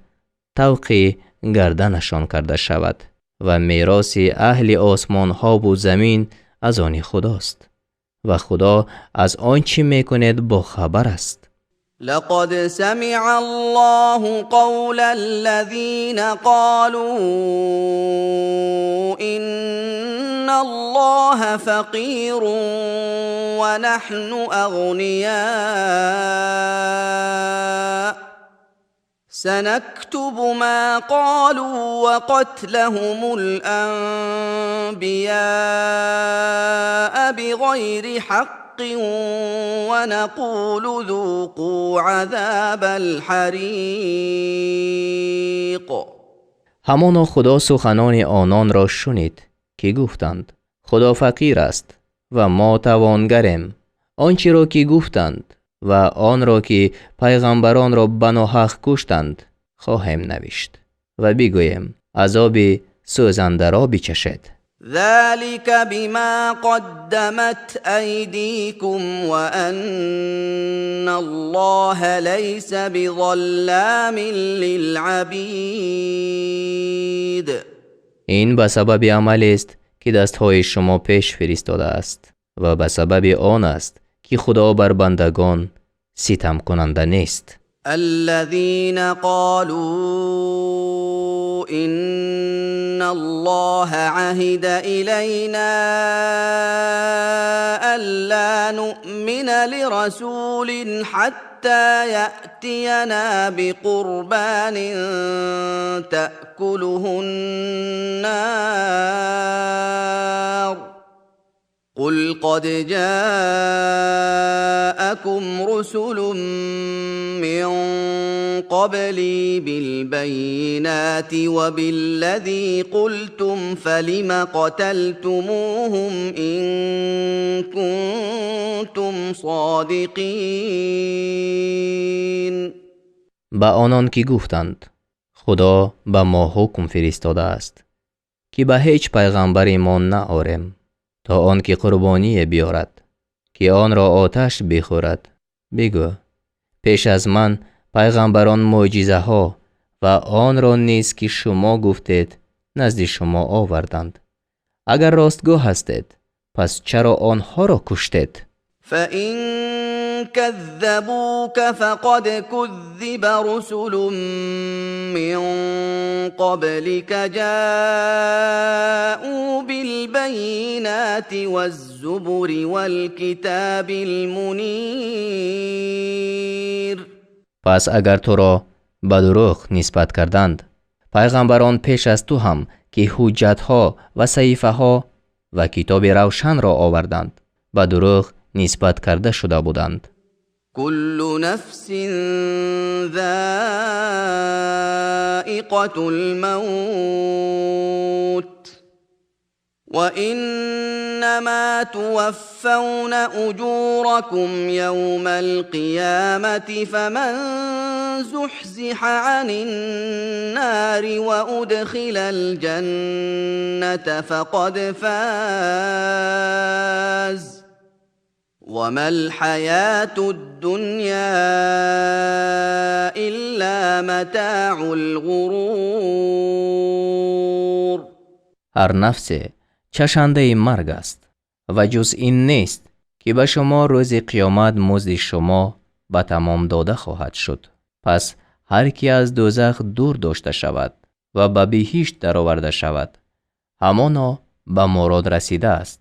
тавқи гарданашон карда шавад ва мероси аҳли осмонҳову замин аз они Худост ва Худо аз он чӣ мекунед бохабар аст. لقد سمع الله قول الذين قالوا إن الله فقير ونحن أغنياء سنكتب ما قالوا وقتلهم الأنبياء بغير حق ونقول ذوقوا عذاب الحريق. Ҳамоно Худо суханони ононро шунид, ки гуфтанд: Худо фақир аст ва мо тавонгарем. Он чиро ки гуфтанд ва онро ки пайғамбаронро ба ноҳақ куштанд, хоҳем навишт ва бигӯем: азоби сӯзандаро бичашед. ذلك بما قدمت أيديكم وأن الله ليس بظلام للعبيد. Ин ба сабаби амалест, ки дастҳои шумо пеш фиристодааст, ва ба сабаби он аст, ки Худо бар бандагон ситамкунанда нест. الذين قالوا إن الله عهد إلينا ألا نؤمن لرسول حتى يأتينا بقربان تأكله النار قل قد جاءكم رسل من قبلي بالبينات وبالذي قلتم فلم قتلتموهم إن كنتم صادقين. Ба онон ки гуфтанд: Худо ба мо ҳукм фиристодааст, ки ба ҳеҷ пайғамбар имон наорем, то он ки қурбоние биёрад, ки онро оташ бихӯрад, бигӯ: пеш аз ман пайғамбарон мӯъҷизаҳо ва онро низ, ки шумо гуфтед, назди шумо оварданд. Агар ростгӯ ҳастед, пас чаро онҳоро куштед? فإن كذبوك فقد كذب رسل من قبلك جاءوا بالبينات والزبر والكتاب المنير. Пас агар туро ба дурӯғ нисбат карданд, пайғамбарон пеш аз ту ҳам, ки ҳуҷҷатҳо ва саҳифаҳо ва китоби равшанро оварданд, ба дурӯғ нисбат карда шуда буданд. كل نفس ذائقة الموت وإنما توفون أجوركم يوم القيامة فمن زحزح عن النار وأدخل الجنة فقد فاز وما الحياة الدنيا إلا متاع الغرور. Ҳар нафсе чашандаи марг аст ва ҷуз ин нест, ки ба шумо рӯзи қиёмат музди шумо ба тамом дода хоҳад шуд. Пас ҳар ки аз дӯзах дур дошта шавад ва ба биҳишт дароварда шавад, ҳамоно ба мурод расидааст,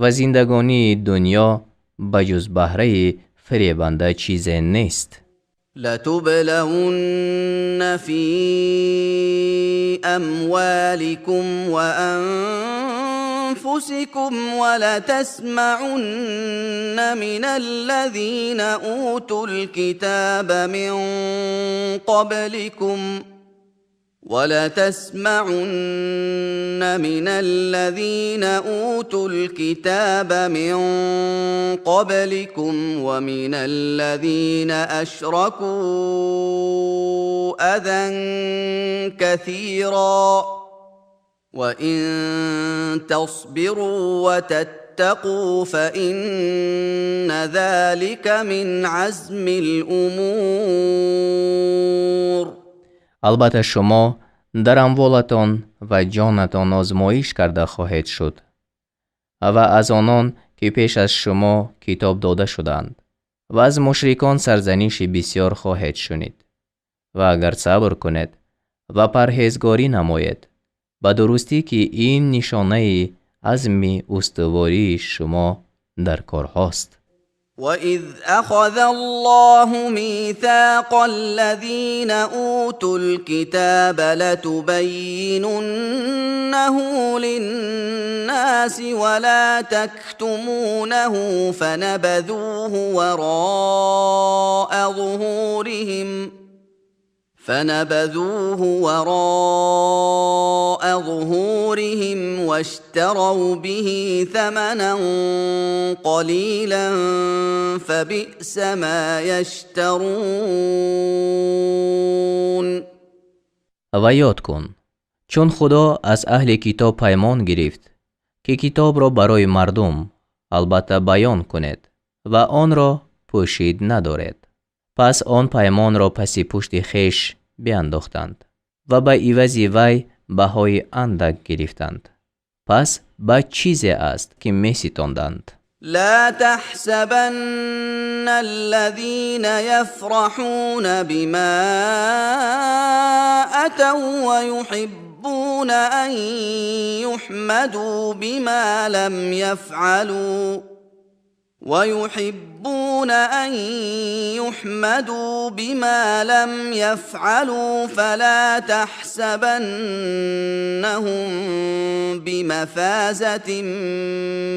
ва зиндагонии дунё ба ҷуз баҳраи фиребанда чизе нест. لتبلون في أموالكم وأنفسكم ولتسمعن من الذين أوتوا الكتاب من قبلكم ولتسمعن من الذين أوتوا الكتاب من قبلكم ومن الذين أشركوا أذى كثيرا. وإن تصبروا وتتقوا فإن ذلك من عزم الأمور. Албатта, шумо дар амволатон ва ҷонатон озмоиш карда хоҳед шуд ва аз онон, ки пеш аз шумо китоб дода шудаанд, ва аз мушрикон сарзаниши бисёр хоҳед шунид. Ва агар сабр кунед ва парҳезгорӣ намоед, ба дурустӣ, ки ин нишонаи азми устувории шумо дар корҳост. وإذ أخذ الله ميثاق الذين أوتوا الكتاب لتبيننه للناس ولا تكتمونه فنبذوه وراء ظهورهم واشتروا به ثمنا قليلا فبئس ما يشترون. Ва ёд кун, чун Худо аз аҳли китоб паймон гирифт, ки китобро барои мардум албатта баён кунед ва онро пӯшид надоред. Пас он паймонро паси пушти хеш биандохтанд ва ба ивази вай баҳои андак гирифтанд. Пас бад чизе аст, ки меситонданд. لا تحسبن الذين يفرحون بما أتوا ويحبون أن يحمدوا بما لم يفعلوا ويحبون أن يحمدوا بما لم يفعلوا فلا تحسبنهم بمفازة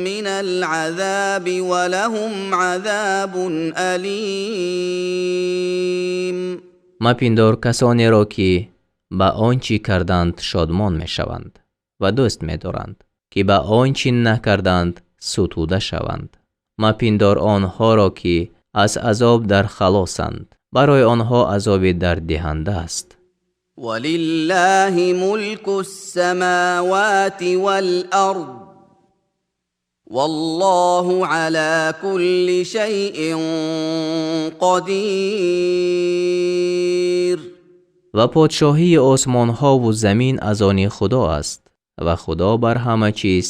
من العذاب ولهم عذاب أليم. Мапиндор касонеро, ки ба он чӣ карданд шодмон мешаванд ва дӯст медоранд, ки ба он чӣ накарданд сутуда шаванд. Мапиндор онҳоро, ки аз азоб дар халосанд. Барои онҳо азоби дарддиҳанда аст. ولله ملك السماوات والأرض والله على كل شيء قدير. Ва подшоҳии осмонҳову замин аз они Худо аст ва Худо бар ҳама чиз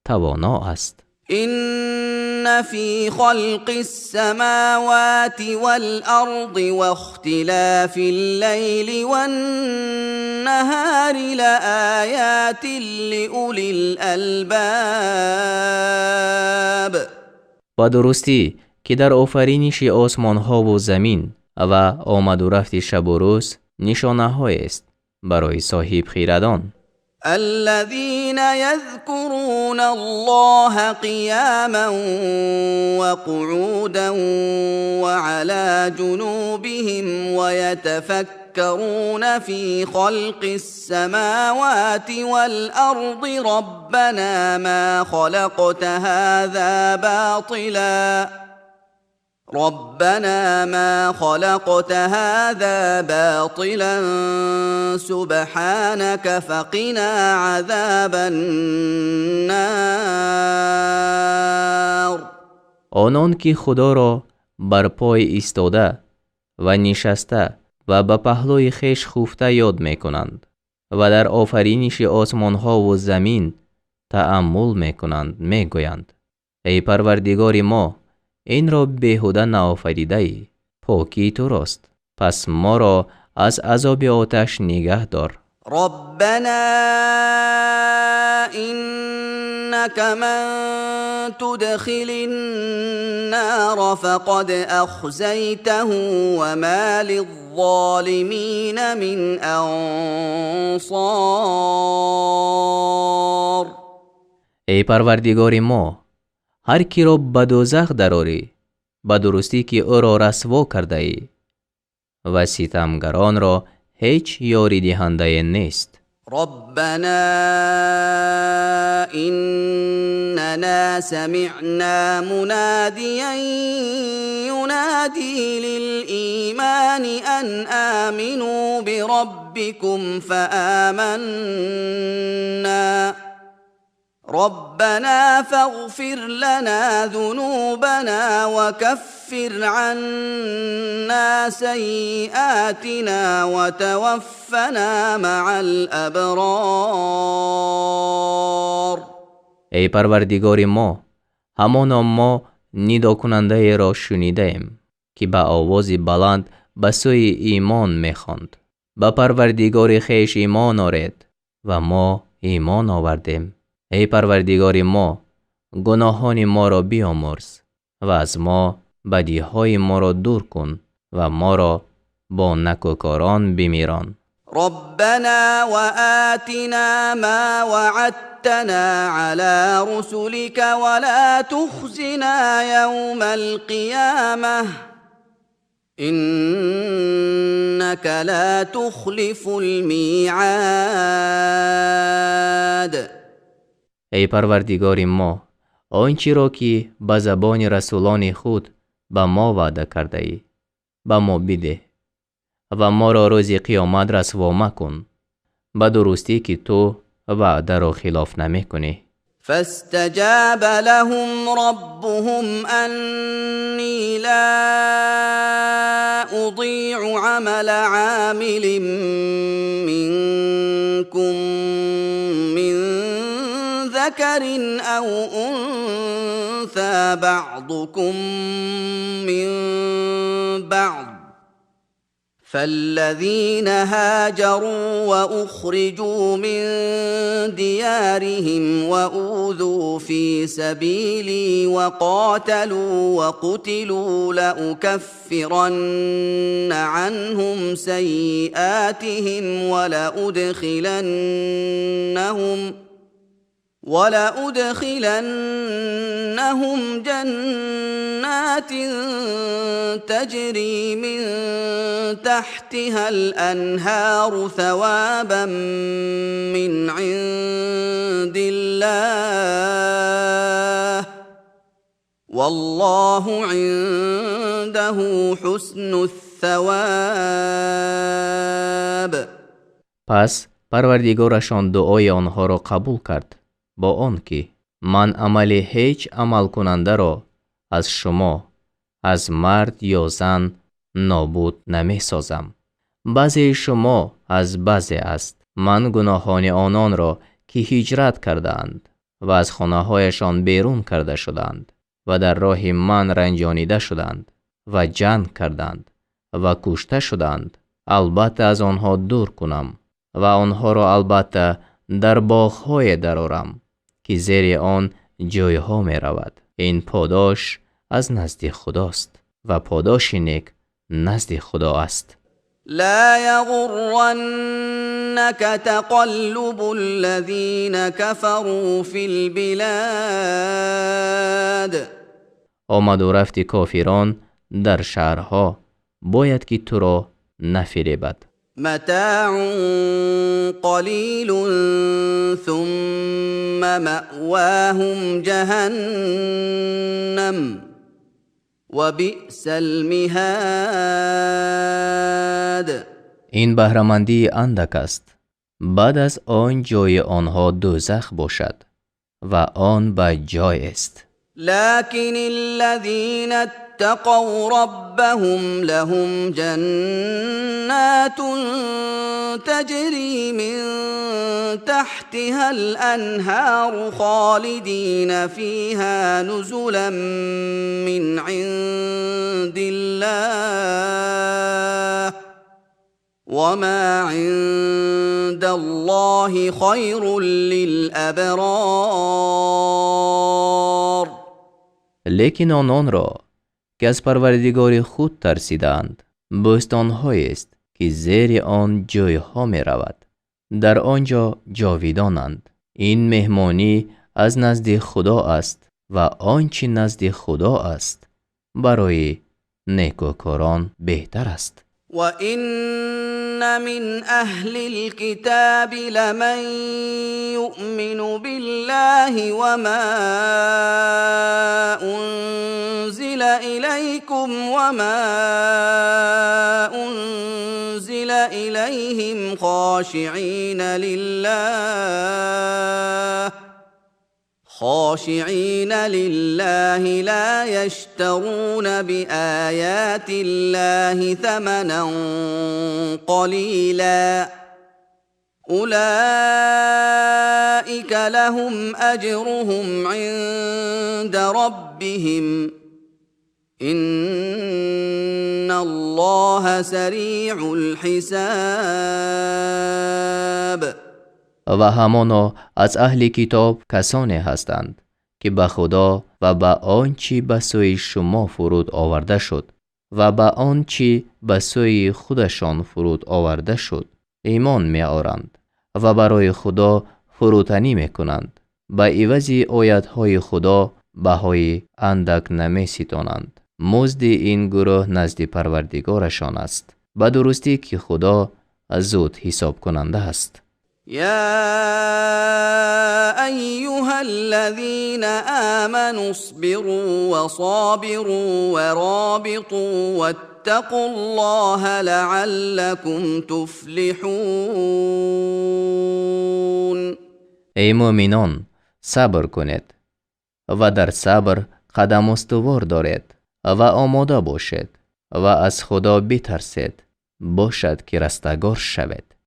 тавоно аст. إن في خلق السماوات والأرض واختلاف الليل والنهار لآيات لأولي الألباب. Ба дурустӣ, ки дар офариниши осмонҳову замин ва омаду рафти шабу рӯз нишонаҳоест барои соҳибхирадон. الذين يذكرون الله قياما وقعودا وعلى جنوبهم ويتفكرون في خلق السماوات والأرض ربنا ما خلقت هذا باطلا ربنا ما خلقت هذا باطلا سبحانك فقنا عذاب النار. Онон ки Худоро бар пой истода ва нишаста ва ба паҳлӯи хеш хуфта ёд мекунанд ва дар офариниши осмонҳову замин тааммул мекунанд, мегӯянд: «Эй Парвардигори мо, инро беҳуда наофаридаӣ, покӣ турост, пас моро аз азоби оташ нигаҳ дор». ربنا إنك من تدخل النار فقد أخزيته وما للظالمين من أنصار. Эй Парвардигори мо, ҳар киро ба дӯзах дарорӣ, ба дурустӣ, ки ӯро расво кардаӣ, ва ситамгаронро ҳеҷ ёридиҳандае нест. ربنا إننا إننا سمعنا مناديا ينادي للإيمان أن آمنوا بربكم فآمنا ربنا فاغفر لنا ذنوبنا وكفر عنا سيئاتنا وتوفنا مع الأبرار. Эй Парвардигори мо, ҳамоно мо нидокунандаеро шунидаем, ки ба овози баланд ба сӯи имон мехонд: ба Парвардигори хеш имон оред. Ва мо имон овардем. Эй Парвардигори мо, гуноҳони моро биомӯрз ва аз мо бадиҳои моро дур кун ва моро бо накӯкорон бимирон. ربنا وآتنا ما وعدتنا على رسلك ولا تخزنا يوم القيامة إنك لا تخلف الميعاد. Эй Парвардигори мо, он чиро ки ба забони расулони худ ба мо ваъда кардаӣ, ба мо бидеҳ ва моро рӯзи қиёмат расво макун. Ба дурустӣ ки ту ваъдаро хилоф намекунӣ. فاستجاب لهم ربهم أني لا أضيع عمل عامل منكم من ذكر أو أنثى بعضكم من بعض فالذين هاجروا وأخرجوا من ديارهم وأوذوا في سبيلي وقاتلوا وقتلوا لأكفرن عنهم سيئاتهم ولأدخلنهم جنات تجري من تحتها الأنهار ثوابا من عند الله والله عنده حسن الثواب. Пас Парвардигорашон дуои онҳоро қабул кард бо он ки ман амали ҳеҷ амалкунандаро аз шумо, аз мард ё зан, нобуд намесозам. Баъзеи шумо аз баъзе аст. Ман гуноҳони ононро, ки ҳиҷрат кардаанд ва аз хонаҳояшон берун карда шуданд ва дар роҳи ман ранҷонида шуданд ва ҷанг карданд ва кушта шуданд, албатта аз онҳо дур кунам ва онҳоро албатта дар боғҳое дарорам, ки зери он ҷойҳо меравад. Ин подош аз назди Худост ва подоши нек назди Худо аст. لا يغرنك تقلب الذين كفروا في البلاد. Омаду рафти кофирон дар шаҳрҳо бояд ки туро нафиребад. متاع قليل ثم مأواهم جهنم وبئس المهاد. Ин баҳрамандии андак аст, баъд аз он ҷои онҳо дӯзах бошад ва он бад ҷоест. لكن الذين اتقوا ربهم لهم جنات تجري من تحتها الأنهار خالدين فيها نزلا من عند الله وما عند الله خير للأبرار. Лекин ононро, ки аз Парвардигори худ тарсидаанд, бӯстонҳоест, ки зери он ҷойҳо меравад, дар он ҷо ҷовидонанд. Ин меҳмонӣ аз назди Худо аст ва он чӣ назди Худо аст, барои некӯкорон беҳтар аст. وان من اهل الكتاب لمن يؤمن بالله وما انزل اليكم وما انزل اليهم خاشعين لله لا يشترون بايات الله ثمنا قليلا اولئك لهم اجرهم عند ربهم ان الله سريع الحساب. Ва ҳамоно аз аҳли китоб касоне ҳастанд, ки ба Худо ва ба он чӣ ба сӯи шумо фуруд оварда шуд ва ба он чӣ ба сӯи худашон фуруд оварда шуд, имон меоранд ва барои Худо фурӯтанӣ мекунанд, ба ивази оятҳои Худо баҳои андак намеситонанд. Музди ин гурӯҳ назди Парвардигорашон аст. Ба дурустӣ, ки Худо зуд ҳисобкунанда аст. يا ايها الذين امنوا اصبروا وصابروا ورابطوا واتقوا الله لعلكم تفلحون. Эй мӯъминон, сабр кунед ва дар сабр қадам устувор доред ва омода бошед ва аз Худо битарсед, бошад, ки растагор шавед.